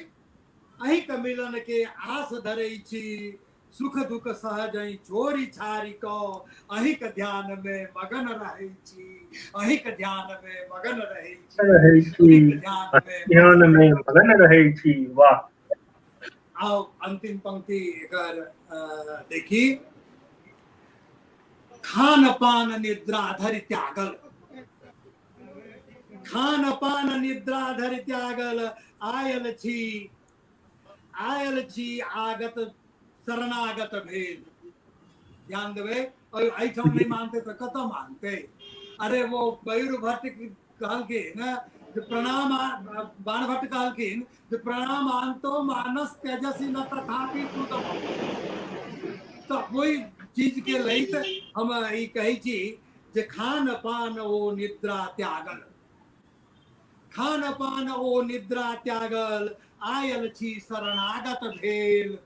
अहिक मिलन के आस धरै छी। सुख दुख सहजहि छोड़ि छाड़ि कऽ अहिक ध्यान में मगन रहै छी, अहिक ध्यान में मगन रहै छी, रहै छी, अहिक ध्यान में ध्यान में मगन रहै छी। वाह। आउ अंतिम पंक्ति एकर देखी। खान पान निद्रा धरि त्यागल, खान पान निद्रा धरि त्यागल, आयल छी, आयल छी आगत शरणागत भेल। ध्यान देबै, एहिठाम नहि मानते तऽ कतऽ मानते। अरे वो मयूर भट्ट कहलखिन जे प्रणाम, बाणभट्ट कहलखिन जे प्रणाम आनतो मानस तेजसी न तथापि कृतम। तऽ ओहि चीज के लैत हम ई कहै छी जे खान पान ओ निद्रा त्यागल, खान पान ओ निद्रा त्यागल, आयल छी शरणागत भेल।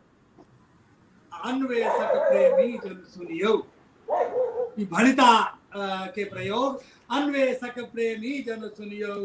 अन्वेषक प्रेमी जन सुनियौ, ई भणिता के प्रयोग। अन्वेषक प्रेमी जन सुनियौ,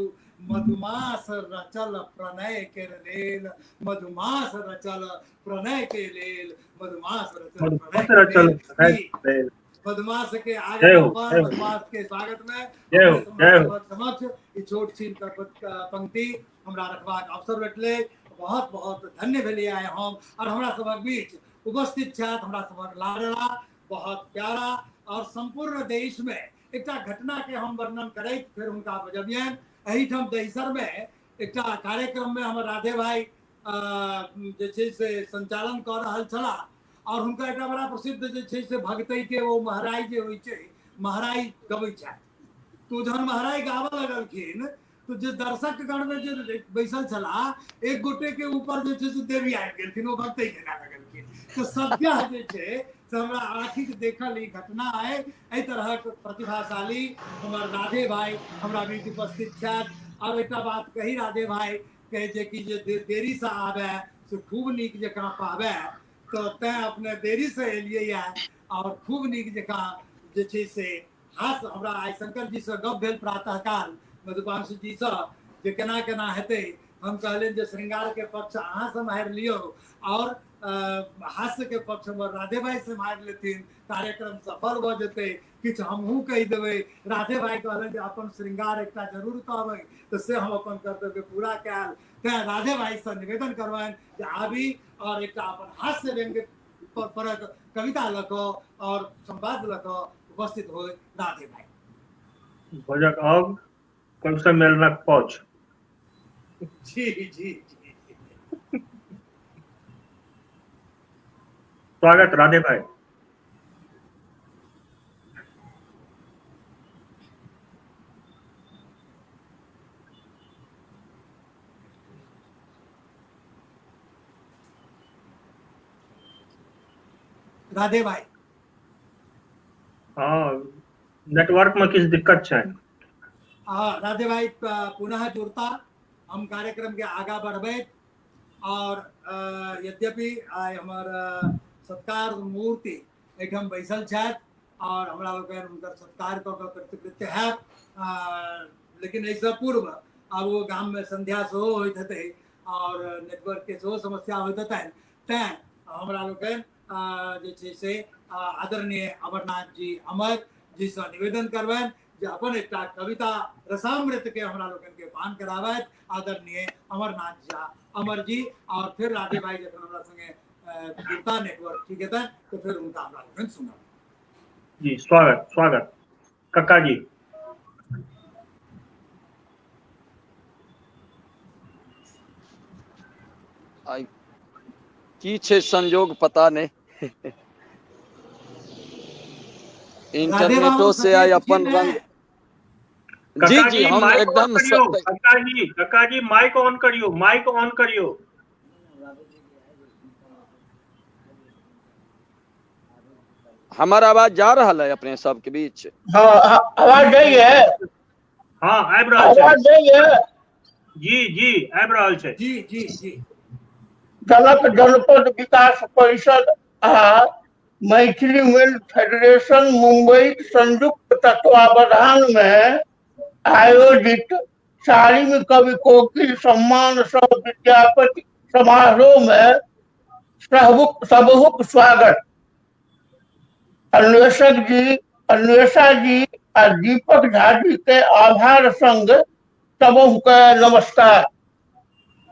मधुमास रचल प्रणय के लेल, मधुमास रचल प्रणय के लेल, मधुमास रचल प्रणय के रचल लेल। प्रणय ई के लेल। मधुमास के जय हो, आगमन पर जय हो। मधुमास के स्वागत में जय हो, अपने जय हो। समक्ष ई छोट छीन पंक्ति हमरा रखबाक अवसर भेटलै। बहुत बहुत धन्य भेलियै आइ हम, और हमरा सभक बीच उपस्थित छथि हमरा सभक लाडला, बहुत प्यारा, और संपूर्ण देश में एकटा घटना के हम वर्णन करैत फेर हुनका बजबियनि। एहिठाम दहिसर में एकटा कार्यक्रम में हमर राधे भाई जे छै से संचालन कऽ रहल छलाह, और हुनका एकटा बड़ा प्रसिद्ध जे छै से भगतै के ओ महराइ जे होइ छै, महराइ गबै छथि। तो जहन महराइ गाबऽ लगलखिन तो जे दर्शक गण में जे बैसल छलाह, एक गोटे के ऊपर जे छै से देवी आबि गेलखिन, ओ भगतै के गाबऽ लगलखिन। तो सद्यः जे छै से हमरा आँखिक देखल ई घटना अइ। एहि तरहक प्रतिभाशाली हमर राधे भाई हमरा बीच उपस्थित छथि। और एकटा बात कही राधे भाई के, जे कि जे देरी से आबे से खूब नीक जकाँ पाबे, तऽ तैं अपने देरी से एलियै और खूब नीक जकाँ जे छै से हास। हमरा आइ शंकर जी से गप भेल प्रातः काल मधुपांशु जी से जे केना केना हेतै। हम कहलियनि जे श्रृंगार के पक्ष अहाँ सम्हारि लियौ और हास्य के पक्ष हमर राधे भाई सम्हारि लेथिन, कार्यक्रम सफल भऽ जेतै। किछु हमहूँ कहि देबै। राधे भाई कहलनि जे अपन श्रृंगार एकटा जरूर कहबै, तऽ से हम अपन कर्तव्य पूरा कयल। तेँ राधे भाईसँ निवेदन करबनि जे आबी आओर एकटा अपन हास्य व्यंग्य परक कविता लऽ कऽ आओर संवाद लऽ कऽ उपस्थित होय राधे भाई। भोजक अब कवि सम्मेलनक पक्ष। जी जी जी। स्वागत राधे भाई। राधे भाई। हँ, नेटवर्क में किछु दिक्कत छै। हाँ, राधे भाई पुनः जुड़ता। हम कार्यक्रम के आगा बढ़बैत और यद्यपि आइ हमर सत्कार मूर्ति एहिठाम बैसल छथि और हमरा लोकनि हुनकर सत्कार कऽ कऽ कृतकृत्य हैब, लेकिन एहिसँ पूर्व आब ओ गाममे संध्या सेहो होइत हेतै और नेटवर्क के सेहो समस्या होइत हेतनि, तैँ हमरा लोकनि जे छै से आदरणीय अमरनाथ जी अमर जी सँ निवेदन करबनि जे अपन एकटा कविता रसामृत के हमरा लोकनि के पान कराबथि आदरणीय अमरनाथ झा अमर जी। और फिर राधे भाई जखन हमरा संगे जुड़ता, नेटवर्क ठीक हेतनि, तऽ फेर हुनका हमरा लोकनि सुनब। जी, स्वागत स्वागत कक्का जी। आइ की छै संयोग पता नहि, राधे बाबू इंटरनेटो से आइ सचेत छी अपन ने? रंग। जी कक्का जी, जी हम माइक ऑन एकदम करियौ। कक्का जी, कक्का जी माइक ऑन करियौ, माइक ऑन करियौ। हमर आवाज जा रहल है अपने सबके बीच? हाँ, आवाज जाइए? हँ, आबि रहल छै। आवाज जाइए? जी जी, आबि रहल छै। जी जी जी। जनक जनपद विकास परिषद आ मैथिली वुमेन फेडरेशन मुंबई संयुक्त तत्वावधान में आयोजित चारिम कवि कोकिल सम्मान सह विद्यापति समारोह में सबहुक स्वागत। अन्वेषक जी, अन्वेषा जी आ दीपक झा जी के आभार संग सबहु के नमस्कार।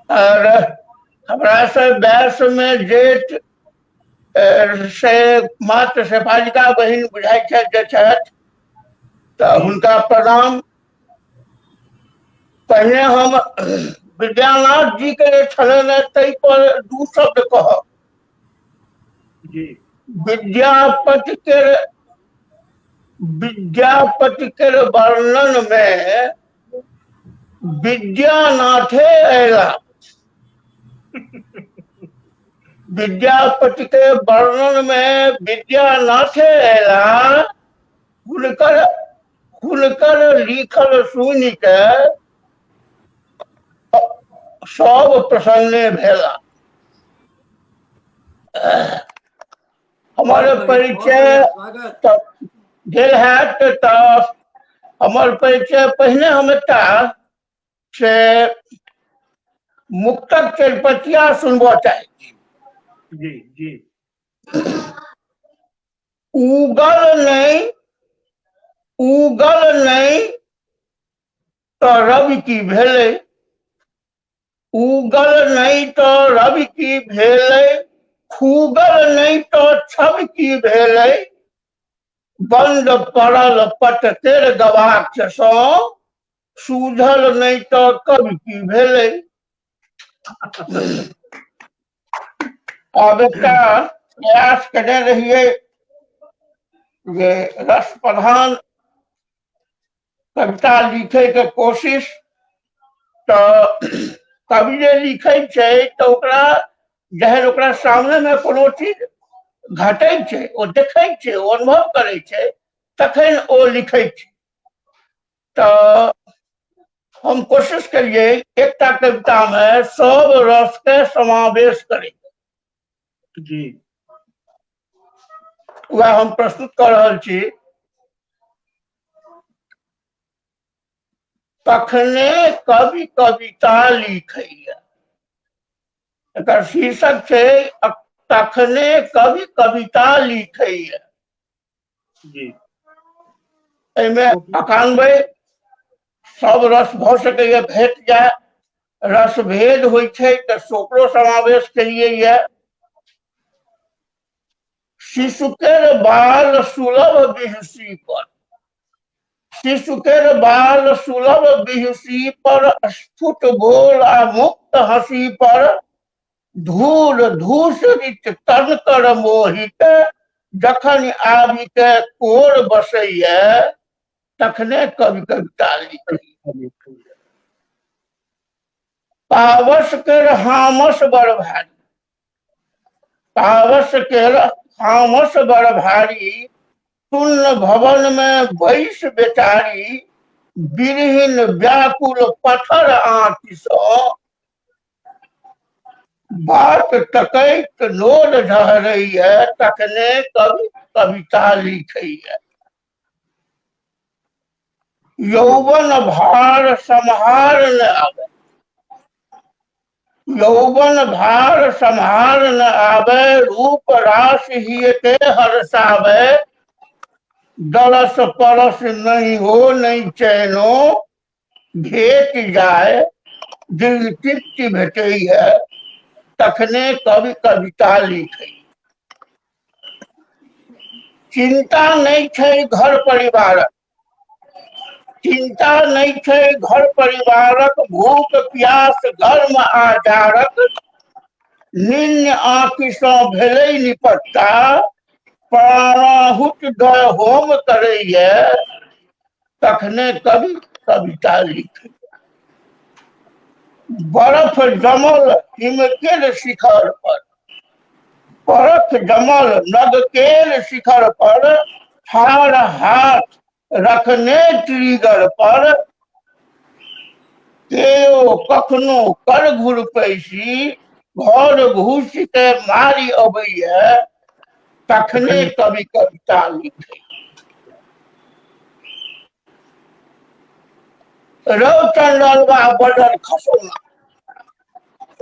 और हमरा से बैस में जेठ से मात्र शेफालिका बहिन बुझाइ छथि जे छथि, तऽ हुनका प्रणाम। पहिने हम विद्यानाथ जी के जे छलनि ताहि पर दू शब्द कहब। जी। विद्यापति के विद्यापति के वर्णन में विद्यानाथे अयला। विद्यापति के वर्णन में विद्यानाथे अयला। हुनकर हुनकर लिखल सुनि के सब प्रसन्न भेला। हमर बहुत बढ़िया, बहुत परिचय बढ़िया, स्वागत। तऽ भेल हैत, तऽ हमर परिचय पहिने हम एकटा से मुक्तक चरिपतिया सुनबऽ चाही। जी जी। उगल नहि, उगल नहि तऽ रवि की भेलै, उगल नहि तऽ रवि की भेलै, खूगल नहि तऽ छवि की भेलै, बंद पड़ल पट केर गवाक्ष सँ सूझल नहि तऽ कवि की भेलै। आब एकटा प्रयास केने रहियै जे रस प्रधान कविता लिखै के कोशिश, तऽ कवि जे लिखै छै तऽ ओकरा जहन ओकरा सामने मे कोनो चीज घटै छै, ओ देखै छै, ओ अनुभव करै छै, तखन ओ लिखै छै। तऽ हम कोशिश केलियै एकटा कविता मे सब रस के समावेश करै। जी। वएह हम प्रस्तुत कऽ रहल छी। तखने कवि कविता लिखैया, एकर शीर्षक छै तखने कवि कविता लिखैया। जी। एहिमे 91 सब रस भऽ सकैया, भेट जाय, रस भेद होइ छै तऽ ओकरो समावेश केलियै ये। शिशुकेर बाल सुलभ बिहसी पर, शिशुकेर बाल सुलभ बिहसी पर, स्फुट बोल आ मुक्त हंसी पर, धूल धूसरित तन कर मोहित, जखन आबि के कोर बसैया तखने कवि कविता लिखैया। पावस केर हामस बड़ भारी, पावस केर हामस बड़ भारी, शून्य भवन में बैस बेचारी, बिरहिन व्याकुल पत्थर आँखि सँ बात तकैत नोर झहरैया तखने कवि कविता लिखैया। यौवन भार सम्हार न आवे, यौवन भार सम्हार न आवे, रूप रास हिय के हर्षावे, दरस परस नहीं हो नहीं चैनो, भेट जाए दिल तृप्ति भेटैया तखने कवि कविता लिखै। चिंता नहीं छै घर परिवारक, चिंता नहीं छै घर परिवारक, भूख प्यास गर्म आजारक, निन्न आँखि सँ भेलै निपत्ता, प्राणाहुत दऽ होम करैया तखने कवि कविता लिखै। बर्फ जमल हिमकेर शिखर पर, बर्फ जमल नगकेर शिखर पर, ठाढ़ हाथ रखने ट्रिगर पर, केओ कखनो कर घुर पैसी, घर घुसि के मारि अबैया तखने कवि कविता लिखै। रौ चंडलवा बदल खसौना,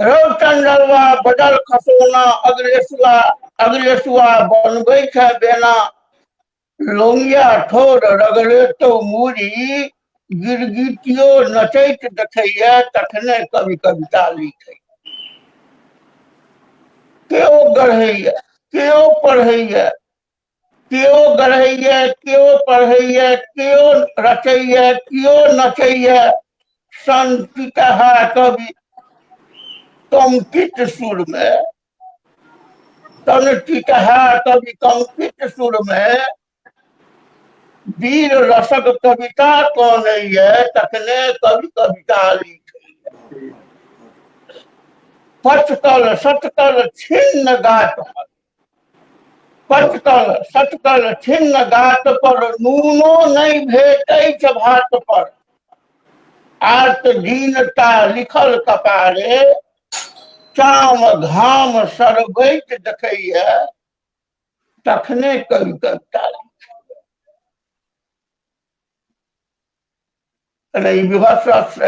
रौ चंडलवा बदल खसौना, अग्रेसुआ अग्रेसुआ बनबै छै बेना, लोंगिया ठोर रगड़ेतो मूड़ी, गिरगिटियो नचैत देखैया तखने कवि कविता लिखै। केओ गढ़ैया केओ पढ़ैया, केओ गढ़ैया केओ पढ़ैया, केओ रचैया केओ नचैया, संतितहा कवि कंपित सुर में, तनटिटहा कवि कंपित सुर में, वीर रसक कविता कनैया तखने कवि कविता लिखैया। पचकल सटकल छिन्न गात पर, पचकल सटकल छिन्न गात पर, नूनो नहीं भेटैछ भात पर, आर्त दीनता लिखल कपारे, चाम घाम सरबैत देखैया तखने कवि कविता लिखैया। विभत्स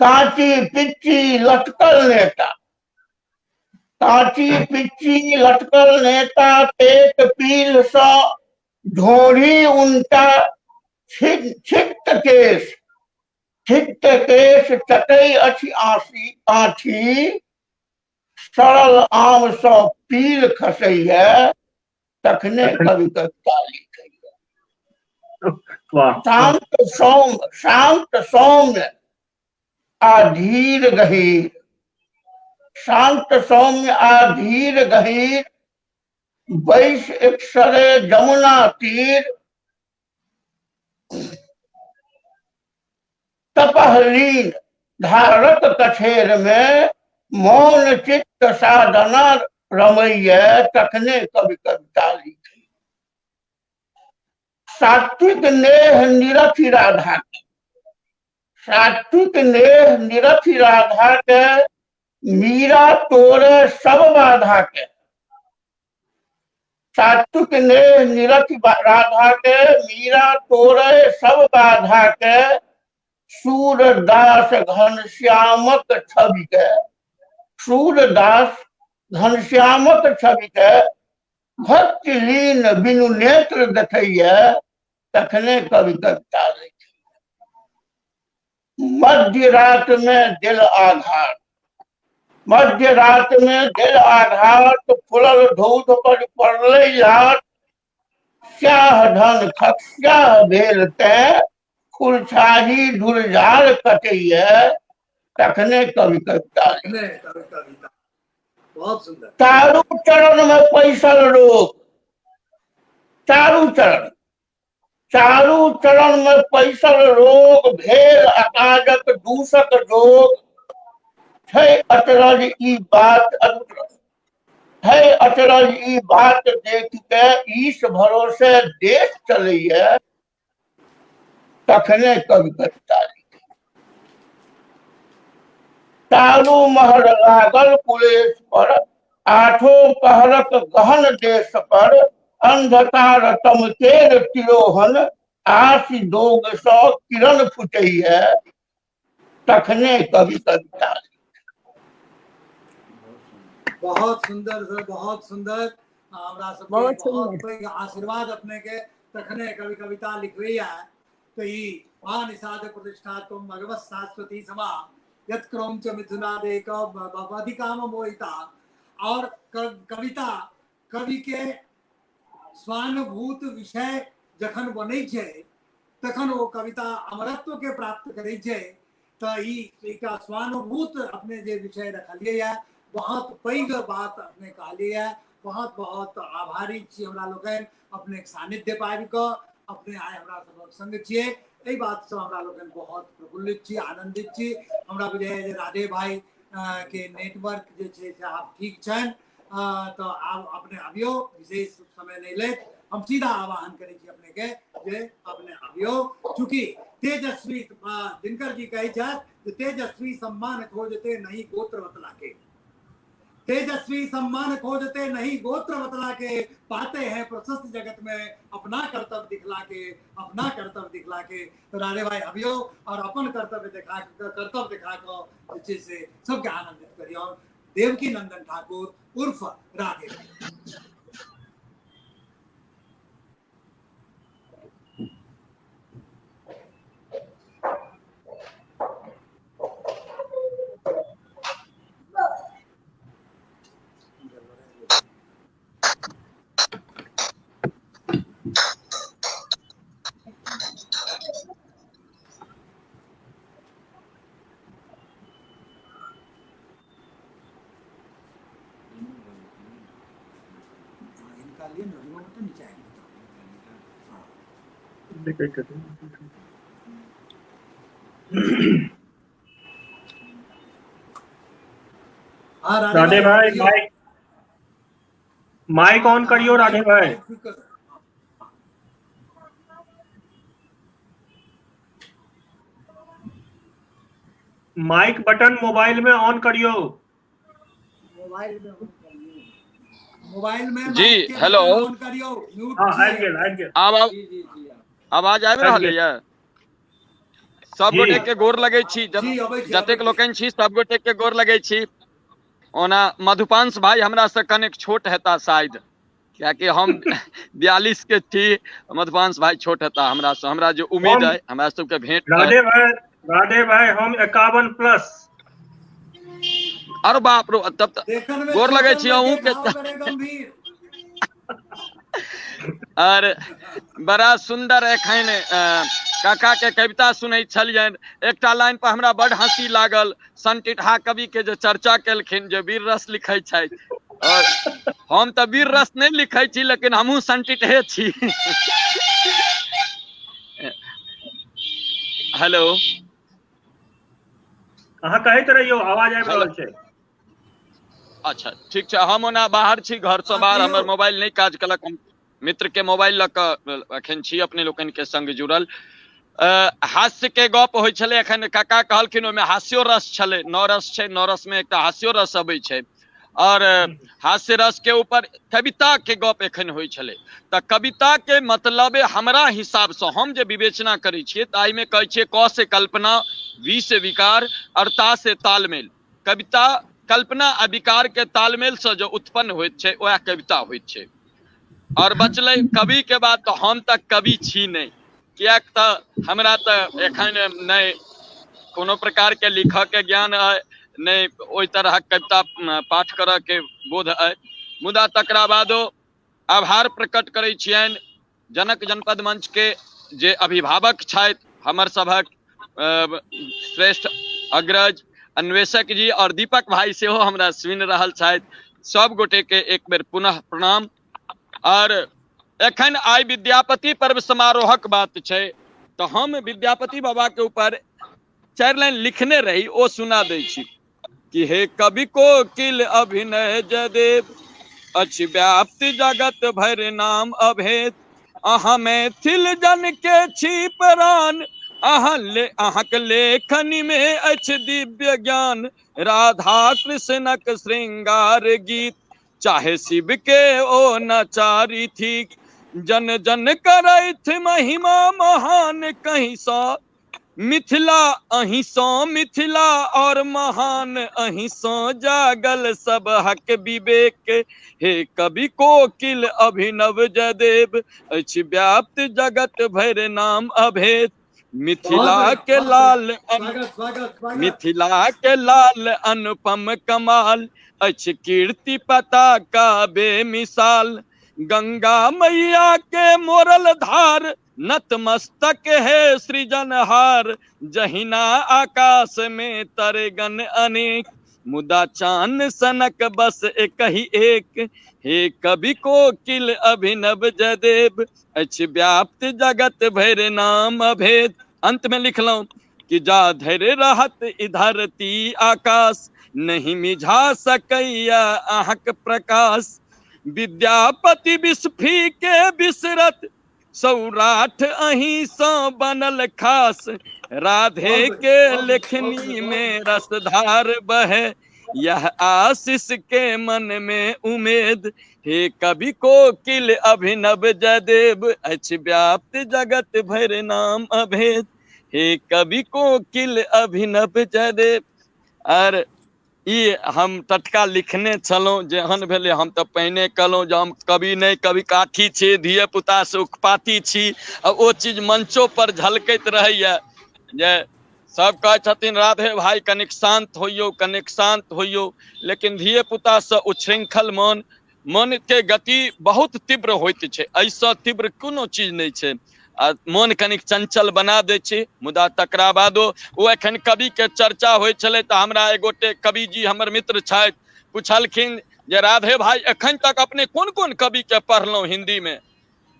कांची पिच्ची लटकल नेता, कांची पिच्ची लटकल नेता, पेट पील सँ ढोरी उनटा, छिक्त केश, छिक्त केश चटै अछि आँसी आँठी, सड़ल आम सँ पील खसैया तखने कवि कविता लिखैया। शांत सौम्य, शांत सौम्य आ धीर गहीर, शांत सौम्य आ धीर गहीर, बैस एकसरे जमुना तीर, तपहलीन धारक कछेर में, मौन चित्त साधना रमैया तखने कवि कविता लिखै। सात्विक नेह निरखि राधा के, सात्विक नेह निरखि राधा के, मीरा तोरे सब बाधा के, सात्विक नेह निरखि राधा के, मीरा तोरे सब बाधा के, सूरदास घनश्यामक छवि के, सूरदास घनश्यामक छविके भक्तिलीन बिनु नेत्र देखैया, तखने कवि कविता लिखैया। मध्य रात में दिल आघात, मध्य रात में दिल आघात, फुलल धूध पर पड़लै लात, स्याह धन खस्याह भेल तें खुरछाही धुरझार कटैया, तखने कवि कविता कविता। बहुत सुंदर। चारू चरण में पैसल रोग, चारू चरण, चारू चरण में पैसल रोग, भेल अकाजक दूषक जोग, छै अचरज ई बात अद्भुत, छै अचरज ई बात देख के ईश भरोसे देश चलैया, तखने कवि कविता लिखै। चारू महर लागल कुलेश पर, आठो पहरक गहन देश पर, अंधकार तम केर तिरोहन, आशि दोग सँ किरण फुटैया, तखने कवि कविता। बहुत सुंदर सर, बहुत सुंदर। हमरा सबके बहुत पैघ आशीर्वाद अपने के, तखने कवि कविता लिखबैया। तो ई निषाद प्रतिष्ठा तुम भगवत शाश्वती समा यत्क्रौंच मिथुनादेक अधिकाम मोहिता। और कविता कवि के स्वानुभूत विषय जखन बनै छै तखन ओ कविता अमरत्व के प्राप्त करै छै। तो ई एकटा स्वानुभूत अपने जे विषय रखलियै, बहुत पैघ बात अपने कहलियै। बहुत बहुत आभारी छी हमरा लोकनि अपने सानिध्य पाबि कऽ, अपने आइ हमरा सबक संग छियै, एहि बातसँ हमरा लोकनि बहुत प्रफुल्लित छी, आनंदित छी। हमरा बुझाइए जे राधे भाई के नेटवर्क जे छै से आब ठीक छनि, तऽ आब अपने अबियौ, विशेष समय नहि लैत हम सीधा आह्वान करै छी अपने के जे अपने अबियौ। चूँकि तेजस्वी दिनकर जी कहै छथि जे तेजस्वी सम्मान खोजते नहीं गोत्र बतला के, तेजस्वी सम्मान खोजते नहीं गोत्र बतला के, पाते हैं प्रशस्त जगत में अपना कर्तव्य दिखला के, अपना कर्तव्य दिखला के। तो राधे भाई अबियो और अपन कर्तव्य दिखा, कर्तव्य दिखा कऽ जे छै से सबके आनंदित करियौ। देवकी नंदन ठाकुर उर्फ राधे भाई। इनका लिए नदियों में तो नीचे आएंगे। हाँ राधे भाई, माइक माइक ऑन करियो राधे भाई। माइक बटन मोबाइल में ऑन करियो। मोबाइल में जी माइक के हेलो, बटन ऑन करियो, म्यूट हाँ छियै। आबि गेल, आबि गेल। आब जी जी जी आवाज आबि आबि रहल गेल यऽ? सब जी। गोटे के गोर लगै छी, जी अबै छै, अबै जतेक छै। लोकनि छी सब गोटे के गोर लगै छी। ओना मधुपांश भाई हमरा से कनेक छोट हेता शायद, कियाकि हम 42 के छी, मधुपांश भाई छोट हेता हमरा से, हमरा जे उम्मीद हम है हमरा सबके भेंट राधे भाई, राधे भाई हम 51 प्लस। अरे बाप रो, तब तऽ देखन में गोर लगै छोटन छी लगे अहूँ के। घाव करे गंभीर। और बड़ा सुंदर एखन काका के कविता सुनै छलियनि, एकटा लाइन पर हमरा बड हंसी लागल, संटिठा कवि के जे चर्चा केलखिन जे वीर रस लिखै छथि, और हम तऽ वीर रस नहि लिखै छी लेकिन हमहूँ संटिठे छी। हेलो, अहाँ कहैत रहियौ, आवाज आबि हेलो, रहल छै। अच्छा ठीक छै, हम ओना बाहर छी, घर से हाँ बाहर, कहियौ। हमर मोबाइल नहि काज केलक, हम मित्र के मोबाइल लऽ कऽ एखन छी अपने लोकनि के संग जुड़ल। हास्य के गप होइ छलै एखन, काका कहलखिन ओहिमे हास्यो रस छलै, नौ रस छै, नौ रस में एकटा हास्यो रस अबै छै, और हास्य रस के ऊपर कविता के गप एखन होइ छलै। तऽ कविता के मतलब हमरा हिसाबसँ हम जे विवेचना करै छियै तऽ एहिमे कहै छियै क से कल्पना, वी से विकार और ता से तालमेल। कविता कल्पना आ विकार के तालमेल से जो उत्पन्न होइत छै वएह कविता होइत छै। आओर बचलै कवि के बात, तऽ हम तऽ कवि छी नहि, किएक तऽ हमरा तऽ एखन नहि कोनो प्रकार के लिखऽ के ज्ञान अइ, नहि ओहि तरहक कविता पाठ करऽ के बोध अइ। मुदा तकरा बादो आभार प्रकट करै छियनि जनक जनपद मंच के जे अभिभावक छथि, हमर सभक श्रेष्ठ अग्रज अन्वेषक जी और दीपक भाई सेहो हमरा सुनि रहल छथि, सब गोटे के एक बेर पुनः प्रणाम। और एखन आइ विद्यापति पर्व समारोहक बात छै, तऽ हम विद्यापति बाबा के ऊपर 4 लाइन लिखने रही, ओ सुना दै छी कि हे कवि कोकिल अभिनय जयदेव, अछि व्याप्ति जगत भरि नाम अभेद, अहाँ मैथिल जन के छी प्राण, अहाँ ले अहाँक लेखनी में अछि दिव्य ज्ञान, राधा कृष्णक श्रृंगार गीत, चाहे शिव के ओ नचारी थीक, जन जन करैथ महिमा महान, कहीं सँ मिथिला अहीं सँ मिथिला और महान, अहीं सँ जागल सब हक विवेक, हे कवि कोकिल अभिनव जयदेव, अछि व्याप्त जगत भरि नाम अभेद, मिथिला के लाल मिथिला के लाल अनुपम कमाल, अछि कीर्ति पताका बेमिसाल, गंगा मैया के मोरल धार, नतमस्तक हे सृजनहार, जहिना आकाश में तरगन अनेक, मुदा चान सनक बस एक ही एक, हे कवि कोकिल अभिनव जयदेव, अछि व्याप्त जगत भरि नाम अभेद। अंत में लिखलहुं कि जा धरि रहत ई धरती आकाश, नहीं मिझा सकैया अहाँक प्रकाश, विद्यापति बिस्फी के बिसरत, सौराठ अहीं सँ बनल खास, राधे के लेखनी में रसधार बहे, यह आशीष के मन में उमेद, हे कवि कोकिल अभिनव जयदेव, अछि व्याप्त जगत भरि नाम अभेद, हे कवि कोकिल अभिनव जयदेव। आर ई हम टटका लिखने छलहुँ, जेहन भेलै हम तऽ पहिने कहलहुँ जे हम कवि नहि कवि काठी छी, धिये पुता से उकपाती छी, आ ओ चीज मंचो पर झलकैत रहैया जे सब कहै छथिन राधे भाई कनिक शान्त होइयौ, कनिक शान्त होइयौ, लेकिन धिये पुता से उच्छृंखल मन, मन के गति बहुत तीव्र होइत छै, एहिसँ तीव्र कोनो चीज नहि छै, आ मन कनिक चंचल बना दै छै। मुदा तकरा बादो ओ एखन कवि के चर्चा होइ छलै तऽ हमरा एक गोटे कवि जी हमर मित्र छथि, पुछलखिन जे राधे भाई एखन तक अपने कोन कोन कवि के पढ़लहुँ हिंदी में?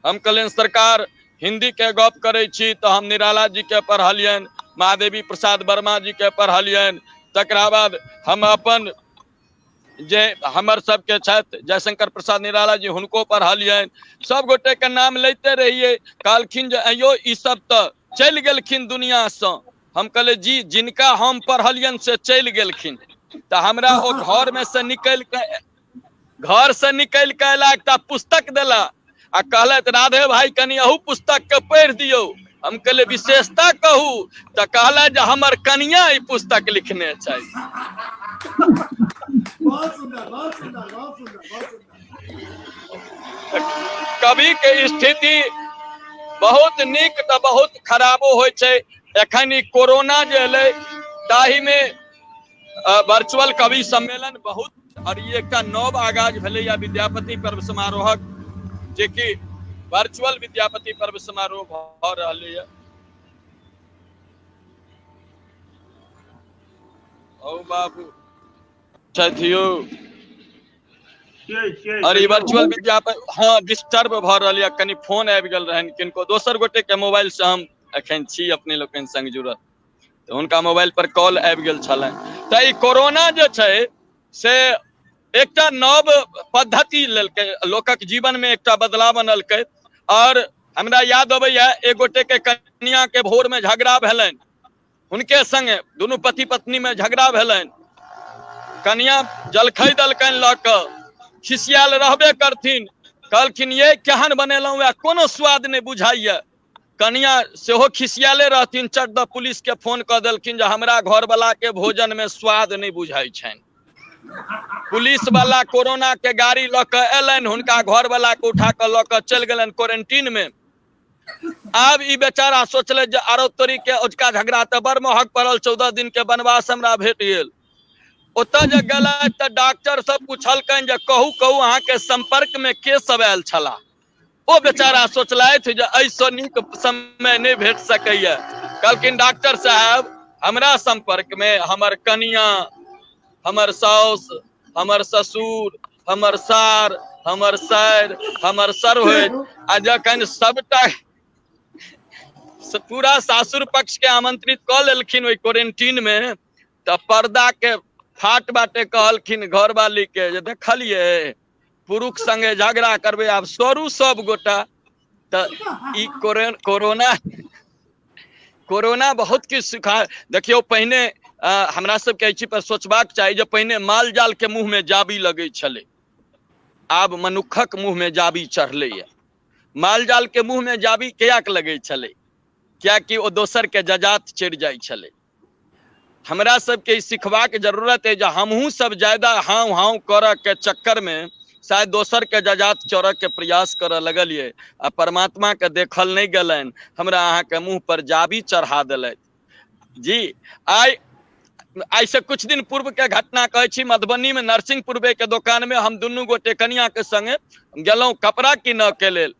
हम कहलियनि सरकार हिंदी के गप करै छी तऽ हम निराला जी के पढ़लियनि, महादेवी प्रसाद वर्मा जी के पढ़लियनि, तकरा बाद हम अपन जे हमर सबके छथि जयशंकर प्रसाद निराला जी हुनको पढ़लियनि, सब गोटे के नाम लैते रहियै। कहलखिन जे अयो ई सब तऽ चलि गेलखिन दुनियासँ। हम कहलियै जी जिनका हम पढ़लियनि से चलि गेलखिन। तऽ हमरा ओ घरमे से निकलि कऽ घर से निकलि कऽ अयला, एकटा पुस्तक देला आ कहलथि राधे भाई कनि अहू पुस्तक के पढ़ि दियौ। हम कहलियै विशेषता कहू, तऽ कहलथि जे हमर कनिया ई पुस्तक लिखने छथि। बहुत सुंदर, बहुत सुंदर, बहुत सुंदर, बहुत सुंदर। कवि के स्थिति बहुत नीक तऽ बहुत खराबो होइ छै। एखन ई कोरोना जे एलै ताहि मे वर्चुअल कवि सम्मेलन बहुत, और ई एकटा नव आगाज भेलैया विद्यापति पर्व समारोहक, जेकि वर्चुअल विद्यापति पर्व समारोह भऽ रहलैया। औ बाबू छथि यौ। और ई वर्चुअल विद्यापति, हाँ डिस्टर्ब भऽ रहल यऽ, कनि फोन आबि गेल रहनि किनको दोसर गोटे के मोबाइल से हम एखन छी अपने लोकनि संग जुड़ल, तऽ हुनका मोबाइल पर कॉल आबि गेल छलनि। तऽ ई कोरोना जे छै से एकटा नव पद्धति लेलकै, लोकक जीवन में एकटा बदलाव अनलकै। और हमरा याद अबैया एक गोटे के कनिया के भोर में झगड़ा भेलनि, हुनके संगे दुनू पति पत्नी में झगड़ा भेलनि। कनिया जलखै देलकनि लऽ कऽ, खिसियाल रहबे करथिन, कहलखिन ये केहन बनेलहुँ या कोनो स्वाद नहि बुझाइया। कनिया सेहो खिसियाले रहथिन, चट दऽ पुलिस के फोन कऽ देलखिन जे हमरा घरवला के भोजन में स्वाद नहि बुझाइ छनि। पुलिस वाला कोरोना के गाड़ी लऽ कऽ एलनि, हुनका घर वाला के उठा कऽ लऽ कऽ चलि गेलनि क्वारंटीन में। आब ई बेचारा सोचले जे आरो तोरी के ओजका झगड़ा तऽ बड़ महग पड़ल, 14 दिन के वनवास हमरा भेट गेल। ओतऽ जे गेलथि तऽ डॉक्टर सब पुछलकनि जे कहू कहू अहाँके संपर्क में के सब आयल छलाह। ओ बेचारा सोचलथि जे एहिसँ नीक समय नहि भेट सकैया। कहलखिन डॉक्टर साहब हमरा संपर्क में हमर कनिया, हमर साउस, हमर ससुर, हमर सार, हमर सैर, हमर सरहोइज, आ जखन सबटा पूरा सासुर पक्ष के आमंत्रित कऽ लेलखिन ओहि क्वारंटीन में, तऽ पर्दा के फाट बाटे कहलखिन घरवाली के जे देखलियै पुरुष संगे झगड़ा करबै आब सरू सब गोटा। तऽ ई कोरोना कोरोना बहुत किछु सिखा। देखियौ पहिने हमरा सबके एहि चीज पर सोचबाक चाही जे पहिने माल जाल के मुंह में जाबी लगै छलै, आब मनुखक मुंह में जाबी चढ़लैया। माल जाल के मुंह में जाबी कियाक लगै छलै? कियाकि ओ दोसर के जजात चढ़ि जाइ छलै। हमरा सबके ई सिखबाक जरूरत है जे हमहूँ सब ज्यादा हाँव हाँव करऽ के चक्कर में शायद दोसर के जजात चढ़ऽ के प्रयास करऽ लगलियै आ परमात्मा के देखल नहि गेलनि, हमरा अहाँके मुँह पर जाबी चढ़ा देलथि। जी आइ आइ से कुछ दिन पूर्व के घटना कहै छी, मधुबनी में नरसिंहपुरबे के दोकान में हम दुनू गोटे कनिया के संगे गेलहुँ कपड़ा कीनऽ के लेल।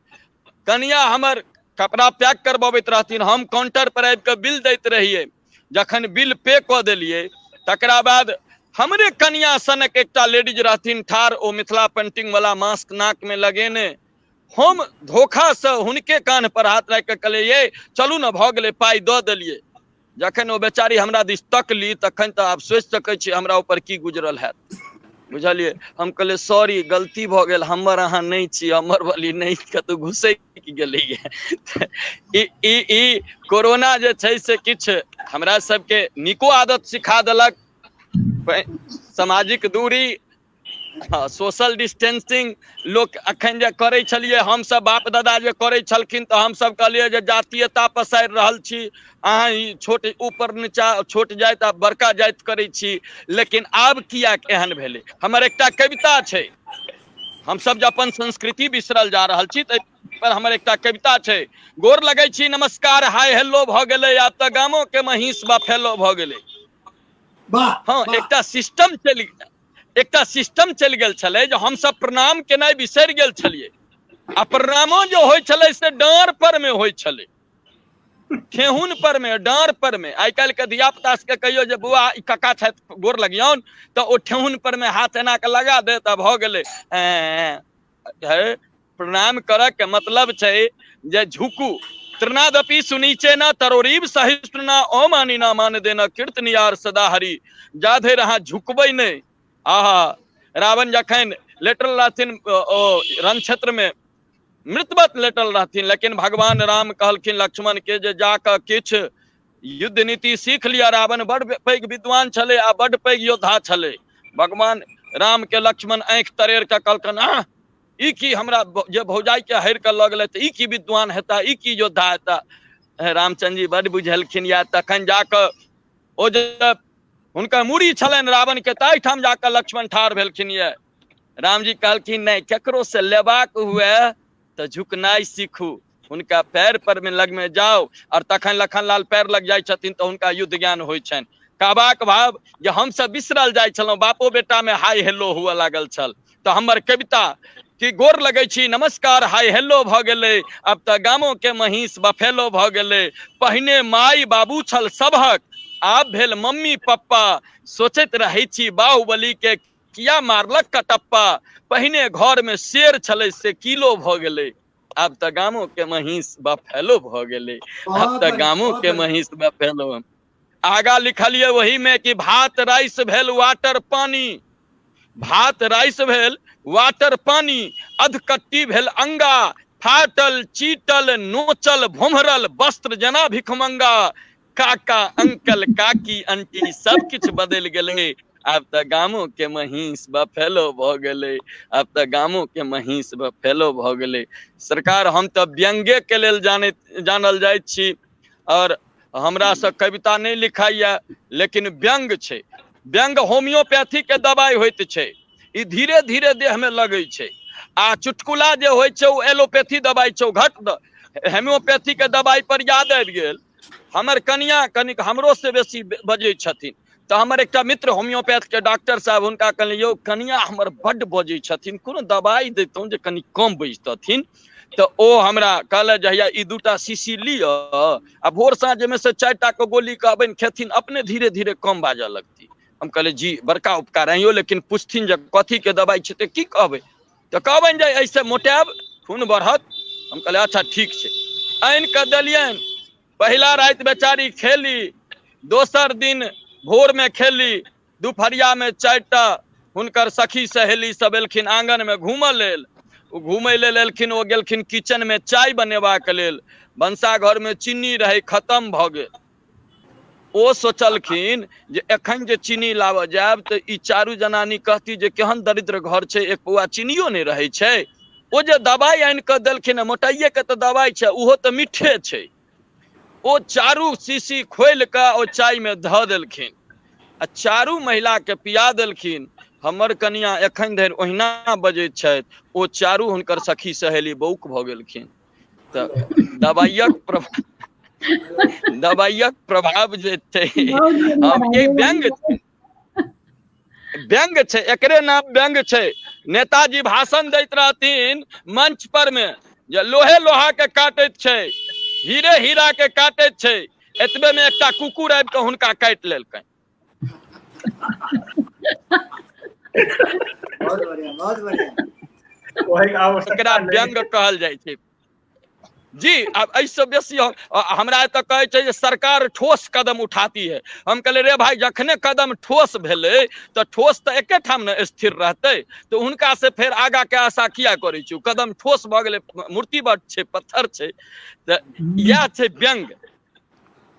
कनिया हमर कपड़ा पैक करबबैत रहथिन, हम काउंटर पर आबि कऽ बिल दैत रहियै। जखन बिल पे कऽ देलियै तकरा बाद हमरे कनिया सनक एकटा लेडीज रहथिन ठाढ़, ओ मिथिला पेंटिंग वाला मास्क नाक में लगेने। हम धोखा से हुनके कान्ह पर हाथ राखि कऽ कहलियै, ये चलू ने भऽ गेलै, पाइ दऽ देलियै। जखन ओ बेचारी हमरा दिस तकली तखन तऽ आब सोचि सकै छी हमरा ऊपर की गुजरल हैत, बुझलियै। हम कहलियै सॉरी गलती भऽ गेल, हमर अहाँ नहि छी, हमर वाली नहि, कतहु घुसैक गेलैये। ई ई ई कोरोना जे छै से किछु हमरा सबके नीको आदत सिखा देलक, सामाजिक दूरी, सोशल डिस्टेंसिंग। लोक अखन जे करै छलियै, हमसब बाप दादा जे करै छलखिन तऽ हमसब कहलियै जे जातीयता पसारि रहल छी अहाँ, ई छोट ऊपर नीचा छोट जाति आ बड़का जाति करै छी। लेकिन आब किएक एहन भेलै? हमर एकटा कविता छै, हमसब जे अपन संस्कृति बिसरल जा रहल छी ताहि पर हमर एकटा कविता छै। गोर लगै छी, नमस्कार, हाय हेलो भऽ गेलै, आब तऽ गामो के महींस बफेलो भऽ गेलै। हँ, एकटा सिस्टम चलि एकटा सिस्टम चलि गेल छलै जे हमसब प्रणाम केनाइ बिसरि गेल छलियै, आ प्रणामो जे होइ छलै से डाँर पर मे होइ छलै, ठेहुन पर मे, डाँर पर मे। आइ काल्हि के धिया पुता सबके कहियौ जे बौआ ई कक्का छथि गोर लगियौन, तऽ ओ ठेहुन पर मे हाथ एना कऽ लगा देत आ भऽ गेलै। हे प्रणाम करऽ के मतलब छै जे झुकू। तृणादपि सुनीचे न तरोरीब सहिष्णुना अमानी न मान देना कीर्तनियार सदा हरि। जा धरि अहाँ झुकबै नहि। आहा, रावण जखन लेटल रहथिन ओ रण क्षेत्र में मृतवत लेटल रहथिन, लेकिन भगवान राम कहलखिन लक्ष्मण के जे जाकऽ किछु युद्ध नीति सीख लिअ। रावण बड़ पैघ विद्वान छलै आ बड़ पैघ योद्धा छलै। भगवान राम के लक्ष्मण आँखि तरेर कऽ कहलखिन, आह ई की हमरा जे भौजाई के हरि कऽ लऽ गेलै तऽ ई की विद्वान हेता, ई की योद्धा हेता। रामचंद्र जी बड बुझलखिन या तखन जाकऽ ओ जे हुनकर मूड़ी छलनि रावण के, ताहिठाम जाकऽ लक्ष्मण ठाढ़ भेलखिन। ये रामजी कहलखिन नहि, केकरो से लेबाक हुए तऽ झुकनाइ सीखू, हुनका पैर पर में लग में जाओ, और तखन लखन लाल पैर लग जाइ छथिन तऽ हुनका युद्ध ज्ञान होइ छनि। कहबाक भाव जे हमसब बिसरल जाइ छलहुँ, बापो बेटा में हाय हेलो हुअ लागल छल। तऽ हमर कविता कि गोर लगै छी, नमस्कार, हाय हेलो भऽ गेलै, आब तऽ गामो के महींस बफेलो भऽ गेलै। पहिने माय बाबू छल सबहक, आब भेल मम्मी पप्पा, सोचैत रहै छी बाहुबली के किया मारलक कटप्पा। पहिने घर में शेर छलै से किलो भऽ गेलै, आब तऽ गामो के महींस बफेलो भऽ गेलै, आब तऽ गामो के महींस बफेलो। आगा लिखलियै ओही में कि भात राइस भेल वाटर पानी, भात राइस भेल वाटर पानी, अधकट्टी भेल अंगा, फाटल चीटल नोचल भोम्हरल वस्त्र जेना भिखमंगा, काका अंकल काकी अंटी सब किछु बदलि गेलै, आब तऽ गामो के महींस बफेलो भऽ गेलै, आब तऽ गामो के महींस बफेलो भऽ गेलै। सरकार हम तऽ व्यंग्य के लेल जानैत जानल जाइत छी, और हमरा से कविता नहि लिखाइया, लेकिन व्यंग्य छै। व्यंग होम्योपैथी के दवाई होइत छै, ई धीरे धीरे देह में लगै छै। आ चुटकुला जे होइ छै ओ एलोपैथी दवाई छै, ओ घट होम्योपैथी के दवाई पर याद आबि गेल। हमर कनिया कनिक हमरो से बेसी बजै छथिन, तऽ हमर एकटा मित्र होम्योपैथ के डॉक्टर साहब, हुनका कहलियै यौ कनिया हमर बड्ड बजै छथिन, कोनो दवाई दैतहुँ जे कनि कम बजितथिन। तऽ ओ हमरा कहलथि जे हैया ई दूटा शीशी लिअ आ भोर साँझ एहिमे से 4टा के गोली कहबनि खेथिन, अपने धीरे धीरे कम बाजऽ लगती। हम कहलियै जी बड़का उपकार अहियो, लेकिन पुछथिन जे कथी के दवाई छै तऽ की कहबै? तऽ कहबनि जे एहिसँ मोटायब, खून बढ़त। हम कहलियै अच्छा ठीक छै। आनि कऽ देलियनि, पहिला राति बेचारी खेली, दोसर दिन भोर में खेली, दुपहरिया में 4टा हुनकर सखी सहेली सब एलखिन आंगन में घूमऽ लेल। ओ घूमय लेल एलखिन, ओ गेलखिन किचन में चाय बनेबाक लेल, भनसाघर में चीनी रहै, खत्म भऽ गेल। ओ सोचलखिन जे एखन जे चीनी लाबऽ जायब तऽ ई चारू जनानी कहती जे केहन दरिद्र घर छै, एक पौआ चीनियो नहि रहै छै। ओ जे दवाइ आनि कऽ देलखिन, मोटाइए के तऽ दवाइ छै, ओहो तऽ मीठे छै। ओ चारू शीशी खोलि कऽ ओ चायमे धऽ देलखिन आ चारू महिलाके पिया देलखिन। हमर कनिया एखन धरि ओहिना बजैत छथि, ओ चारू हुनकर सखी सहेली बौक भऽ गेलखिन। तऽ दवाइयक प्रभाव, दवाइयक प्रभाव जे छै, हम ई व्यंग व्यंग छै, एकरे नाम व्यंग छै। नेताजी भाषण दैत रहथिन मंच पर मे जे लोहे लोहा के काटैत छै, हीरे हीरा के काटैत छै, एतबे में एकटा कुकुर आबि कऽ हुनका काटि लेलकनि। बहुत बढ़िया, बहुत बढ़िया। एकरा व्यंग कहल जाइ छै जी। आब एहिसँ बेसी हमरा एतऽ कहै छै जे सरकार ठोस कदम उठाती है। हम कहलियै रे भाई, जखने कदम ठोस भेलै तऽ ठोस तऽ एके ठाम ने स्थिर रहतै, तऽ हुनका से फेर आगा के आशा किया करै छी? कदम ठोस भऽ गेलै, मूर्ति बड छै, पत्थर छै। तऽ इएह छै व्यंग,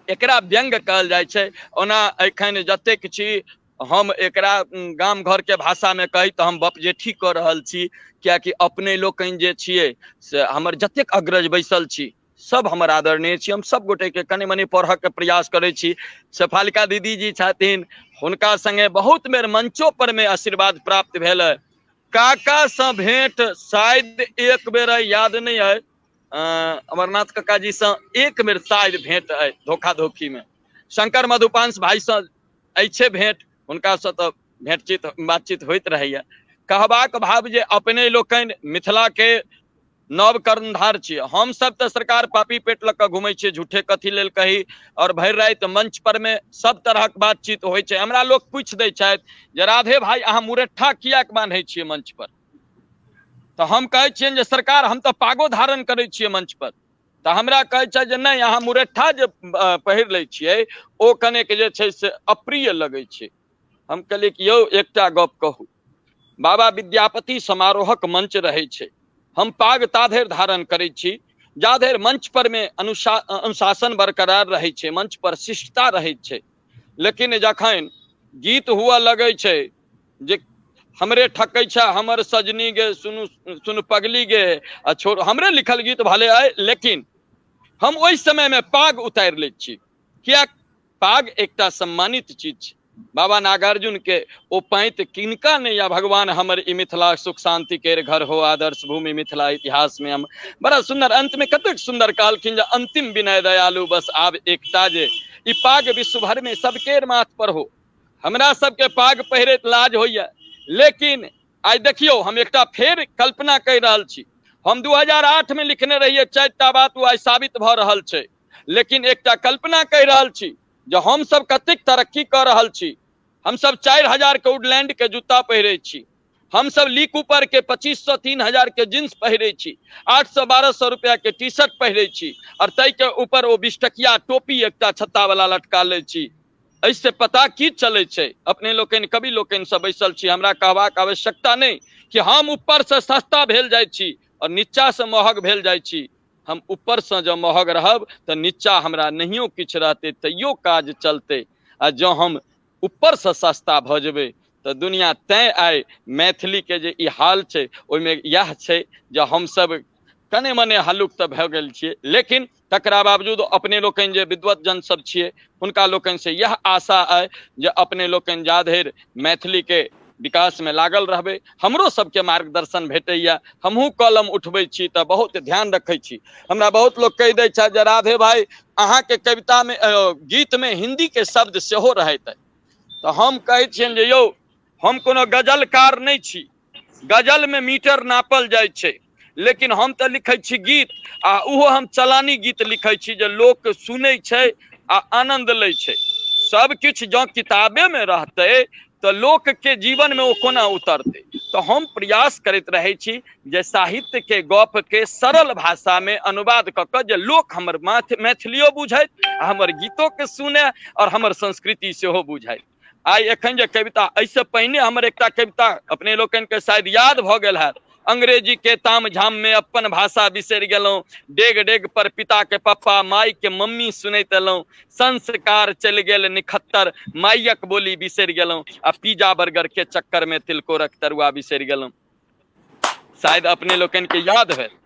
एकरा व्यंग कहल जाइ छै। ओना एखन जतेक छी हम एकरा गाम घरके भाषामे कही तऽ हम बपजेठी कऽ रहल छी, कियाकि अपने लोकनि जे छियै से हमर जतेक अग्रज बैसल छी सब हमर आदरणीय छी। हम सब गोटेके कनि मनि पढ़ऽके प्रयास करै छी। शेफालिका दीदी जी छथिन, हुनका संगे बहुत बेर मंचो पर मे आशीर्वाद प्राप्त भेल है। काका सँ भेंट शायद एक बेर याद नहि है, अमरनाथ काका जी सँ एक बेर शायद भेंट है धोखा धोखी में। शंकर मधुपांश भाई सँ अछि भेंट, हुनका सँ तऽ भेंटचीत बातचीत होइत रहैया। कहबाक भाव जे अपने लोकनि मिथिला के नव कर्णधार छियै। हम सब तऽ सरकार पापी पेट लऽ कऽ घुमै छियै, झूठे कथी लेल कही, और भरि राति मंच पर मे सब तरहक बातचीत होइ छै। हमरा लोक पूछि दै छथि जे राधे भाई अहाँ मुरैठा किएक बान्है छियै मंच पर? तऽ हम कहै छियनि जे सरकार हम तऽ पागो धारण करै छियै मंच पर। तऽ हमरा कहै छथि जे नहि, अहाँ मुरैठा जे पहिर लै छियै ओ कनेक जे छै से अप्रिय लगै छै। हम कहलियै कि यौ एकटा गप कहू, बाबा विद्यापति समारोहक मंच रहै छै, हम पाग ताधरि धारण करै छी जाधरि मंच पर मे अनुशासन बरकरार रहै छै, मंच पर शिष्टता रहै छै। लेकिन जखन गीत हुअ लगै छै जे हमरे ठकै छै हमर सजनी गे, सुनु सुनु पगली गे, आ छोड़, हमरे लिखल गीत भले अइ, लेकिन हम ओहि समय मे पाग उतारि लै छी। किएक? पाग एकटा सम्मानित चीज छै। बाबा नागार्जुन के ओ पैंत किनका नहि या भगवान हमर ई मिथिला सुख शांति केर घर हो, आदर्श भूमि मिथिला इतिहास में हम। बड़ा सुंदर अंत में कतेक सुंदर कहलखिन जे अंतिम विनय दयालु बस आब एकटा जे ई पाग विश्व भर में सबके माथ पर हो। हमरा सबके पाग पहिरैत लाज होइया, लेकिन आइ देखियौ हम एकटा फेर कल्पना कहि रहल छी। हम 2008 में लिखने रहियै 4टा बात, ओ आइ साबित भऽ रहल छै। लेकिन एकटा कल्पना कहि रहल छी जे हम सब कतेक तरक्की कऽ रहल छी। हम सब 4000 के वुडलैंड के जूता पहिरै छी, हम सब ली कूपर के 2500 3000 के जींस पहिरै छी, 800 1200 रुपया के टी शर्ट पहिरै छी, और ताहि के ऊपर ओ 20 टकिया टोपी एकटा छत्ता वाला लटका लै छी। एहिसँ पता की चलै छै? अपने लोकनि कवि लोकनि सब बैसल छी, हमरा कहबाक आवश्यकता नहि कि हम ऊपरसँ सस्ता भेल जाइ छी और नीचासँ महग भेल जाइ छी। हम ऊपरसँ जँ महग रहब तऽ नीचा हमरा नहियो किछु रहतै तैयो काज चलतै, आ जँ हम ऊपरसँ सस्ता भऽ जेबै तऽ दुनिया। तैँ आइ मैथिलीके जे ई हाल छै ओहिमे इएह छै जे हमसब कने मने हल्लुक तऽ भऽ गेल छियै, लेकिन तकरा बावजूद अपने लोकनि जे विद्वत जन सब छियै हुनका लोकनिसँ इएह आशा अइ जे अपने लोकनि जा धरि मैथिलीके विकासमे लागल रहबै, हमरो सबके मार्गदर्शन भेटैया। हमहूँ कलम उठबै छी तऽ बहुत ध्यान रखै छी। हमरा बहुत लोक कहि दै छथि जे राधे भाइ अहाँके कवितामे गीतमे हिन्दीके शब्द सेहो रहैत अइ, तऽ हम कहै छियनि जे यौ हम कोनो गजलकार नहि छी, गजलमे मीटर नापल जाइ छै, लेकिन हम तऽ लिखै छी गीत, आ ओहो हम चलानी गीत लिखै छी जे लोक सुनै छै आ आनन्द लै छै। सब किछु जँ किताबेमे रहतै तऽ लोकके जीवनमे ओ कोना उतरतै? तऽ हम प्रयास करैत रहै छी जे साहित्यके गपके सरल भाषामे अनुवाद कऽ कऽ जे लोक हमर मैथिलियो बुझैत आ हमर गीतोके सुनै आओर हमर संस्कृति सेहो बुझैत। आइ एखन जे कविता, एहिसँ पहिने हमर एकटा कविता अपने लोकनिके शायद याद भऽ गेल हैत, अंग्रेजी के ताम झाम में अपन भाषा बिसरि गेलहुँ, डेग डेग पर पिता के पप्पा माई के मम्मी सुनैत एलहुँ, संस्कार चलि गेल निखत्तर माइयक बोली बिसरि गेलहुँ, आ पिज्जा बर्गर के चक्कर में तिलकोरक तरुआ बिसरि गेलहुँ। शायद अपने लोकनि के याद होयत।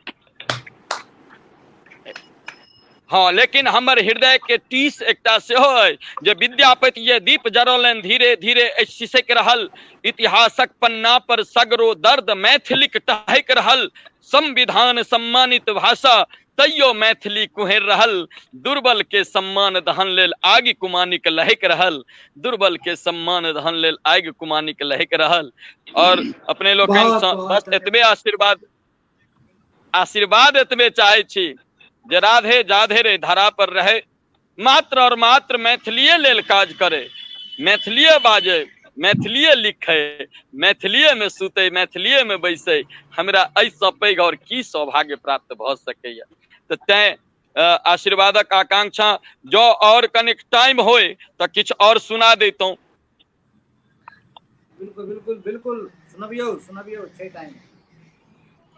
हँ, लेकिन हमर हृदय के टीस एकटा सेहो अइ जे विद्यापति जे दीप जरौलनि धीरे धीरे अछि सिसकि रहल, इतिहासक पन्ना पर सगरो दर्द मैथिलीक टहकि रहल, संविधान सम्मानित भाषा तैयो मैथिली कुहरि रहल, दुर्बल के सम्मान दहन लेल आगि कुमानिक लहकि रहल, दुर्बल के सम्मान दहन लेल आगि कुमानिक लहकि रहल। और अपने लोकनि बहुत सँ बहुत बस एतबे आशीर्वाद आशीर्वाद एतबे चाहै छी जे राधे जाधे रे धरा पर रहे, मात्र और मात्र मैथिलीए लेल काज करे, मैथिलीए बाजे, मैथिलीए लिखे, मैथिलीए में सुते, मैथिलीए में बैसे। हमरा एहिसँ पैघ और की सौभाग्य प्राप्त भऽ सकैया? तऽ तैं आशीर्वादक आकांक्षा। जँ और कनिक टाइम होय तऽ किछु और सुना दैतहुँ। बिल्कुल बिल्कुल बिल्कुल, सुनबियौ सुनबियौ, छै टाइम।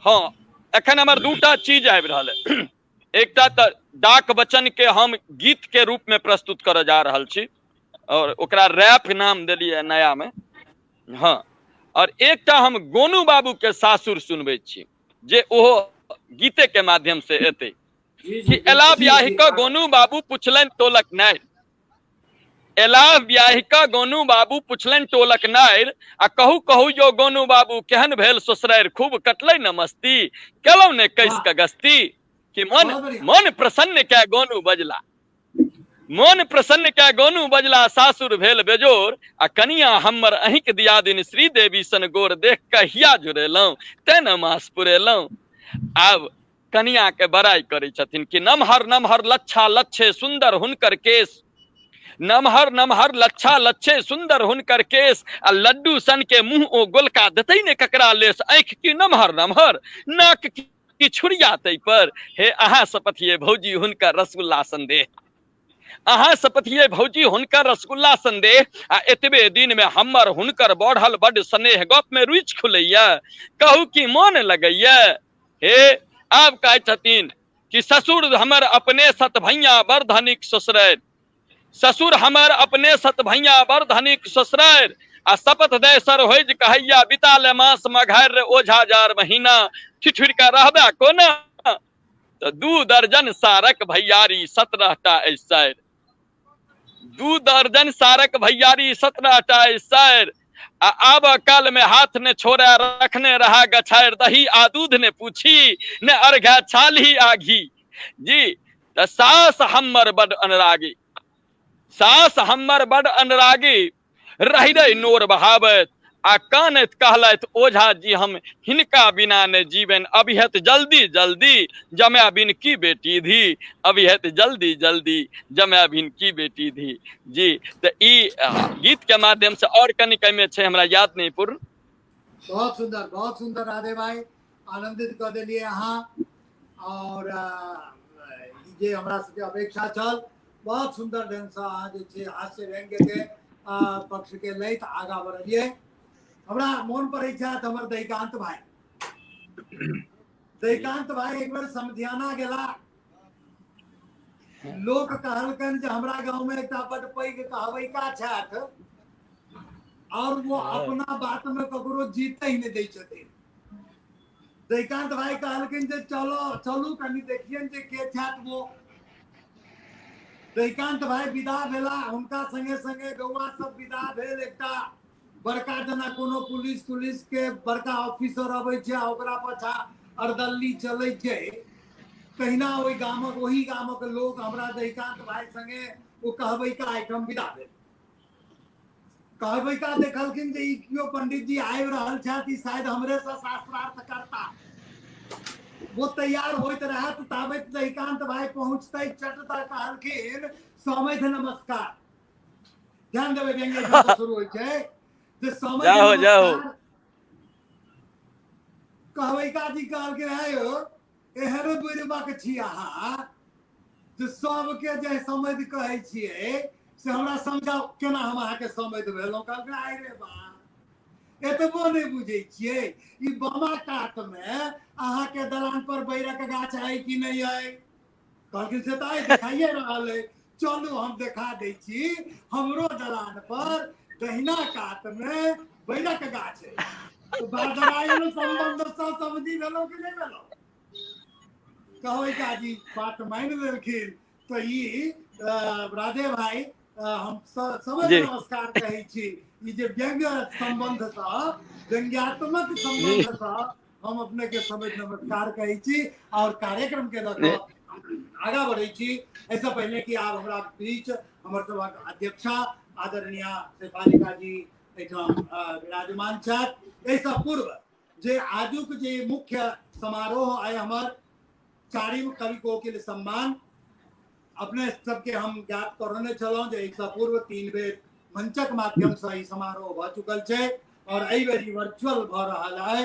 हँ, एखन हमर दूटा चीज आबि रहल है। एकटा तऽ डाक वचन के हम गीत के रूप में प्रस्तुत करऽ जा रहल छी और ओकरा रैप नाम देलियै नया में। हँ, और एकटा हम गोनू बाबू के सासुर सुनबै छी जे ओहो गीते के माध्यम से एतै। जी जी कि एला बिल्कुल। जी ब्याहि जी कऽ गोनू बाबू पुछलनि टोलक नारि, एला ब्याहि कऽ गोनू बाबू पुछलनि टोलक नारि, आ कहू कहू यौ गोनू बाबू केहन भेल ससुरारि, खूब कटलै ने मस्ती, केलहुँ ने कसि वाह कऽ गस्ती। कि मन बहुत बढ़िया। मन प्रसन्न कए गोनू बजला, मन प्रसन्न कए गोनू बजला, सासुर भेल बेजोर, आ कनिया हमर अहिंक दियादिन श्रीदेवी सन गोर, देख कऽ हिया जुड़ेलहुँ तें ने मास पुरेलहुँ। आब कनिया के बड़ाई करै छथिन कि नमहर नमहर लच्छा लच्छे सुंदर हुनकर केश, नमहर नमहर लच्छा लच्छे सुंदर हुनकर केश, आ लड्डू सन के मुंह ओ गोलका देतै ने ककरा लेस, आँखि की नमहर नमहर नाक की छुरिया तै पर, हे अहाँ सपथिये भौजी हुनकर रसगुल्ला संदेह, अहाँ सपथिये भौजी हुनकर रसगुल्ला संदेह, आ एतबे दिन में हमर हुनकर बढ़ल बड स्नेह, गप में रुचि खुलैया कहू की मोन लगैया। हे आब कहै छथिन कि ससुर हमर अपने सतभैया बड़ धनिक ससुरारि, ससुर हमर अपने सतभैया बड़ धनिक ससुरारि, आ शपथ दय सर होइ जे कहैया बिता ले मास मघारि रे ओझा जार महीना, ठिठुर के रहबे कोना, तऽ 2 दर्जन सारक भैयारी 17 टा अछि सारि, 2 दर्जन सारक भैयारी 17 टा अछि सारि, आ आब काल में हाथ ने छोड़े रखने रहा गछारि, दही आ दूध ने पूछी ने अर्घा छाली आ घी। जी तऽ सास हमर बड अनरागी, सास हमर बड अनरागी, रहि रहि नोर बहाबैत आ कानैत कहलथि ओझा जी हम हिनका बिना ने जीवन, अभिहत जल्दी जल्दी जमाय बिन की बेटी धी, अभिहत जल्दी जल्दी जमाय बिन की बेटी धी। जी तऽ ई गीत के माध्यम से और कनि कमे छै हमरा याद नहीं पूर्ण। बहुत सुंदर, बहुत सुंदर राधे भाई, आनंदित कऽ देलियै अहाँ। और जे हमरा सबके अपेक्षा छल बहुत सुंदर ढंग से अहाँ जे छै हास्य व्यंग्य के पक्ष के लैत आगा बढ़लियै। हमरा मोन पड़ै छथि हमर दहिकांत भाई। दहिकांत भाई एक बेर समधियाना गेला, लोक कहलकनि जे हमरा गाँव में एकटा बड पैघ कहबैका छथि और वो अपना बात में ककरो जीते ही नहीं दै छथिन। जयकांत भाई कहलखिन जे चलो चलू कनि देखियनि जे के छथि वो। जयकांत भाई विदा भेला, हुनका संगे संगे गौआ सब विदा भेल। एकटा बड़का जेना कोनो पुलिस तुलिस के बड़का ऑफिसर अबै छै आ ओकरा पाछा अर्दल्ली चलै छै, तहिना ओहि गामक ओहि गामक लोक हमरा जयकांत भाई संगे ओ कहबैका एहिठाम विदा भेल। कहबैका देखलखिन जे ई केओ पंडित जी आबि रहल छथि, ई शायद हमरे से शास्त्रार्थ करता। वो तैयार होइत रहत ताबत जयकांत भाई पहुंचते चट दऽ कहलखिन समैध नमस्कार। ध्यान देबै, व्यंग्य एहिठाम सँ शुरू होइ छै जे समैध जय हो, जय हो। नमस्कार। कहबैका जी कहलखिन हे यौ, एहन बुढ़बक छी अहाँ जे सबके जे समैध कहै छियै से हमरा समझाउ केना हम अहाँके समैध भेलहुँ। कहलखिन आइ रे बा, एतबो नहि बुझै छियै, ई बामा कात मे अहाँके दलान पर बैरक गाछ है कि नहि है? कहलखिन से तऽ आइ देखाइए रहल है, चलू हम देखा दै छी, हमरो दलान पर दहिना कात मे बैरक गाछ है। तऽ बादरायण सम्बन्ध सँ समझी भेलहुँ कि नहि भेलहुँ? कहबै काजी बात मानि लेलखिन। तऽ ई राधे भाई, हम समझ नमस्कार कहै छी। ई जे व्यंग्य सम्बन्ध सँ, व्यंग्यात्मक सम्बन्ध सँ हम अपने के समझ नमस्कार कहै छी और कार्यक्रम के लऽ कऽ आगाँ बढ़ै छी। एहिसँ पहिने कि आब हमरा बीच हमर सभक अध्यक्षा आदरणीय शेफालिका जी एहिठाम विराजमान छथि, एहिसँ पूर्व जे आजुक जे मुख्य समारोह आइ हमर चारिम कवि कोकिल सम्मान, अपने सबके हम ज्ञात करौने छलहुँ जे एहिसँ पूर्व 3 बेर मंचक माध्यमसँ ई समारोह भऽ चुकल छै और एहि बेर ई वर्चुअल भऽ रहल है।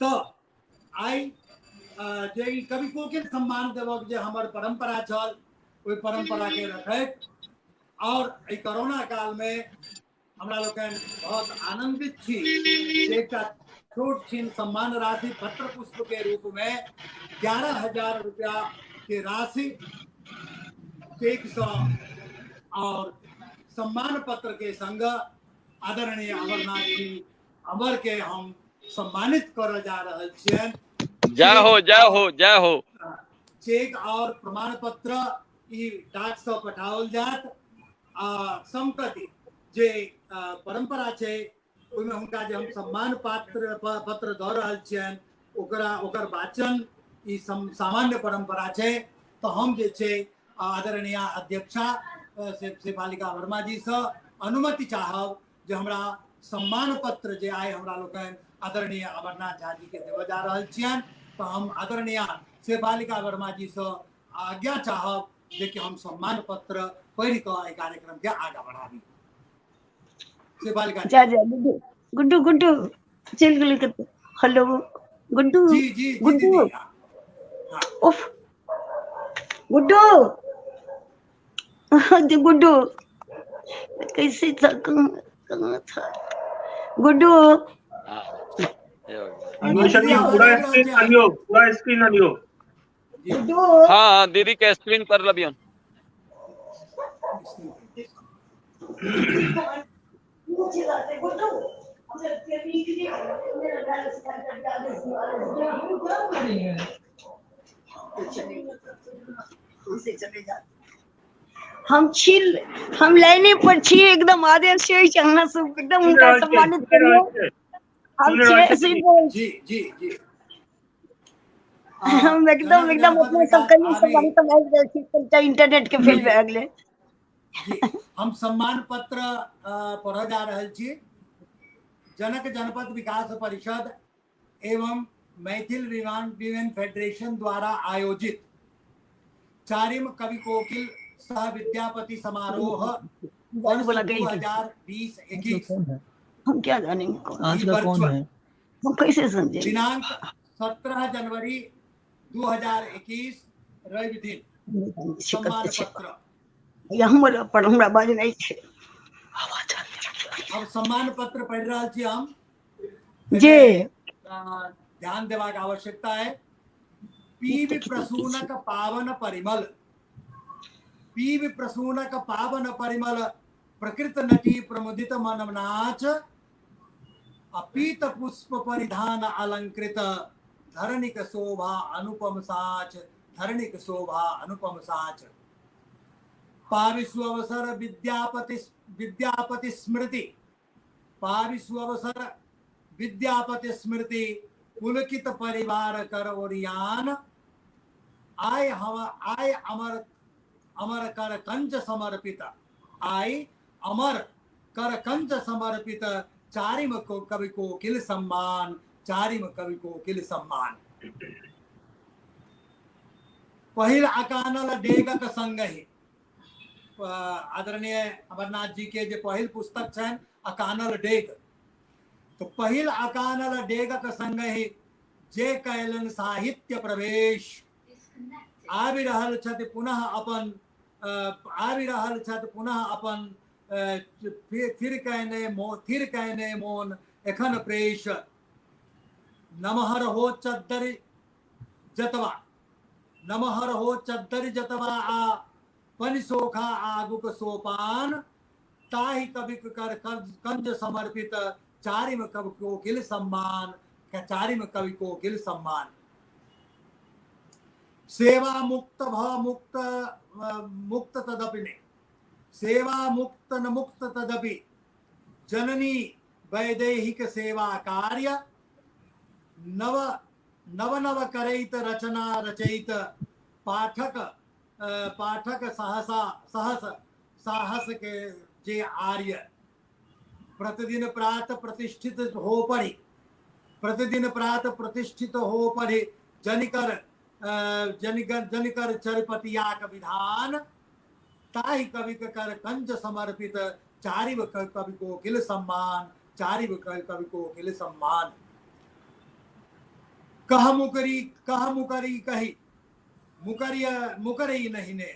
तऽ आइ जे ई कवि कोकिल सम्मान देबक जे हमर परंपरा छल, ओहि परंपरा के रखैत और एहि कोरोना काल में हमरा लोकनि बहुत आनंदित छी जे एकटा छोट छिन सम्मान राशि पत्र पुष्प के रूप में 11,000 रुपया के राशि चेक सँ और सम्मान पत्र के संग आदरणीय अमरनाथ जी अमर के हम सम्मानित करऽ जा रहल छियनि। जय हो, जय हो, जय हो। चेक और प्रमाण पत्र ई डाक सँ पठाओल जायत। आ सम्प्रति जे परंपरा छै ओहिमे हुनका जे हम सम्मान पत्र दऽ रहल छियनि, ओकरा ओकर वाचन ई सामान्य परंपरा छै। तऽ हम जे छै आदरणीय अध्यक्षा शेफालिका वर्मा जी सँ अनुमति चाहब जे हमरा सम्मान पत्र जे आइ हमरा लोकनि आदरणीय अमरनाथ झा जी के देबऽ जा रहल छियनि, तऽ हम आदरणीय शेफालिका वर्मा जी सँ आज्ञा चाहब जे कि हम सम्मान पत्र पढ़ि कऽ एहि कार्यक्रम के आगाँ बढ़ाबी। शेफालिका जी। जा जा गुड्डू गुड्डू गुड्डू चलि गेलै कतऽ। हेलो गुड्डू, जी जी जी गुड्डू, दीदी, हाँ। उफ गुड्डू, जी गुड्डू कैसे था, कहाँ था गुड्डू? अन्वेषक जी, पूरा स्क्रीन आनियो, पूरा स्क्रीन आनियो। गुड्डू। हाँ हाँ, दीदी के स्क्रीन पर लबियन। हम छी, हम लाइने पर छी, एकदम आदेश छै अहाँ सब एकदम सुनि हुनका रहल छियै, सम्मानित सुनि रहल करियौ। छियै, हम सुनि रहल छियै, छियै सुनि दीदी। रहल जी जी जी। हम एकदम जनक एकदम जनपद अपने सब विकास कहियो आबी सम्मानित हम आबि जाइ छी, कनिटा इंटरनेट के फेल भए गेलै। जी, हम सम्मान पत्र पढ़ऽ जा रहल छी। जनक जनपद विकास परिषद एवं मैथिल विमेन फेडरेशन द्वारा आयोजित चारिम कवि कोकिल सह विद्यापति समारोह वर्ष बोला गई थी। 2020-21 हम क्या जानेंगे कौन? आज का कौन है? हम कैसे समझेंगे? दिनांक 17 जनवरी 2021 रवि दिन। सम्मान पत्र। हमर पर हमरा बजनाइ छै। अब सम्मान पत्र पढ़ि रहल छी हम। जे ध्यान देबाक आवश्यकता है। पीब प्रसूनक पावन परिमल, पीब प्रसूनक पावन परिमल, प्रकृत नटी प्रमुदित मन नाच, आ पीत पुष्प परिधान अलंकृत धरणिक शोभा अनुपम साच, धरणिक शोभा अनुपम साच। पावि सुअवसर विद्यापति विद्यापति स्मृति, पावि सुअवसर विद्यापति स्मृति पुलकित परिवार कर ओरियान, आय हम आय अमर अमर कर कंच समर्पित, आय अमर कर कंच समर्पित चारिम को कवि कोकिल सम्मान, चारिम कवि कोकिल सम्मान। पहिल अकानल डेगक संगहि, आदरणीय अमरनाथ जी के जे पहिल पुस्तक छनि अकानल डेग, तो पहिल अकानल डेगक संगहि जे कयलनि साहित्य प्रवेश, आबि रहल छथि पुनः अपन, आबि रहल छथि पुनः अपन थिर कयने मो थिर कयने मोन एखन प्रेष, नमहर हो चद्दरि जतवा, नमहर हो चद्दरि जतवा आ पनिसोखा आगुक सोपान, ताहि कविक कर कंज समर्पित चारिम कवि कोकिल सम्मान, चारिम कवि कोकिल सम्मान। सेवा मुक्त भ मुक्त मुक्त तदपि ने, सेवा मुक्त न मुक्त तदपि जननी वैदेहिक सेवा कार्य, नव नव नव करैत रचना रचैत पाठक पाठक सहसा सहस साहस के जे आर्य, प्रतिदिन प्रात प्रतिष्ठित हो पढ़ी, प्रतिदिन प्रात प्रतिष्ठित हो पढ़ी जनिकर जनिकर जनिकर चरपतियाक विधान, ताहि कवि कर कंज समर्पित चारिव कवि कोकिल सम्मान, चारिव कवि कोकिल सम्मान। कह मुकरी कह मुकरी कही मुकरिया मुकरी नहीं ने,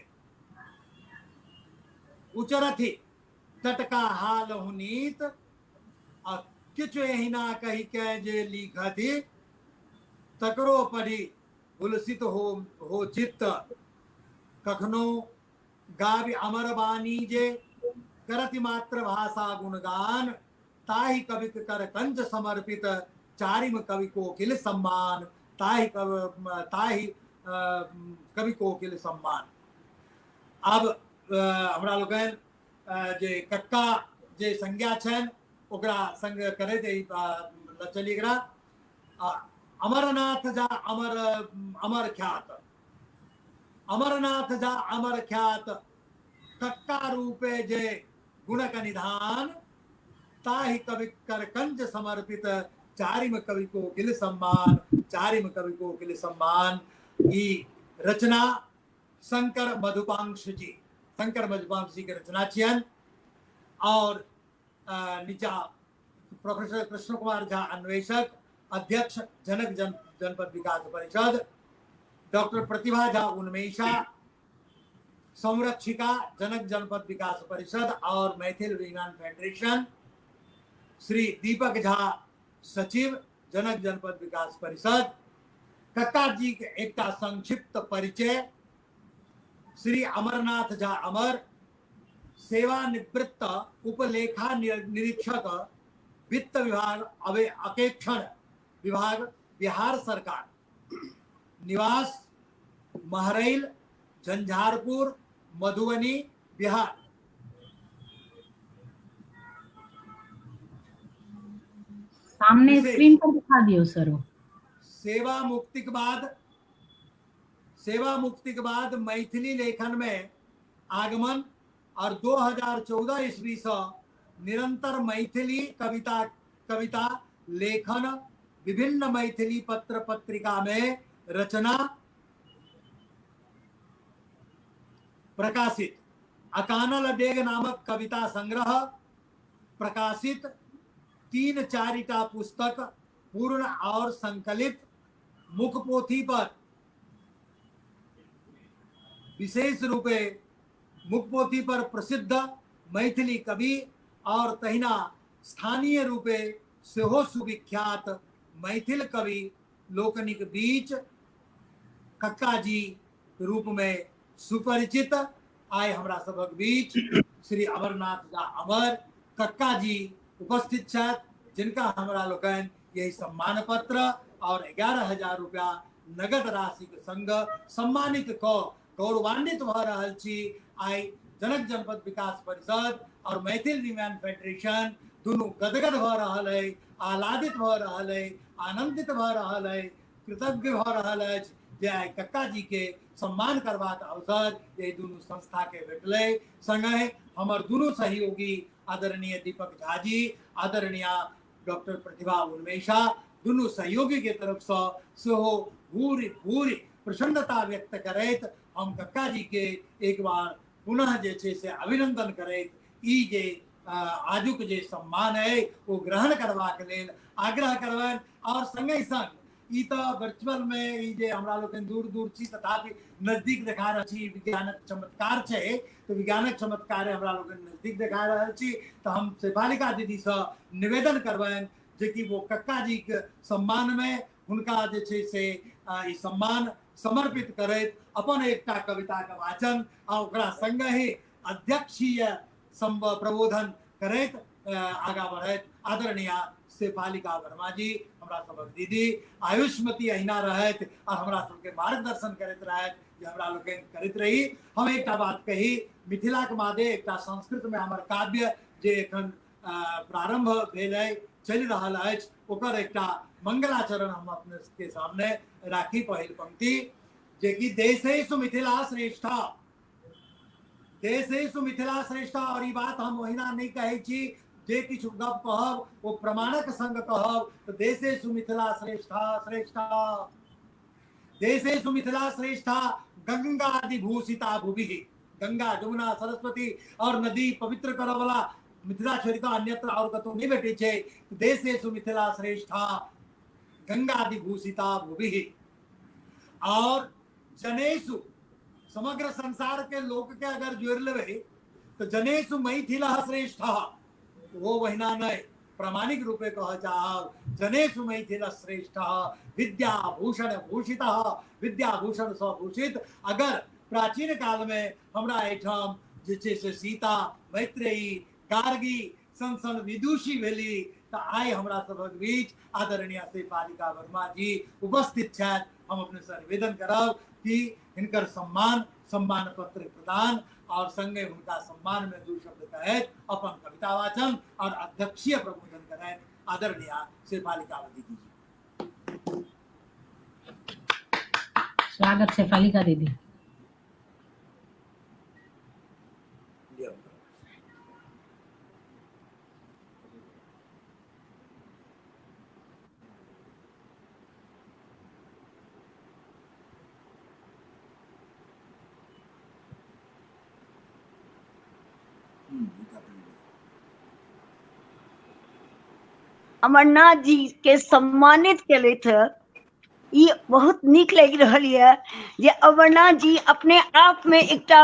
उचरथि टटका हाल हुनीत, आ किछु एहिना कही के जे लिखथि तकरो पढ़ी हुलसित हो चित्त, कखनो गाबि अमर बानी जे करति मातृभाषा गुणगान, ताहि कविक कर कंज समर्पित चारिम कवि कोकिल सम्मान, ताहि ताहि कवि कोकिल सम्मान। आब हमरा लोकनि जे कक्का जे संज्ञा छनि ओकरा संग करैत चली एकरा। अमरनाथ झा अमर अमर ख्यात, अमरनाथ झा अमर ख्यात कक्का रूपे जे गुणक निधान, ताहि कवि कर कंज समर्पित चारिम कवि कोकिल सम्मान, चारिम कवि कोकिल सम्मान। ई रचना शंकर मधुपांश जी, शंकर मधुपांश जी के रचना छियनि और नीचा प्रोफेसर कृष्ण कुमार झा अन्वेषक, अध्यक्ष जनक जन जनपद विकास परिषद, डॉक्टर प्रतिभा झा उन्मेषा, संरक्षिका जनक जनपद विकास परिषद और मैथिल विज्ञान फेडरेशन, श्री दीपक झा सचिव जनक जनपद विकास परिषद। कक्का जी के एकटा संक्षिप्त परिचय। श्री अमरनाथ झा अमर, सेवानिवृत्त उपलेखा निरीक्षक, वित्त विभाग अवे अकेक्षण विभाग, बिहार सरकार, निवास महरैल, झंझारपुर, मधुबनी, बिहार। सामने स्क्रीन पर दिखा दियो सर। सेवा मुक्ति के बाद, सेवा मुक्ति के बाद मैथिली लेखन में आगमन और 2014 ईस्वी से निरंतर मैथिली कविता कविता लेखन, विभिन्न मैथिली पत्र पत्रिका में रचना प्रकाशित। अकानल डेग नामक कविता संग्रह प्रकाशित। 3-4 टा पुस्तक पूर्ण और संकलित। मुख पोथी पर विशेष रूपे मुख पोथी पर प्रसिद्ध मैथिली कवि और तहिना स्थानीय रूपे सेहो सुविख्यात मैथिल कवि लोकनिक बीच कक्का जी रूप में सुपरिचित आइ हमरा सभक बीच श्री अमरनाथ झा अमर कक्का जी उपस्थित छथि। जिनका हमरा लोकनि यही सम्मान पत्र और 11,000 रुपया नगद राशि के संग सम्मानित कऽ गौरवान्वित भऽ रहल छी। आइ जनक जनपद विकास परिषद और मैथिल विमेन फेडरेशन दुनू गदगद भऽ रहल अइ, आह्लादित भऽ रहल अइ, आनंदित भऽ रहल अइ, कृतज्ञ भऽ रहल अछि जे आइ कक्का जी के सम्मान करबाक अवसर एहि दुनू संस्था के भेटलै। संगहि हमर दुनू सहयोगी आदरणीय दीपक झा जी, आदरणीय डॉक्टर प्रतिभा उन्मेषा, दुनू सहयोगी के तरफ से सेहो भूरि भूरि प्रसन्नता व्यक्त करैत हम कक्का जी के एक बार पुनः जे छै से अभिनंदन करैत ई जे आजुक जे सम्मान है ओ ग्रहण करबाक लेल आग्रह करबनि। और संगहि संग ई तऽ वर्चुअल में ई जे हमरा लोकनि दूर दूर छी तथापि नजदीक देखा रहल छी, विज्ञानक चमत्कार छै तऽ विज्ञानक चमत्कार हमरा लोकनि नजदीक देखा रहल छी। तऽ हम शेफालिका दीदीसँ निवेदन करबनि जे कि वो कक्का जी के सम्मान में हुनका जे छै से ई सम्मान समर्पित करैत अपन एकटा कविता के वाचन आ ओकरा संगहि अध्यक्षीय प्रबोधन करैत आगा बढ़ैत आदरणीय शेफालिका वर्मा जी, हमरा सबक दीदी आयुष्मती अहिना रहैत आ हमरा सबके मार्गदर्शन करैत रहैत जे हमरा लोकनि करैत रही। हम एकटा बात कही, मिथिलाक मादे एकटा संस्कृत में हमर काव्य जे एखन प्रारंभ भेल अइ, चलि रहल अछि, ओकर एकटा मंगलाचरण हम अपने के सामने राखी। पहिल पंक्ति जे कि देशेषु मिथिला श्रेष्ठा, देशेषु मिथिला श्रेष्ठा। और ई बात हम ओहिना नहि कहै छी, जे किछु गप कहब ओ प्रमाणक संग कहब। तऽ देशेषु मिथिला श्रेष्ठा श्रेष्ठा, देशेषु मिथिला श्रेष्ठा गंगादि भूषिता भुवि। गंगा जमुना सरस्वती और नदी पवित्र करऽ वाला मिथिला छोड़ि कऽ अन्यत्र और कतौ नहि भेटै छै। देशेषु मिथिला श्रेष्ठा गंगादि भूषिता भुवि। और जनेषु, समग्र संसार के लोक के अगर जोड़ लेबै तो जनेषु मैथिल श्रेष्ठ, वो वहिना नहीं प्रामाणिक रूपे कह चाहब, जनेषु मैथिल श्रेष्ठ विद्याभूषण भूषित, विद्याभूषण सँ भूषित। अगर प्राचीन काल में हमरा एहिठाम जे छै से सीता मैत्रेयी गार्गी सन सन विदुषी भेली, तऽ आइ हमरा सभक बीच आदरणीय शेफालिका वर्मा जी उपस्थित छथि। हम अपने से निवेदन करब कि हिनकर सम्मान सम्मान पत्र प्रदान और संगे हुनका सम्मान में दू शब्द कहैत अपन कविता वाचन और अध्यक्षीय प्रबोधन करैत आदरणीय शेफालिका दीदी जी। स्वागत शेफालिका दीदी। अमरनाथ जी के सम्मानित केलथि, ई बहुत नीक लागि रहल यऽ जे अमरनाथ जी अपने आप में एकटा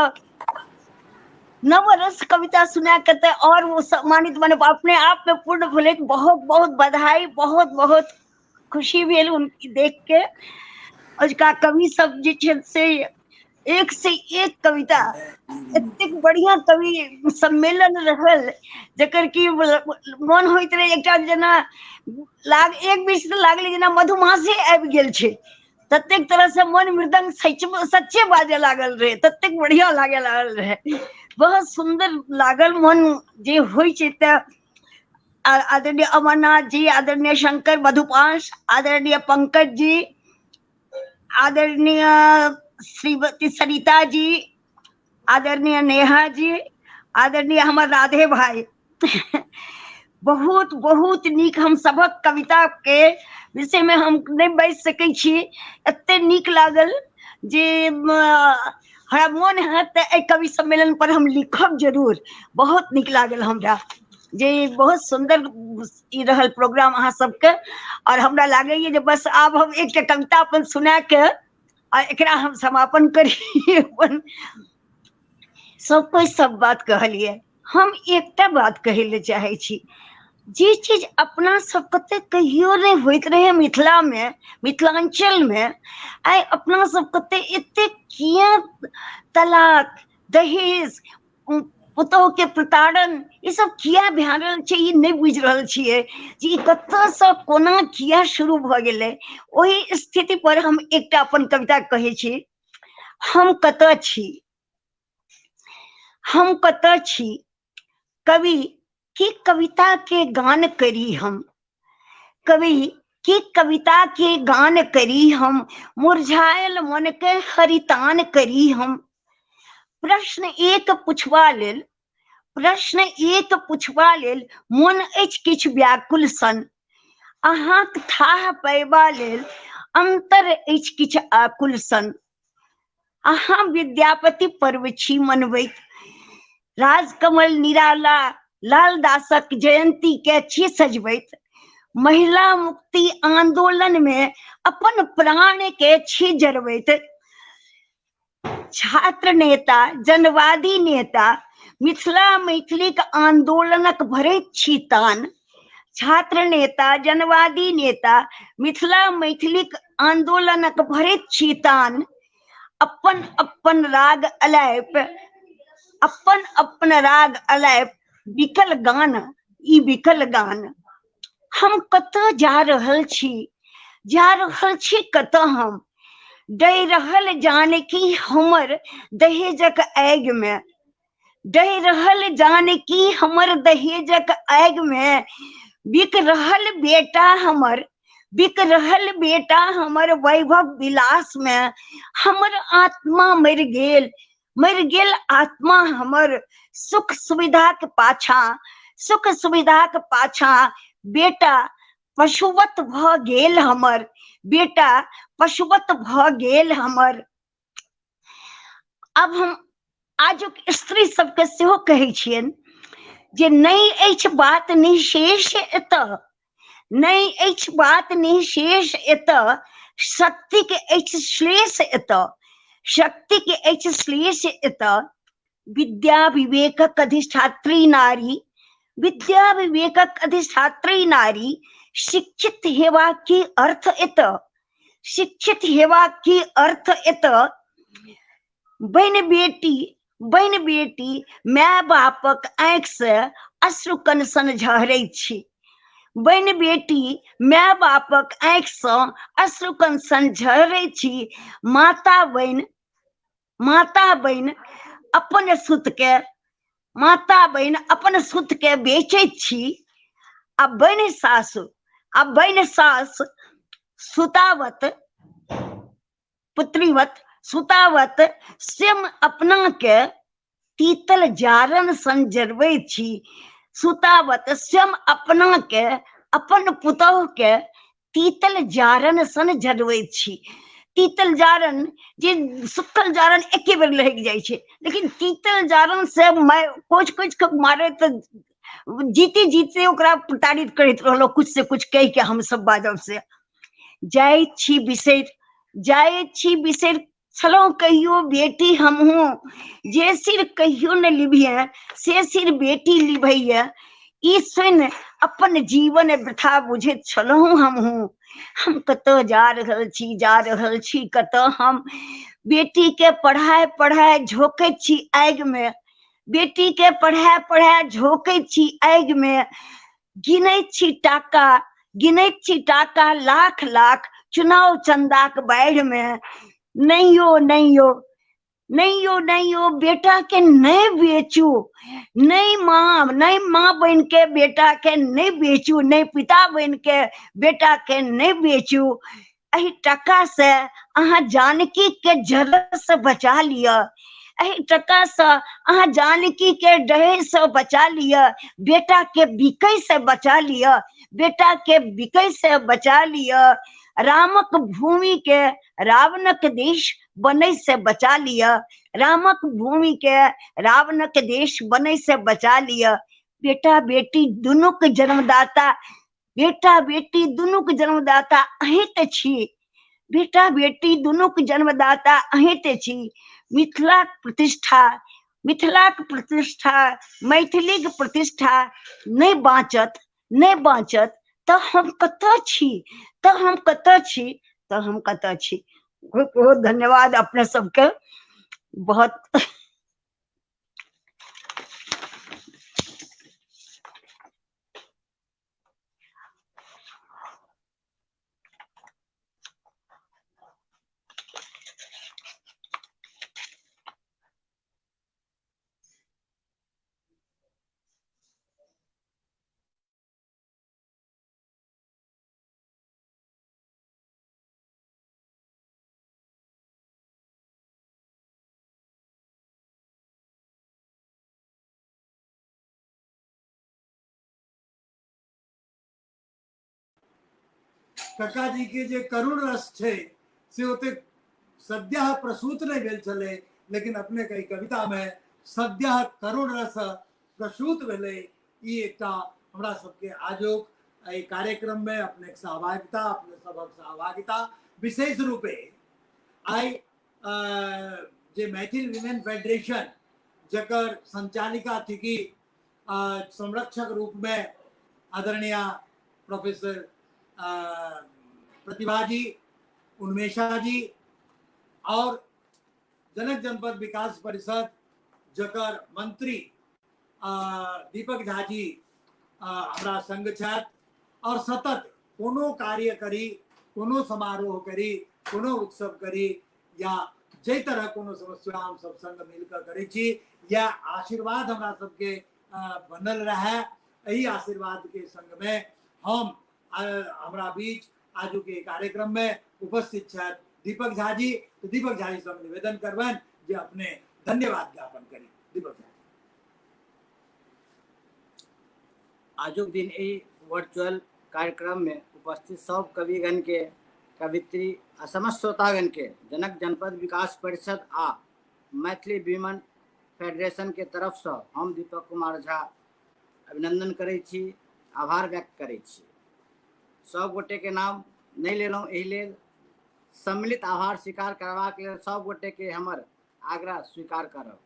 नवरस कविता सुना के तऽ और वो सम्मानित बने अपने आप में पूर्ण भेलै। बहुत बहुत बधाई, बहुत बहुत खुशी भेल उनकी देख के। अजुका कवि सब जे छै से एक से एक कविता, एतेक बढ़िया कवि सम्मेलन रहल जकर कि मन होइत रहे एकटा जेना लाग एक बीच तऽ लागलै जेना मधुमासे आबि गेल छै, ततेक तरह से मन मृदंग सच सच्चे बाजे लागल रहे, ततेक बढ़िया लागे लागल रहे, बहुत सुंदर लागल मन जे होइ छै। तऽ आदरणीय अमरनाथ जी, आदरणीय शंकर मधुपांश, आदरणीय पंकज जी, आदरणीय श्रीमती सरिता जी, आदरणीय नेहा जी, आदरणीय हमर राधे भाई, बहुत बहुत नीक हम सबक कविता के विषय में हम नहीं बाजि सकै छी, एते नीक लागल जे हमरा मोन हैत तऽ एहि कवि सम्मेलन पर हम लिखब जरूर। बहुत नीक लागल हमरा जे बहुत सुंदर ई रहल प्रोग्राम अहाँ सबके। और हमरा लागैए जे बस आब हम एकटा कविता अपन सुना के आ एकरा हम समापन करी। अपन सब कोइ सब बात कहलियै, हम एकटा बात कहै लए चाहै छी। जे चीज अपना सबके तऽ कहियो नहि होइत रहै मिथिला मे, मिथिलांचल मे, आइ अपना सबके तऽ एते किया तलाक दहेज पुतोह के प्रताड़न, ई सब किया भए रहल छै ई नहि बुझि रहल छियै जे ई कतऽसँ कोना किया शुरू भऽ गेलै। ओहि स्थिति पर हम एकटा अपन कविता कहै छी। हम कतऽ छी, हम कतऽ छी, कवि की कविता के गान करी हम, कवि की कविता के गान करी हम, मुरझायल मन के हरितान करी हम। प्रश्न एक पुछबा लेल, प्रश्न एक पुछबा लेल मोन अछि किछु व्याकुल सन, अहाँक थाह पयबा लेल अंतर अछि किछु आकुल सन। अहाँ विद्यापति पर्व छी मनबैत, राजकमल निराला लालदासक जयंती के छी सजबैत, महिला मुक्ति आंदोलन में अपन प्राण के छी जरबैत, छात्र नेता जनवादी नेता मिथिला मैथिलीक आंदोलनक भरैत छी तान, छात्र नेता जनवादी नेता मिथिला मैथिलीक आंदोलनक भरैत छी तान, अपन अपन राग अलायप, अपन अपन राग अलायप बिकल गान ई बिकल गान। हम कतऽ जा रहल छी, जा रहल छी कतऽ हम, डहि रहल जानकी हमर दहेजक आगि मे, डहि रहल जानकी हमर दहेजक आगि मे, बिक रहल बेटा हमर, बिक रहल बेटा हमर वैभव विलास मे, हमर आत्मा मरि गेल, मरि गेल आत्मा हमर सुख सुविधाक पाछाँ, सुख सुविधाक पाछाँ बेटा पशुवत भऽ गेल हमर, बेटा पशुवत भऽ गेल हमर। आब हम आजुक स्त्री सबके सेहो कहै छियनि जे नहि अछि बात निशेष एतऽ, नहि अछि बात निशेष एतऽ, शक्तिके अछि श्लेष एतऽ, शक्तिके अछि श्लेष एतऽ, विद्या विवेकक अधिष्ठात्री नारी, विद्या विवेकक अधिष्ठात्री नारी, शिक्षित हेवा की अर्थ एतऽ, शिक्षित हेवा की अर्थ एतऽ, बनि बेटी, बनि बेटी माय बापक आँखि से अश्रुकण सन झहरैत छी, बनि बेटी माय बापक आँखि सँ अश्रुकण सन झहरैत छी, माता बनि, माता बनि अपन सुत के, माता बनि अपन सुत के बेचैत छी, आ बनि सासु, आ बनि सास सुतावत पुत्रीवत सुतावत स्वयं अपना के तीतल जारन सन जरबैत छी, सुतावत स्वयं अपना के अपन पुतोह के तीतल जारन सन जरबैत छी। तीतल जारन जे सुखल जारन एके बेर लहकि जाइ छै, लेकिन तीतल जारन से कोच कोच के मारे तऽ जीते जीते ओकरा प्रताड़ित करैत रहलहुँ, कुछ से कुछ कहि के हम सब बाजब से। जाइ छी बिसरि, जाइ छी बिसरि छलहुँ कहियो बेटी हमहूँ, जे सिर कहियो ने लिभिए से सिर बेटी लिभैए, ई सुनि अपन जीवन वृथा बुझैत छलहुँ हमहूँ। हम कतऽ जा रहल छी, जा रहल छी कतऽ हम, बेटी के पढ़ाए पढ़ाए झोंकैत छी आगि मे, बेटी के पढ़ाए पढ़ाए झोंकैत छी आगि मे, गिनैत छी टाका, गिनैत छी टाका लाख लाख चुनाव चंदाक बाढ़ि मे, नहि यौ, नहि यौ, नहि यौ, नहि यौ, बेटा के नहि बेचू, नहि माँ, नहि माँ बनि के बेटा के नहि बेचू, नहि पिता बनि के बेटा के नहि बेचू, एहि टका से अहाँ जानकी के जरत से बचा लिअ, एहि टका से अहाँ जानकी के डहे से बचा लिअ, बेटा के बिकै से बचा लिअ, बेटा के बिकै से बचा लिअ, रामक भूमि के रावणक देश बनै से बचा लिअ, रामक भूमि के रावणक देश बनै से बचा लिअ, बेटा बेटी दुनू के जन्मदाता, बेटा बेटी दुनू के जन्मदाता अहीं तऽ छी, बेटा बेटी दुनू के जन्मदाता अहीं तऽ छी, मिथिलाक प्रतिष्ठा, मिथिलाक प्रतिष्ठा, मैथिलीक प्रतिष्ठा नहि बाँचत, नहि बाँचत तऽ हम कतऽ छी, तऽ हम कतऽ छी, तऽ हम कतऽ छी। बहुत बहुत धन्यवाद अपने सबके, बहुत। कक्का जी के जे करुण रस छै से ओतेक सद्यः प्रसूत नहि भेल छलै, लेकिन अपने के कविता में सद्यः करुण रस प्रसूत भेलै। ई एकटा हमरा सबके आजुक एहि कार्यक्रम में अपने सहभागिता, अपने सबक सहभागिता, विशेष रूपे आइ जे मैथिल विमेन फेडरेशन जकर संचालिका थिकी संरक्षक रूप में आदरणीय प्रोफेसर प्रतिभा जी, उन्मेषा जी, और जनक जनपद विकास परिषद जकर मंत्री दीपक झा जी हमरा संग छथि, और सतत कोनो कार्य करी, कोनो समारोह करी, कोनो उत्सव करी या जाहि तरह कोनो समस्या हम सब संग मिलकर करै छी, या आशीर्वाद हमरा सबके बनल रहे, एहि आशीर्वाद के संग में हम हमरा बीच आजू के कार्यक्रम में उपस्थित छथि दीपक झा जी। तो दीपक झा जी से हम निवेदन करबनि जे अपने धन्यवाद ज्ञापन करी। दीपक झा। आजुक दिन एहि वर्चुअल कार्यक्रम में उपस्थित सब कविगण के, कवित्री आ समस्त श्रोतागण के जनक जनपद विकास परिषद आ मैथिली विमन फेडरेशन के तरफ से हम दीपक कुमार झा अभिनंदन करै छी, आभार व्यक्त करै छी। सब गोटे के नाम नहीं लेलहुँ, एहि लेल सम्मिलित आभार स्वीकार करबाक लेल सब गोटे के हमर आग्रह स्वीकार करब।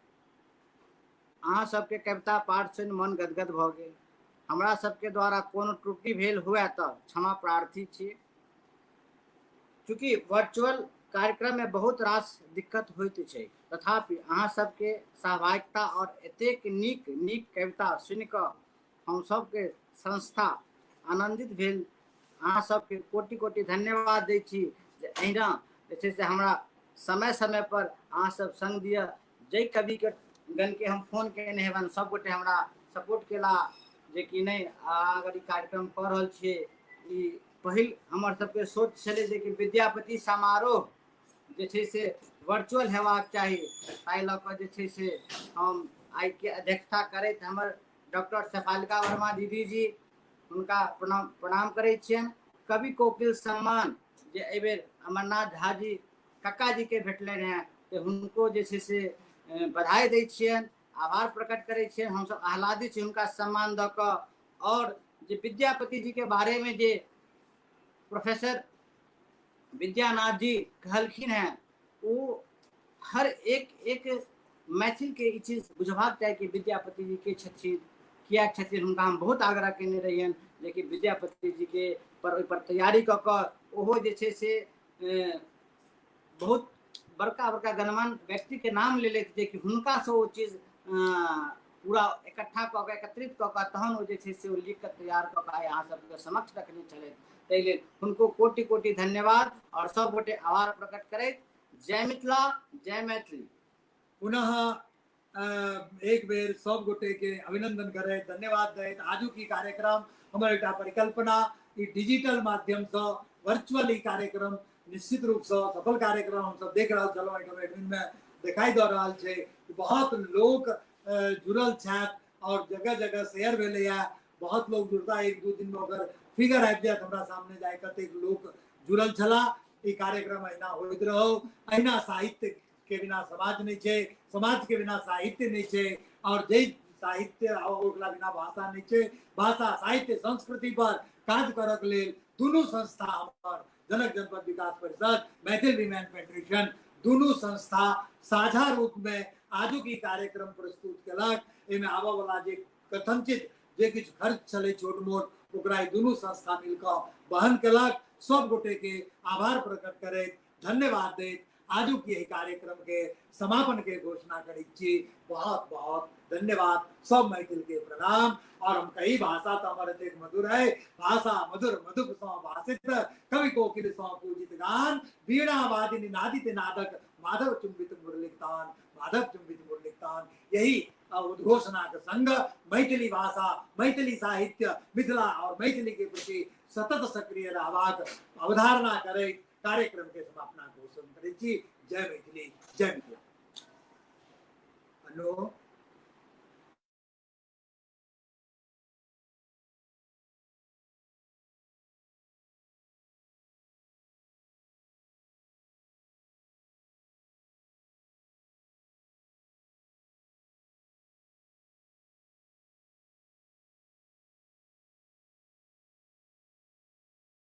अहाँ सबके कविता पाठ सुनि मन गदगद भऽ गेल। हमरा सबके द्वारा कोनो त्रुटि भेल हुए तऽ क्षमा प्रार्थी छी। चूँकि वर्चुअल कार्यक्रम में बहुत रास दिक्कत होइत छै, तथापि अहाँ सबके सहभागिता और एतेक नीक नीक कविता सुनि कऽ हम सबके संस्था आनंदित भेल। अहाँ सबके कोटि कोटि धन्यवाद दै छी जे एहिना जे छै से हमरा समय समय पर अहाँ सब संग दिअ। जाहि कविके गणके हम फोन केने हेबनि सब गोटे हमरा सपोर्ट केला जे कि नहि अहाँ अगर ई कार्यक्रम कऽ रहल छियै। ई पहिल हमर सबके सोच छलै जे कि विद्यापति समारोह जे छै से वर्चुअल हेबाक चाही, ताहि लऽ कऽ जे छै से हम आइके अध्यक्षता करैत हमर डॉक्टर शेफालिका वर्मा दीदी जी हुनका प्रणाम प्रणाम करै छियनि। कवि कोकिल सम्मान जे एहिबेर अमरनाथ झा जी कक्का जी के भेटलनि हेँ तऽ हुनको जे छै से बधाई दै छियनि, आभार प्रकट करै छियनि। हमसब आह्लादित छी हुनका सम्मान दऽ कऽ। और जे विद्यापति जी के बारे में जे प्रोफेसर विद्यानाथ जी कहलखिन हेँ, ओ हर एक एक मैथिल के ई चीज बुझबाक चाही कि विद्यापति जी के छथिन, किया छथिन। हुनका हम बहुत आग्रह केने रहियनि जे कि विद्यापति जी के पर ओहि पर तैयारी कऽ कऽ ओहो जे छै से बहुत बड़का बड़का गणमान्य व्यक्ति के नाम लेलथि जे कि हुनकासँ ओ चीज पूरा इकट्ठा कऽ कऽ एकत्रित कऽ कऽ तहन ओ जे छै से ओ लिख कऽ तैयार कऽ कऽ आइ अहाँ सबके समक्ष रखने छलथि। ताहि लेल हुनको कोटि कोटि धन्यवाद और सब गोटे आभार प्रकट करैत जय मिथिला, जय मैथिली। पुनः एक बेर सब गोटे के अभिनंदन करैत धन्यवाद दैत आजुक ई कार्यक्रम हमर एकटा परिकल्पना ई डिजिटल माध्यम से वर्चुअल ई कार्यक्रम निश्चित रूप से सफल कार्यक्रम हम सब देख रहल छलहुँ। एहिठाम एडमिन में देखाई दऽ रहल छै बहुत लोक जुड़ल छथि और जगह जगह शेयर भेलैया, बहुत लोग जुड़ता। एक दू दिन में ओकर फिगर आबि जायत हमरा सामने जाय कतेक लोक जुड़ल छला। ई कार्यक्रम अहिना होइत रहो, अहिना साहित्य के बिना समाज नहीं छै, समाज के बिना साहित्य नहीं छै, और जे साहित्य ओकरा बिना भाषा नहीं छै। भाषा साहित्य संस्कृति पर काज करक लेल दुनू संस्था हमर जनक जनपद विकास परिषद मैथिल विमेन फेडरेशन दुनू संस्था साझा रूप में आजुक ई कार्यक्रम प्रस्तुत केलक। एहिमे आबऽ वाला जे कथनचित जे किछु खर्च छलै छोट मोट ओकरा ई दुनू संस्था मिलकऽ वहन केलक। सब गोटे के आभार प्रकट करैत धन्यवाद दैत आजुक एहि कार्यक्रम के समापन के घोषणा करै छी। बहुत बहुत धन्यवाद, सब मैथिल के प्रणाम। और हम कही भाषा तो हमारे एतेक मधुर है, भाषा मधुर मधुप सौ भाषित कवि कोकिल सौ पूजित गान, वीणा वादिनी नादित नादक माधव चुंबित मुरलिक तान, माधव चुंबित मुरलिक तान। यही उद्घोषणा के संग मैथिली भाषा, मैथिली साहित्य, मिथिला और मैथिली के प्रति सतत सक्रिय रहबाक अवधारणा करैत कार्यक्रम के समापना घोषणा करै छी। जय मैथिली, जय मिथिला। हेलो।